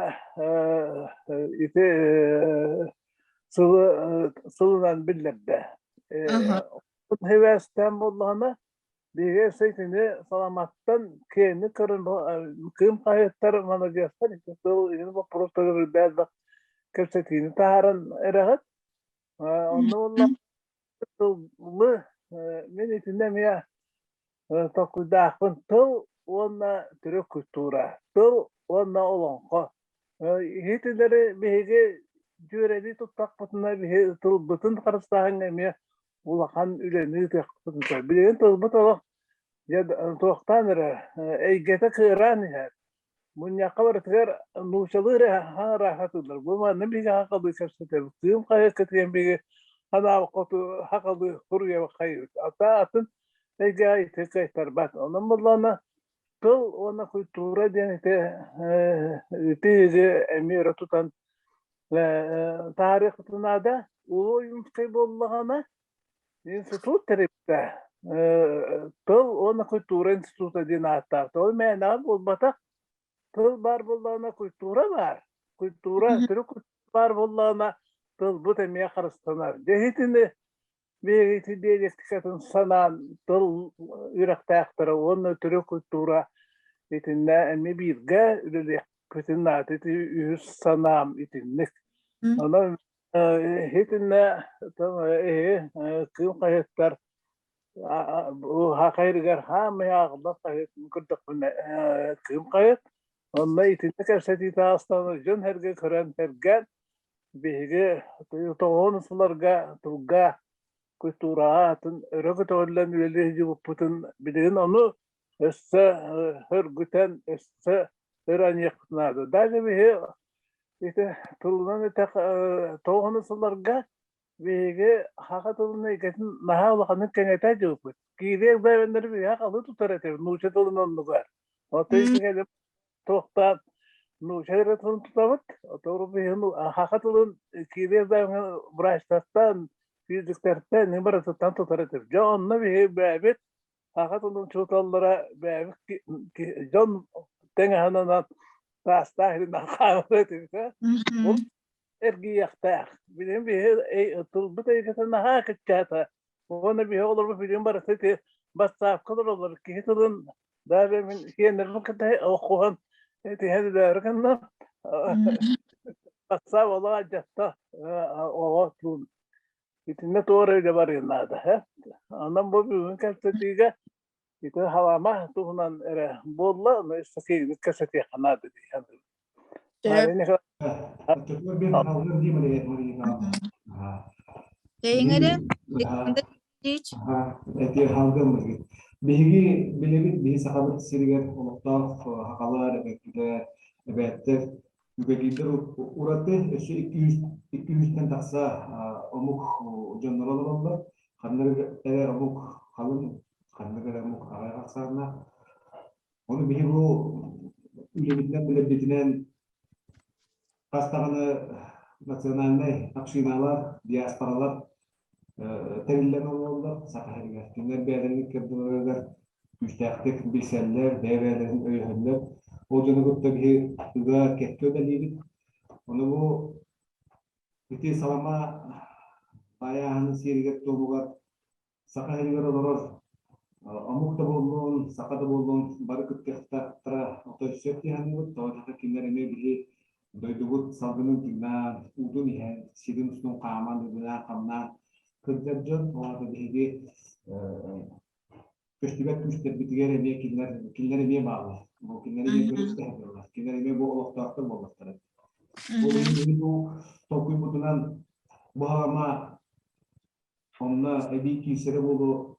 ити сылы сылынан биллэрдэ. Сибээстээн буоллаҕына Биһиги өссө итини саламаттан киэҥник көрөн кыым хаһыаттар маладьыастар ити тыл игин боппуруостары үрдээн элбэх кэпсэтиини таһааран эрэҕит. Онно буолла тыллы мин итиннэ эмиэ толкуйдаахпын тыл уонна төрүт культура, тыл уонна олоҥхо. Итилэри биһиги дьүөрэлии туттахпытына биһи тылбытын харыстааһыҥҥа эмиэ улахан үлэни ыытыахпытын сөп. Билигин тылбыт олох дьэ туохтаан эрэ эйгэтэ кыараан иһэр. Мунньахха барытыгар нууччалыы эрэ саҥара сатыыллар. Бу манна биһиги сахалыы кэпсэтэбит. Кыым хаһыакка тиийэн биһиги ханаабыт хоту сахалыы суруйабыт хайыыбыт. Ата атын эйгэҕэ ити кыайтарбат. Онон буоллаҕына тыл уонна культура диэн ити ити эмиэ өрө тутан таарыахпытын наада. Улуу Ойуунскай буоллаҕына Институт тэрилтэ тыл уонна культура института диэн ааттаах. Ол мээнэҕэ буолбатах. Тыл баар буоллаҕына культура баар. Культура, төрүт культура баар буоллаҕына тылбыт эмиэ харыстанар. Дьэ итини биһиги ити диалектикатын санаан тыл үөрэхтээхтэрэ уонна төрүт культура итиннэ эмиэ бииргэ үлэлиэхпитин наада. Ити үһүс санаам итинник. Онон Итиннэ эһи кыым хаһыаттар хайырыгар хаамай ааҕыллар хаһыат көрдөхпүнэ кыым хаһыат онно итиннэ кэпсэтии таҕыстаҕына дьон-сэргэ көрөн сэргээн биһиги тоҕуһун сылларга тылга культураҕа атын өрө көтөҕүллэн үлэлии сылдьыбыппытын билигин ону өссө сөргүтэн өссө өр аньыахпыт наада. Даже биһи ити тылынан этэх тоҕуһун сылларга биһиги саха тылын эйгэтин наһаа улаханнык кэҥэтэ дьылбыт. Киириэх бэйэбиннэри биһиэхэ халы тутар этибит нуучча тылын оннугар. Оттон ити туохтаан нуучча эрэ тылын тутабыт, отору биһиги саха тылын киириэх бэйэбин врачтартан, физиктэртэн барытыттан тутар этибит. Дьэ онно биһиги бэйэбит Саха тылын учууталлара бэйэбит дьон тэҥэһинэн таастаах илинэн хаалар этибит ээ. Ол эргийиэхтээх. Билигин биһи тылбыт эйгэтэ наһаа кыччаата. Уонна биһи оҕолорбут билигин барыта ити бассаапка олороллор. Киһи тылын даже мин сиэннэрбин кытта окуһан этиһэн үлээрэ гынна. Бассаап олох алдьатта оҕо тылын Итиннэ туох эрэ үлэ барыан наада ээ. Онон бу бүгүн кэпсэтиигэ ити халаама туһунан эрэ буолла, ону өссө киэҥник кэпсэтиэххэ наада дии саныыбын. Мария Николаевна, Оччотугар биир хааллар дии Мария Мария Николаевна. Тэйиҥ эрэ, Александр Ильич. Эти халгын Биһиги билэбит, биһи Сахабыт сиригэр олохтоох сахалар, эбэккилэр, эбээттэр Үгэдиирдэр ураты өссө икки сүүстэн тахса омук дьонноро олороллор. Ханнык эрэ омук халыҥ, ханнык эрэ омук аҕыйах ахсааннаах. Ону биһи бу үлэбитинэн билэрбитинэн хас даҕаны национальнай общиналар, диаспоралар тэриллэн олороллор Саха сиригэр. Кинилэр бэйэлэрин икки күүстээхтик билсэллэр, бэйэ-бэйэлэрин өйөһөллөр. Ол дьону кытта биһи ыга кэккэ үлэлиибит. Ону бу ити салама баайааһынын сиэригэр-туомугар Саха сиригэр олорор омук да буоллун, саха да буоллун бары кыттыахтаахтара отой сөп дии саныыбыт. Тоҕо диэтэххэ кинилэр эмиэ биһи дойдубут салгынын тыыннаан, уутун иһэн, сирин устун хааман, үлэлээн-хамнаан кырдьар дьон. Ол аата биһиги көстүбэт күүстэрбитигэр эмиэ кинилэр кинилэр эмиэ бааллар. Бу кинилэр эмиэ көрүстэ сылдьаллар. Кинилэр эмиэ бу олохтоохтор буоллахтара. Ол иһин биһиги бу толкуйбутунан бу халама онно эбии киирсэрэ буолуо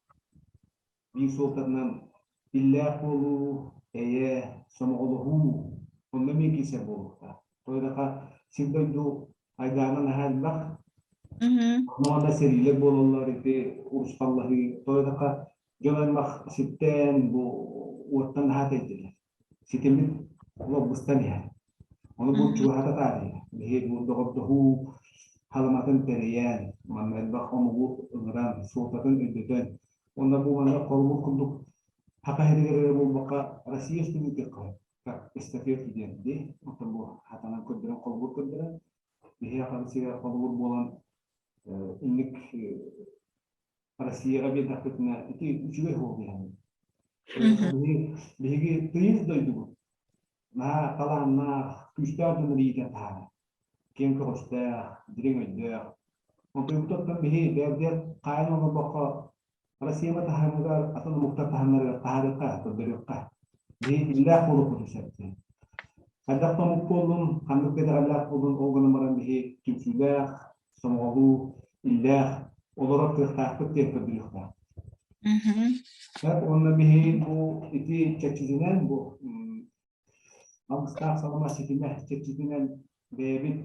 биир суолтатынан иллээх буолуу, эйэ, сомоҕолоһуу онно эмиэ киирсэр буолуохтаах. Тоҕо сир-дойду айдаана наһаа элбэх. Онно сэриилэр буолаллар, ити урусхаллаһыы. Тоҕо дьон аймах сиртэн бу уоттан наһаа тэйдилэр. Ситиммит олох быстан иһэр. Ону бу чугаһата таарыйа. Биһиги бу доҕордоһуу халаматын тэрийэн, манна элбэх омугу ыҥыран, суолтатын өйдөтөн, уонна бу манна холобур курдук Саха сиригэр эрэ буолбакка, Россия үстүн как эстафета диэн дии. Оттон бу хатанан көрдөрөн, холобур көрдөрөн, биһиэхэ Россия холобур буолан инник Россияҕа биэрдэхпитинэ ити үчүгэй суол диэхин. Биһиги тыйыс дойдубут наһаа талааннаах, күүстээх дьону иитэн таһаарар. Киэҥ көҕүстээх, дириҥ өйдөөх. Онтуйбутуттан биһи бэйэбитигэр хаайан олорбокко Россияба таһымыгар, атын омуктар таһымнарыгар таһаарыахха, көрдөрүөххэ. Биһи иллээх буолуохпутун сөп диэн. Хайдах да омук буоллун, ханнык да итэҕэллээх буоллун, ол гынан баран биһи түмсүүлээх, сомоҕолуу, иллээх олорор кыахтаахпыт диэн көрдөрүөхтээх. Уонна биһи бу ити чэрчитинэн бу. Алгыстаах салама ситимэ чэрчитинэн бэйэбит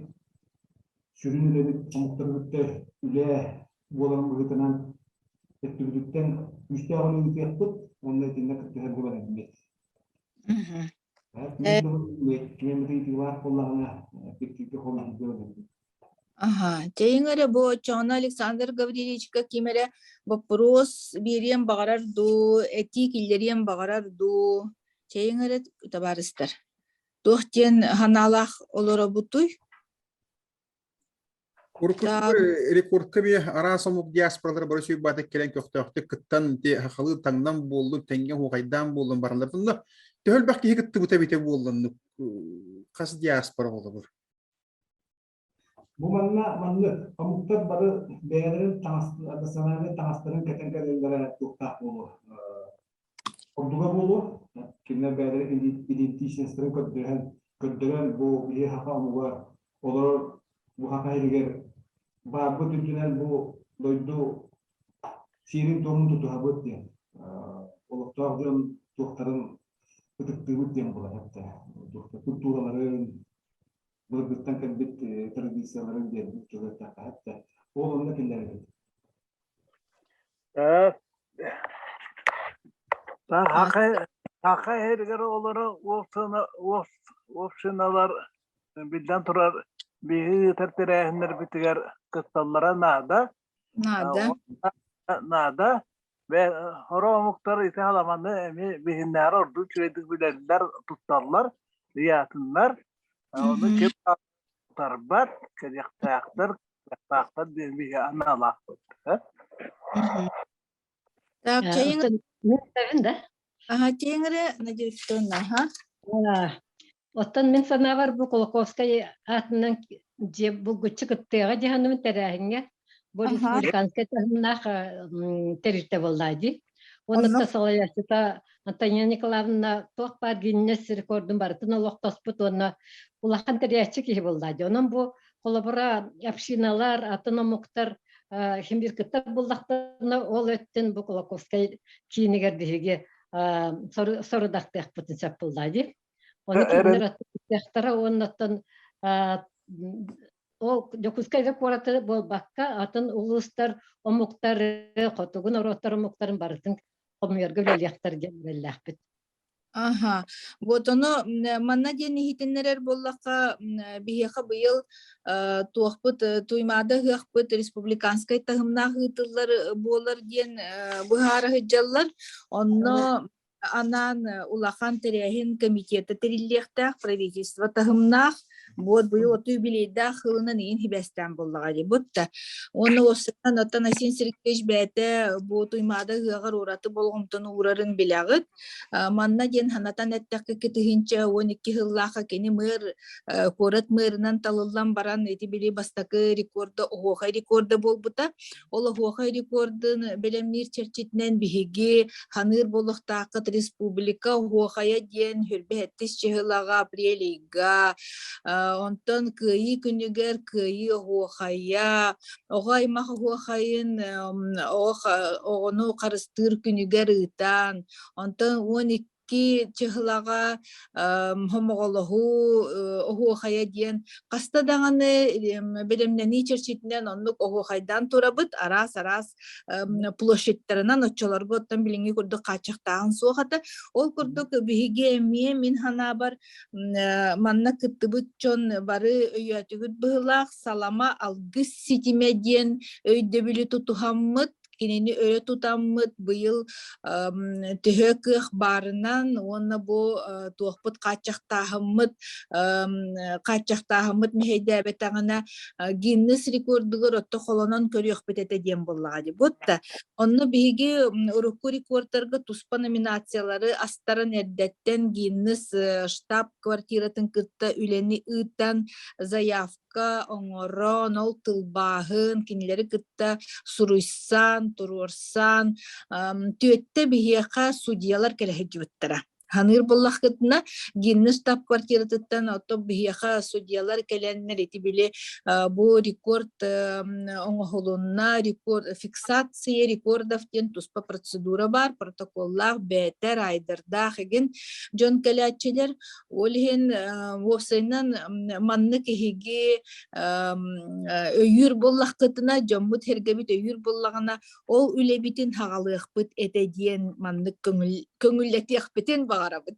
сүрүн үлэбит омуктары кытта үлэ буоларын быһыытынан өттүбүтүттэн күүстээх үлэ ыытыахпыт уонна итиннэ кыттыһарга бэлэммит. Ким эмит ыйытыылаах буоллаҕына, эппиэттииргэ холонорго бэлэммит. Аха, чэйиҥ эрэ бу оччоҕуна Александр Гаврильевичка ким эрэ боппуруос биэриэн баҕарар дуу, этии киллэриэн баҕарар дуу? Чэйиҥ эрэ, табаарыстар. Туох диэн санаалаах олоробутуй? Урукку Так, рекордка би араас омук диаспоралара бары сүүрбаатык кэлэн көхтөөхтүк кыттан ити хахалыы таҥнан буоллун, тэҥҥэ хуохайдаан буоллун бараллар. Онно төһө элбэх киһи кыттыбыта эбитэ буоллун хас диаспора олобур? Бу манна маннык омуктар бары бэйэлэрин таҥас национальнай таҥастарын кэтэн кэлэллэрэ туохтаах буолуо ордуга буолуо. Кинилэр бэйэлэрин идентичностарын көрдөрөн көрдөрөн бу биһи саха омуга олорор бу саха сиригэр баарбыт үрдүнэн бу дойду сиэрин-туомун тутуһабыт диэн олохтоох дьон туохтарын ытыктыыбыт диэн буолар этэ. Культураларын былыргыттан кэлбит традицияларын биэрбит дьон эттэххэ ол онно киллэрэбит. Саха иһигэр олорор общиналар биллэн турар биһиги ыытар тэрээһиннэрбитигэр кытталлара наада. Наада. Наада. Сорох омуктар ити халаманы эмиэ биһиннээри ордук үчүгэйдик билэллэр, тутталлар, ыйаатыннар. Ону ким утарбат, кэлиэхтээхтэр, кыахтаахтар диэн биһи аналаахпыт. Так, чайың Мин этэбин да? Аха, чайың эрэ, Надежда Викторовна, аха. Оттон мин санаабар бу Кулаковскай аатынан дьиэ булгуччу кыттыаҕа дьаһаныбын тэрээһиҥҥэ бу республиканскай таһымнаах тэрилтэ буоллаа дии. Уонна салайааччыта Антонина Николаевна туох баар Гиннес рекордун барытын олохтоспут уонна улахан тэрийээччи киһи буоллаа дии. Онон бу холобура общиналар, атын омуктар хим бир кыттар буллахтарына ол өттүн бу Кулаковскай киинигэр биһиги сорудахтыахпытын сөп буоллаа дии. Ону кинилэр аттыахтара уоннаттан ол Дьокуускайга куораты буолбакка атын улуустар омуктары, хотугу норуоттар омуктарын барытын хомуйарга үлэлиэхтэр диэн эрэллээхпит. Аха. Вот ону манна диэн иһитиннэрэр буоллахха, биһиэхэ быйыл туохпут Туймаада ыһыахпыт республиканскай таһымнаах ыытыллар буолар диэн быһаара сылдьаллар. Онно анаан улахан тэрээһин комитета тэриллиэхтээх, правительство таһымнаах. Вот быйыл оту юбилейдаах сылынан иин хибэстээн буоллаҕа дии бутта. Уонна уопсайынан оттон Айсен Сергеевич бэйэтэ бу Туймаада ыһыаҕар ураты болҕомтону уурарын билэҕит. Манна диэн санатан эттэххэ, 2012 сыллаахха кини мэр куорат мэрынан талыллан баран ити били бастакы рекорда оһуохай рекорда буолбута. Ол оһуохай рекордун бэлэмниир чэрчитинэн биһиги ханыыр буолуохтааххыт республика оһуохайа диэн хүрбэһэттис чыһылаҕа апрель ыйга онтон Кыайыы күнүгэр Кыайыы оһуохайа оҕо аймах оһуохайын оҕону харыстыыр күнүгэр ыытан онтон 12 чыһылаҕа хомоҕолоһуу оһуохайа диэн хаста даҕаны бэлэмнэнии чэрчитинэн оннук оһуохайдаан турабыт араас-араас площадьтарынан оччолорго оттон билиҥҥи курдук хааччахтааһын суох этэ ол курдук биһиги эмиэ мин санаабар манна кыттыбыт дьон бары өйөөтүгүт быһыылаах салама алгыс ситимэ диэн өйдөбүлү тутуһаммыт кинини өрө тутаммыт быйыл төһө кыах баарынан уонна бу туохпут хааччахтааһыммыт хааччахтааһыммыт мэһэйдээбэтэҕинэ Гиннес рекордугар отто холонон көрүөхпүт этэ диэн буоллаҕа дии. Бутта онно биһиги урукку рекордтарга туспа номинациялары астаран эрдэттэн Гиннес штаб квартиратын кытта үлэни ыытан заявка оҥорон, ол тылбааһын кинилэри кытта суруйсан, туруорсан түөттэ биһиэхэ судьуйалар кэлэ сылдьыбыттара. Ханыыр буоллаххытына, Гиннес штаб-квартиратыттан ото биһиэхэ судьялар кэлэннэр ити били бу рекорд оҥоһулунна, рекорд фиксация рекордов диэн туспа процедура баар, протоколлаах, бээтэ, райдердаах игин дьон кэлээччилэр. Ол иһин уопсайынан маннык эһиги өйүүр буоллаххытына, дьоммут сэргэбит өйүүр буоллаҕына, ол үлэбитин хаҕалыахпыт этэ диэн маннык көҥүллэтиэхпитин баҕарабыт.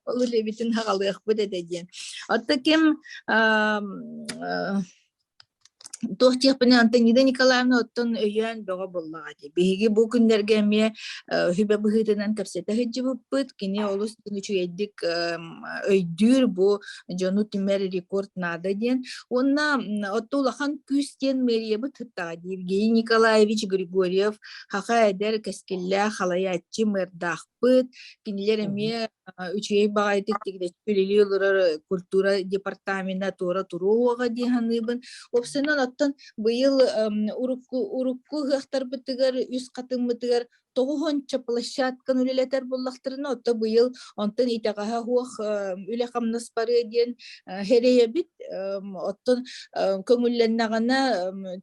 Ол үлэбитин хаҕалыахпыт этэ диэн. Оттон ким туох диэхпинэ Антонида Николаевна оттон өйөөн бөҕө буоллаҕа дии. Биһиги бу күннэргэ эмиэ сүбэ быһыытынан кэпсэтэ сылдьыбыппыт. Кини олус үчүгэйдик өйдүүр бу дьону түмэр рекорд наада диэн. Уонна отто улахан күүс диэн мэриябыт сыттаҕа дии. Евгений Николаевич Григорьев хаха эдэр кэскиллээх халайааччы мэрдаахпыт. Кинилэр эмиэ үчүгэй баҕайытык тигинэччи үлэлии олорор культура департамена туора туруоҕа дии саныыбын. Уопсайынан оттон быйыл урукку урукку ыһыахтарбытыгар үс хатыммытыгар тоҕуһунча площадканы үлэлэтэр буоллахтарына, отто быйыл онтон итэҕэһэ суох үлэ-хамнас барыа диэн хэрэйэбит. Оттон көҥүллэннэҕинэ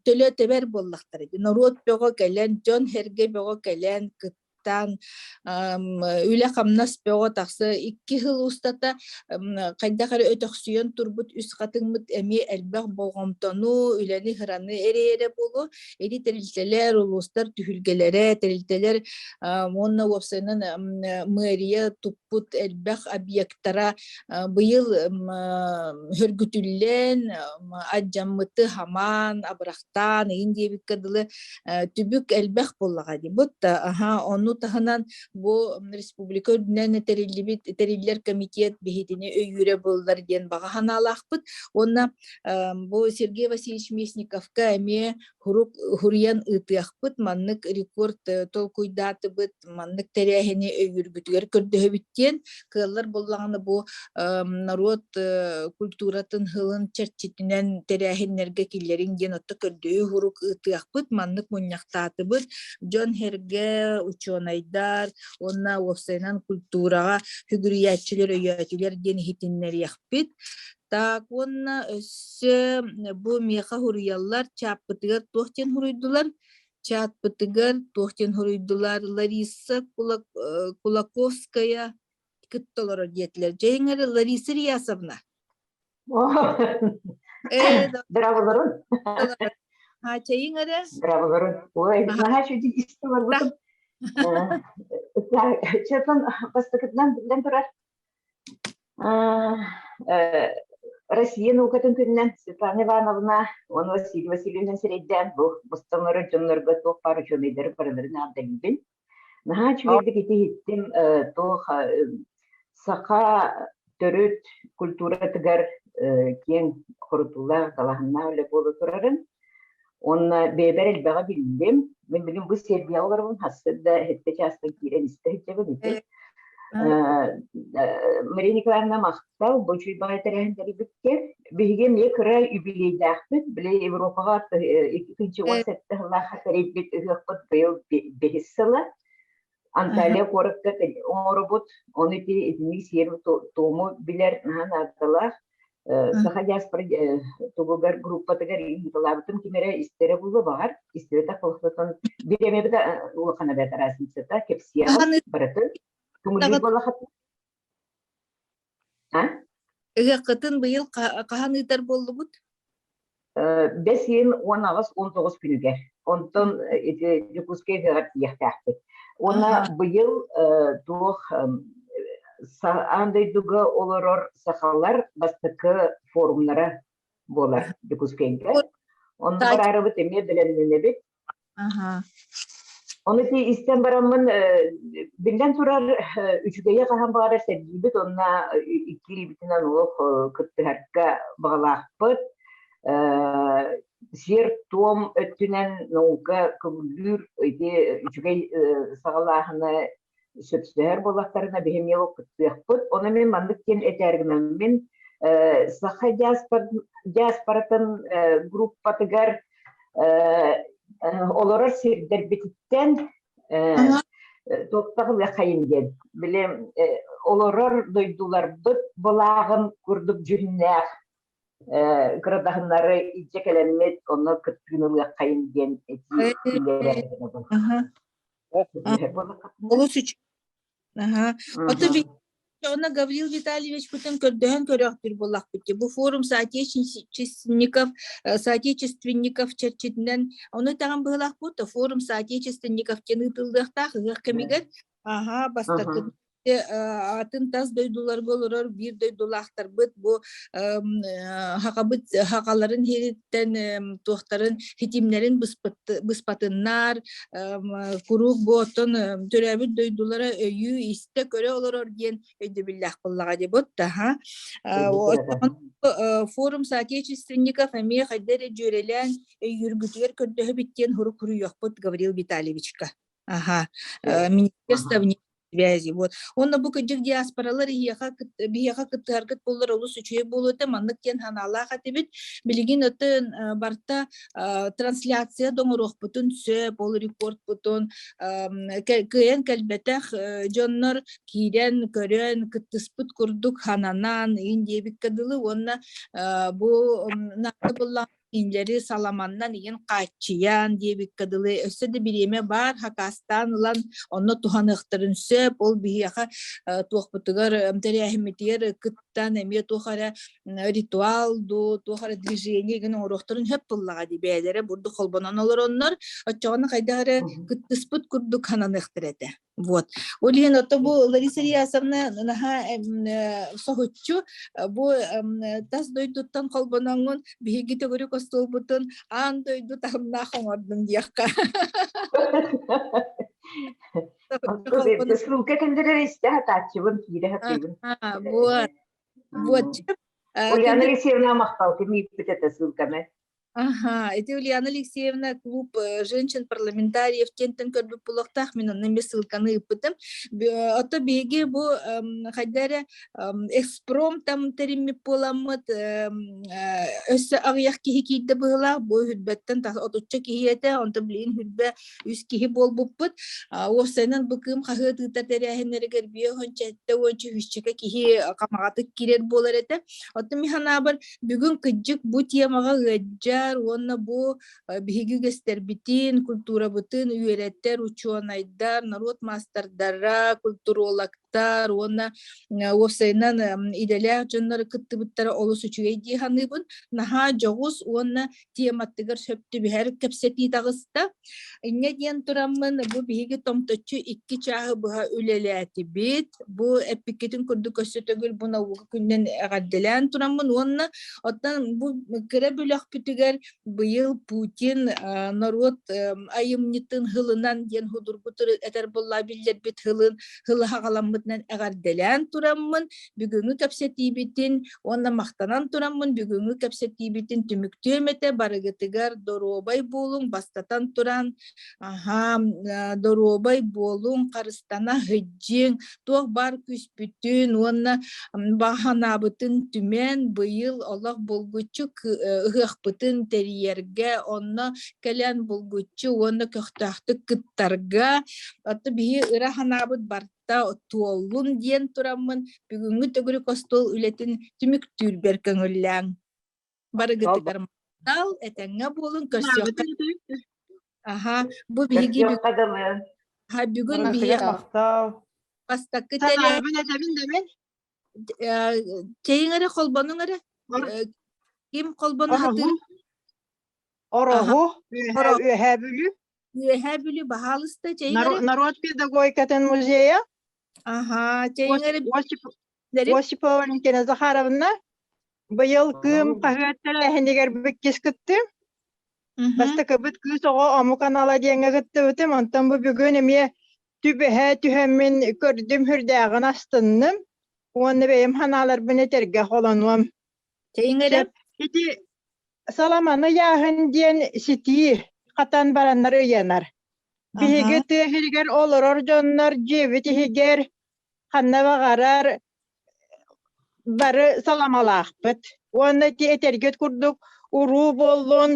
төлө тэбэр буоллахтара. Норуот бөҕө кэлэн, дьон-сэргэ бөҕө кэлэн кыттан үлэ-хамнас бөҕө тахса икки сыл устата хайдах эрэ өтөхсүйэн турбут үс хатыҥмыт эмиэ элбэх болҕомтону, үлэни-хыраны эрэйэрэ буолуо. Ити тэрилтэлэр, улуустар түһүлгэлэрэ, тэрилтэлэр уонна уопсайынан мэрия туппут элбэх объектара быйыл хөргүтүллэн, алдьаммыты хамаан, абырахтаан, ыйын диэбиккэ дылы түбүк элбэх буоллаҕа дии. Бут аха ону таһынан бу республика үрдүнэн тэриллибит тэриллэр комитет биһитини өйүүрэ буоллар диэн баҕа санаалаахпыт. Уонна Бу Сергей Васильевич Местниковка эмиэ хурук хуруйан ыытыахпыт, маннык рекорд толкуйдаатыбыт, маннык тэрээһини өйүүргүтүгэр көрдөһөбүт диэн кыаллар буоллаҕына бу норуот культуратын сылын чэрчитинэн тэрээһиннэргэ киллэриҥ диэн отто көрдөһүү хурук ыытыахпыт, маннык мунньахтаатыбыт, дьон-сэргэ, учуонайдар уонна уопсайынан культураҕа сүгүрүйээччилэр өйөөтүлэр диэн иһитиннэриэхпит. Так уонна өссө бу миэхэ суруйаллар чааппытыгар туох диэн суруйдулар? Чаатпытыгар туох диэн суруйдулар? Лариса Кулаковская кытта олорор диэтилэр. Дьэ эҥэр Лариса Ильясовна. Э, Здраволорун. Чэйиҥ эрэ. Здраволорун. Ой, наһаа үчүгэй истэ барбытым. Чэтэн бастакытынан биллэн турар Россия наукатын күнүнэн Светлана Ивановна уонна Василий Васильевич сирэйдээн бу мустан олорор дьоннорго туох баар учуонайдары барыларын ааттыыбын. Наһаа үчүгэйдик ити иһиттим туох саха төрүт культуратыгар киэҥ хорутуулаах, далааһыннаах үлэ буола турарын. Уонна бэйэбэр элбэҕи биллим. Мин билим бу Сербияҕа олоробун, хассыт да сэттэ чаастан киирэн истэ сылдьабын ити. Мария Николаевна махтал, бу үчүгэй баҕайы тэрээһин тэрийбиккэ. Биһиги эмиэ кыра юбилейдаахпыт. Били Европаҕа 2017 сыллаахха тэрийбит ыһыахпыт быйыл бэһис сыла. Анталия куоракка оҥоробут, ону ити итинник сиэри-туому билэр наһаа наадалаах. Саха диаспора тугугар группатыгар ыыталаабытым ким эрэ истэрэ буолуо баҕар, истибэтэх буолуохтан бириэмэбит улахан эбээт разницата, кэпсиэҕин барытын. Көҥүллүүр буоллаххытына А? Ыһыаххытын быйыл хаһан ыытар буоллубут? Бэс ыйын 18-19 күнүгэр. Онтон ити Дьокуускай ыһыаҕар тиийиэхтээхпит. Уонна быйыл туох аан дойдуга олорор сахалар бастакы форумнара буолар Дьокуускайга. Онно бараарыбыт эмиэ бэлэмнэнэбит. Ону ити истэн бараммын, биллэн турар, үчүгэйи хаһан баҕарар сэргиибит уонна икки илиибитинэн олох кыттыһарга баҕалаахпыт. Сиэр-туом өттүнэн наука көҥүллүүр ити үчүгэй саҕалааһыны сөпсөһөр буоллахтарына биһи эмиэ кыттыахпыт. Ону мин маннык диэн этээр гынаммын саха диаспоратын группатыгар олорор сирдэрбититтэн. туохтах ылыаххайын диэн. Били олорор дойдуларбыт былааҕын курдук дьүһүннээх кырадаһыннары илдьэ кэлэммит онно кыттыыны ылыаххайын диэн этии киллэрэр. Олус үчүгэй. Аха. Ото Онно Гаврил Витальевичпытын көрдөһөн көрөөхтүүр буоллахпыт дии. Бу форум соотечественников, соотечественников чэрчитинэн ону итэҕэн быһыылаах буолта форум соотечественников диэн ыытыллыахтаах ыһыах кэмигэр. Аха, бастакы атын тас дойдуларга олорор биир дойдулаахтарбыт бу хахабыт хахаларын иһириттэн туохтарын хитимнэрин быспатыннар куруук бу оттон төрөөбүт дойдулара өйүү истэ көрө олорор диэн өйдөбүллээх буоллаҕа дии таһа форум соотечественников эмиэ хайда эрэ дьүөрэлээн өйүүргүтүгэр көрдөһөбүт диэн хурук хуруйуохпут Гаврил Витальевичка. Аха. Министерство связи. Вот. Онно бу кырдьык диаспоралар иһиэхэ биһиэхэ кыттыһаргыт буоллар олус үчүгэй буолуо этэ. Маннык диэн санаалаах этибит. Билигин өтөн барта трансляция да оҥоруохпутун сөп, ол рекордпутун кыайан кэлбэтэх дьоннор киирэн, көрөн, кыттыспыт курдук хананан, иин диэбиккэ дылы уонна бу наада буллаҕына кинилэри саламаннан игин хааччыйан диэбиккэ дылы өссө да бириэмэ баар хакаастаан ылан онно туһаныахтарын сөп ол биһиэхэ туохпутугар тэрээһиммитигэр кыттан эмиэ туох эрэ ритуал дуу туох эрэ движение игин оҥоруохтарын сөп буоллаҕа дии бэйэлэрэ бурдук холбонон олороннор оччоҕуна хайдах эрэ кыттыспыт курдук хананыахтар этэ Вот. Ол иһин ото бу Лариса Ильясовна наһаа соһуччу бу тас дойдуттан холбоноҥҥун биһиги төгүрүк остуолбутун аан дойду таһымнаах оҥордум диэххэ. Ссылка кэллэрэр истэ хатааччыбын, киирэ хатыыбын. Вот. Вот. Ульяна Алексеевна махтал, ким ииппит этэ ссылканы? Аха, ити Ульяна Алексеевна клуб женщин-парламентариев диэнтэн көрбүт буолуохтаах, мин онно эмиэ ссылканы ыыппытым. Ото биһиги бу хайда эрэ экспром там тэриммит буоламмыт өссө аҕыйах киһи киирдэ быһыылаах, бу хүрбэттэн отучча киһи этэ, онтон билигин хүрбэ үс киһи буолбуппут. Уопсайынан бу Кыым хаһыат ыытар тэрээһиннэригэр биэс сэттэ уонча үһүсчэкэ киһи хамаҕатык киирэр буолар этэ. Оттон мин санаабар Бүгүн кырдьык бу темаҕа ыалдьар уонна бу биһиги үгэстэрбитин, культурабытын үөрэтэр учуонайдар, норуот маастардара, культурологтар уонна уопсайынан идэлээх дьоннор кыттыбыттара олус үчүгэй дии саныыбын. Наһаа дьоҕус уонна тематыгар сөп түбэһэр кэпсэтии таҕыста. Инньэ диэн тураммын бу биһиги томточчу икки чааһы быһа үлэлээтибит. Бу эппиккитин курдук өссө төгүл бу наука күнүнэн эҕэрдэлээн тураммын уонна оттон бу кыра бөлөхпүтүгэр быйыл Путин норуот айымньытын һылынан диэн худургу этэр буолла биллэрбит һылын һылы хаҕаламмытынан эҕэрдэлээн тураммын бүгүҥҥү кэпсэтиибитин уонна махтанан тураммын бүгүҥҥү кэпсэтиибитин түмүктүөм этэ барыгытыгар доруобай буолуҥ бастатан туран аһаа доруобай буолуҥ харыстана сылдьыҥ туох баар күүспүтүн уонна баҕа түмэн быйыл олох булгуччу ыһыахпытын тэрийэргэ онно кэлэн булгуччу уонна көхтөөхтүк кыттарга Оттон биһи ыра санаабыт барта туоллун диэн тураммын бүгүҥҥү төгүрүк остуол үлэтин түмүктүүрбэр көҥүллээҥ. Барыгытыгар махтал, этэҥҥэ буолун, көрсүөххэ. Аха, бу биһиги бүгүн биһиэхэ бастакы тэрээһин этэбин да мин Чэйиҥ эрэ холбонуҥ эрэ. Ким холбоно сатыыр? Ороһу, Үөһээ Бүлүү. Үөһээ Бүлүү, баһаалыста, чэйиҥ эрэ. Народ педагогикатын музейа. Аха, чэйиҥ эрэ. Осипова Валентина Захаровна быйыл Кыым хаһыат тэрээһинигэр бүккис кыттым. Бастакыбыт кыыс оҕо омук анала диэҥҥэ кыттыбытым. Онтон бу бүгүн эмиэ түбэһэ түһэммин көрдүм, сүрдээҕин астынным. Уонна бэйэм санааларбын этэргэ холонуом. Чэйиҥ эрэ. Ити саламаны ыйааһын диэн ситии хатан бараннар ыйанар. Биһиги тыа сиригэр олорор дьоннор дьиэбит иһигэр ханна баҕарар бары саламалаахпыт. Уонна ити этэргит курдук уруу буоллун,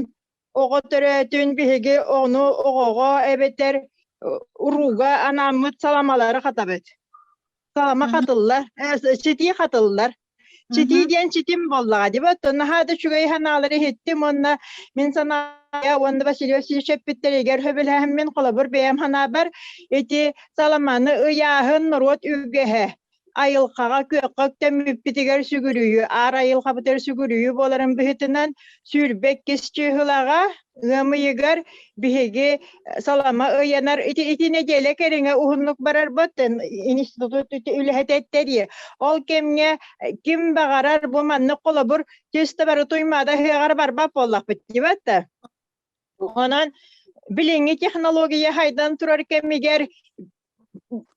оҕо төрөөтүн биһиги ону оҕоҕо эбэтэр урууга анааммыт саламалары хатабыт. Салама хатыллар, ситии хатыллар. Ситии диэн ситим буоллаҕа дии оттон наһаа да үчүгэй санаалары иһиттим уонна мин санаая уонна Василий Васильевич эппиттэригэр сөбүлэһэммин холобур бэйэм санаабар ити саламаны ыйааһын норуот үгэһэ айылҕаҕа күөххэ үктэммиппитигэр сүгүрүйүү, аар айылҕабытыгар сүгүрүйүү буоларын быһыытынан 22 чыыһылаҕа ыам ыйыгар биһиги салама ыйанар ити ити нэдиэлэ кэриҥэ уһуннук барарбыт институт үлэһитэ эттэри. Ол кэмҥэ ким баҕарар бу маннык холобур чисто бары туймаада ыһыаҕар барбат буоллахпыт дибэт да. Онон билиҥҥи технология хайдан турар кэмигэр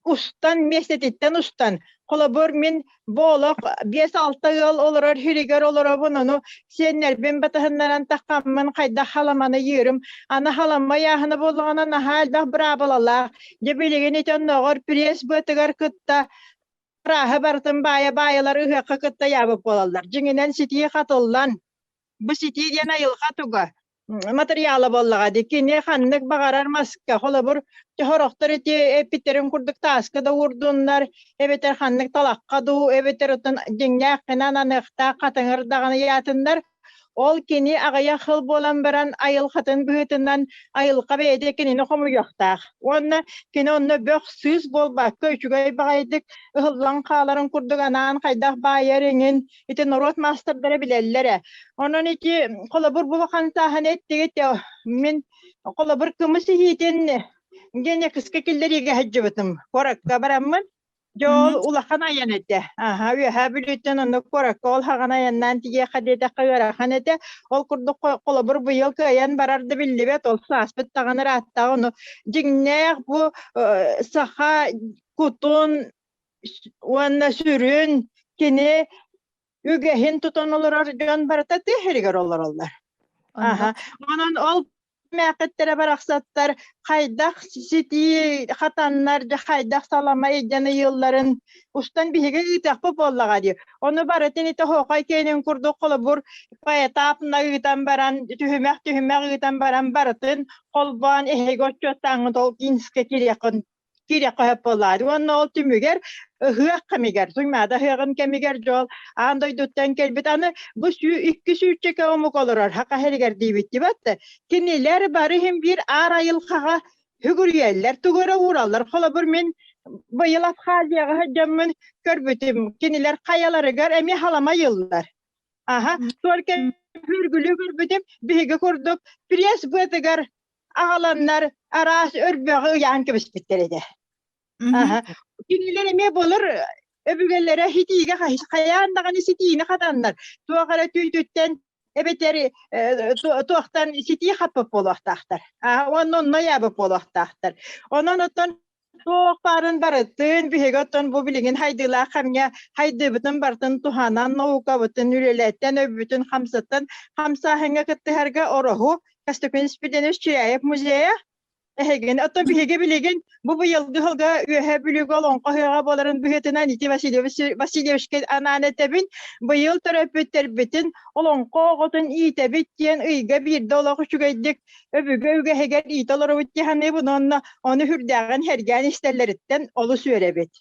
устан миэстэтиттэн устан холобур мин бу олох 5-6 ыал олорор сиригэр олоробун ону сиэннэрбин батыһыннаран таххаммын хайдах халаманы йыырым аны халама ыйааһына буоллаҕына наһаа элбэх быраабылалаах дьэ билигин ити оннооҕор пресс быатыгар кытта арааһы барытын баайа баайалар ыһыахха кытта ыйаабыт буолаллар дьиҥинэн ситии хатыллан бу ситии диэн айылҕа туга матырыйаала буоллаҕа дии. Кини ханнык баҕарар маска, холобур, сорохтор ити эппиттэрин курдук тааска да уурдуннар, эбэтэр ханнык талахха дуу, эбэтэр оттон дьиҥнээххинэн аныахтаах хатыҥыр даҕаны ыйаатыннар, ол кини аҕыйах сыл буолан баран айылҕатын быһыытынан айылҕа бэйэтэ кинини хомуйуохтаах. Уонна кини онно бөх сыыс буолбакка үчүгэй баҕайытык ыһыллан хааларын курдук анаан хайдах баайар иҥин ити норуот маастардара билэллэр ээ. Онон ити холобур бу хантааһын эттигит мин холобур кымыс иһиитин генекска киллэриигэ сылдьыбытым. Куоракка бараммын дьэ ол улахан айан этэ. Аха үөһээ Бүлүүттэн онно куоракка ол хаҕан айаннаан тиийиэххэ диэтэххэ ыарахан этэ. Ол курдук холобур быйыл кыайан барар да биллибэт. Ол сааспыт даҕаны ырааттаҕа ону дьиҥнээх бу саха кутун уонна сүрүн кини үгэһин тутан олорор дьон барыта тыа сиригэр олороллор. Аха. Онон ол мээхиттэрэ барахсаттар хайдах ситии хатаннар, дьэ хайдах салама илдьэн ыйыылларын устан биһиги ыытыахпыт буоллаҕа дии. Ону барытын ити оһуохай киэнин курдук холобур поэтапно ыытан баран, түһүмэх-түһүмэх ыытан баран барытын холбоон эһиги отчуоттааҥҥыт ол кинскэ кириэххин киириэххэ сөп буоллаҕа. Уонна ол түмүгэр ыһыах кэмигэр, Туймаада ыһыаҕын кэмигэр дьол аан дойдуттан кэлбит аны бу сүү икки сүүччэкэ омук олорор Саха сиригэр диибит дибат да кинилэр бары иһин биир аар айылҕаҕа сүгүрүйэллэр, тугу эрэ уураллар. Холобур, мин быйыл Абхазияҕа сылдьаммын көрбүтүм, кинилэр хайаларыгар эмиэ халама ыйыллар. Аха, только үргүлүү көрбүтүм, биһиги курдук пресс быатыгар аҕаланнар араас өрбөҕү ыйаан кэбиспиттэр этэ. Аха. Кинилэр эмиэ былыр өбүгэлэрэ ситиигэ хайаан даҕаны ситиини хатаннар, туох эрэ түүтүттэн эбэтэр туохтан ситии хаппыт буолуохтаахтар. Уонна онно ыйаабыт буолуохтаахтар. Онон оттон Туох баарын барытын биһиги оттон бу билигин хайдыылаах кэмҥэ хайдыыбытын барытын туһанан наукабытын үлэлэттэн өйбүтүн хамсатан хамсааһыҥҥа кыттыһарга Ороһу Костюкин Спиридонович Чиряев музейа эһигини оттон биһиги билигин бу быйылгы сылга Үөһээ Бүлүүгэ Олоҥхо ыһыаҕа буоларын быһыытынан ити Васильевич Васильевичка анаан этэбин быйыл төрөппүттэрбитин олоҥхо оҕотун иитэбит диэн ыйга биирдэ олох үчүгэйдик өбүгэ үгэһигэр иитэ олоробут дии саныыбын уонна ону сүрдээҕин сэргээн истэллэриттэн олус үөрэбит.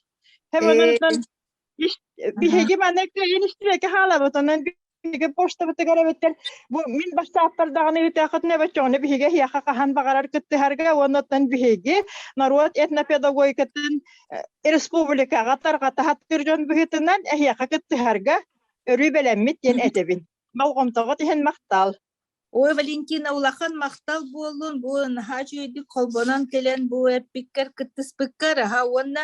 Һэм онон биһиги манна кыайан истибэккэ хаалабыт, онон биһиги почтабытыгар эбэттэр бу мин бассааппар даҕаны ыытыаххытын эбэччэҕинэ биһиги эһиэхэ хаһан баҕарар кыттыһарга уонна оттон биһиги норуот этнопедагогикатын республикаҕа тарҕата сатыыр дьон быһыытынан эһиэхэ кыттыһарга өрүү бэлэммит диэн этэбин. Болҕомтоҕут иһин махтал. Ой, Валентина, улахан махтал буоллун, бу наһаа үчүгэйдик холбонон кэлэн бу эппиккэр кыттыспыккар аха уонна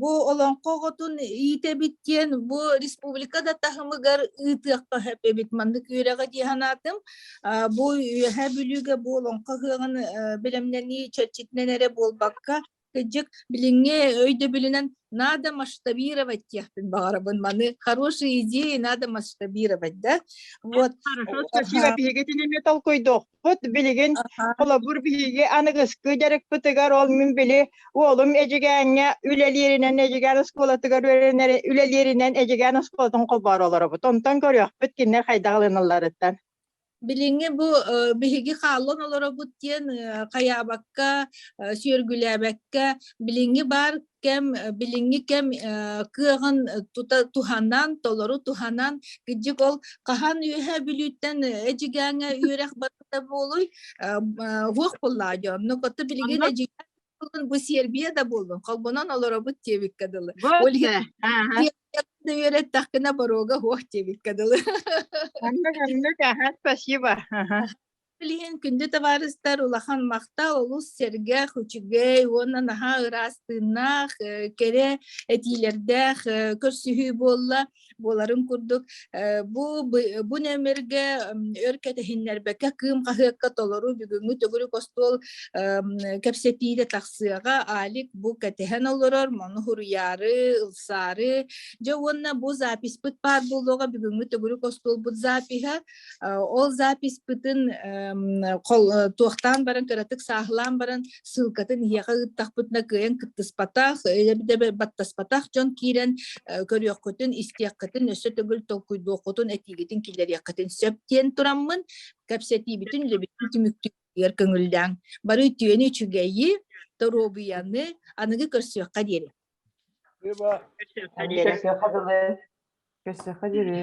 бу олоҥхо оҕотун иитэбит диэн бу республика да таһымыгар ыытыахха сөп эбит маннык үөрэҕи дии санаатым. Бу Үөһээ Бүлүүгэ бу олоҥхо ыһыаҕын бэлэмнэнии чэрчитинэн эрэ буолбакка Кырдьык, билиҥҥи өйдөбүлүнэн надо масштабировать диэхпин баҕарабын. Маны хорошие идеи надо масштабировать, да? Вот. Хорошо, спасибо. Биһигитин эмиэ толкуйдуохпут. Билигин холобур биһиги аныгыскы дьарыкпытыгар ол мин били уолум Эдьигээҥҥэ үлэлииринэн Эдьигээн оскуолатыгар үөрэнэр үлэлииринэн Эдьигээн оскуолатын холбоору олоробут. Онтон көрүөхпүт кинилэр хайдах ылыналларыттан. Билиҥҥи бу биһиги хааллан олоробут диэн хайаабакка, сүөргүлээбэккэ, билиҥҥи баар кэм, билиҥҥи кэм кыаҕын тута туһанан, толору туһанан, кырдьык ол хаһан Үөһээ Бүлүүттэн Эдьигээҥҥэ үөрэх барыта буолуй, уох буоллаҕа дьон. Оннук отто билигин Эдьигээн буоллун, бу Сербия да буоллун, холбонон олоробут диэбиккэ дылы. Ол иһин да үөрэттэххинэ боруога суох диэбиккэ дылы. Оннук, оннук, аха, спасибо. Аха. Билигин күндү табаарыстар улахан махтал, олус сэргэх, үчүгэй уонна наһаа ыраас тыыннаах, кэрэ этиилэрдээх көрсүһүү буолла. Буоларын курдук, бу бу нөмергэ өр кэтэһиннэрбэккэ Кыым хаһыакка толору бүгүҥҥү төгүрүк остуол кэпсэтиитэ тахсыаҕа. Алик бу кэтэһэн олорор, мону хуруйаары, ылсаары. Дьэ уонна бу записпыт баар буолуоҕа бүгүҥҥү төгүрүк остуолбут запиһа. Ол записпытын туохтаан баран кыратык сааһылаан баран ссылкатын иһиэхэ ыыттахпытына кыайан кыттыспатах, баттаспатах дьон киирэн көрүөххүтүн, истиэххитин, өссө төгүл толкуйдуоххутун, этиигитин киллэриэххитин сөп диэн тураммын кэпсэтиибитин, үлэбитин түмүктүүр көҥүллээҥ. Бары үтүөнү, үчүгэйи, доруобуйаны аныгы көрсүөххэ диэри. Көрсүөххэ диэри. Көрсүөххэ диэри.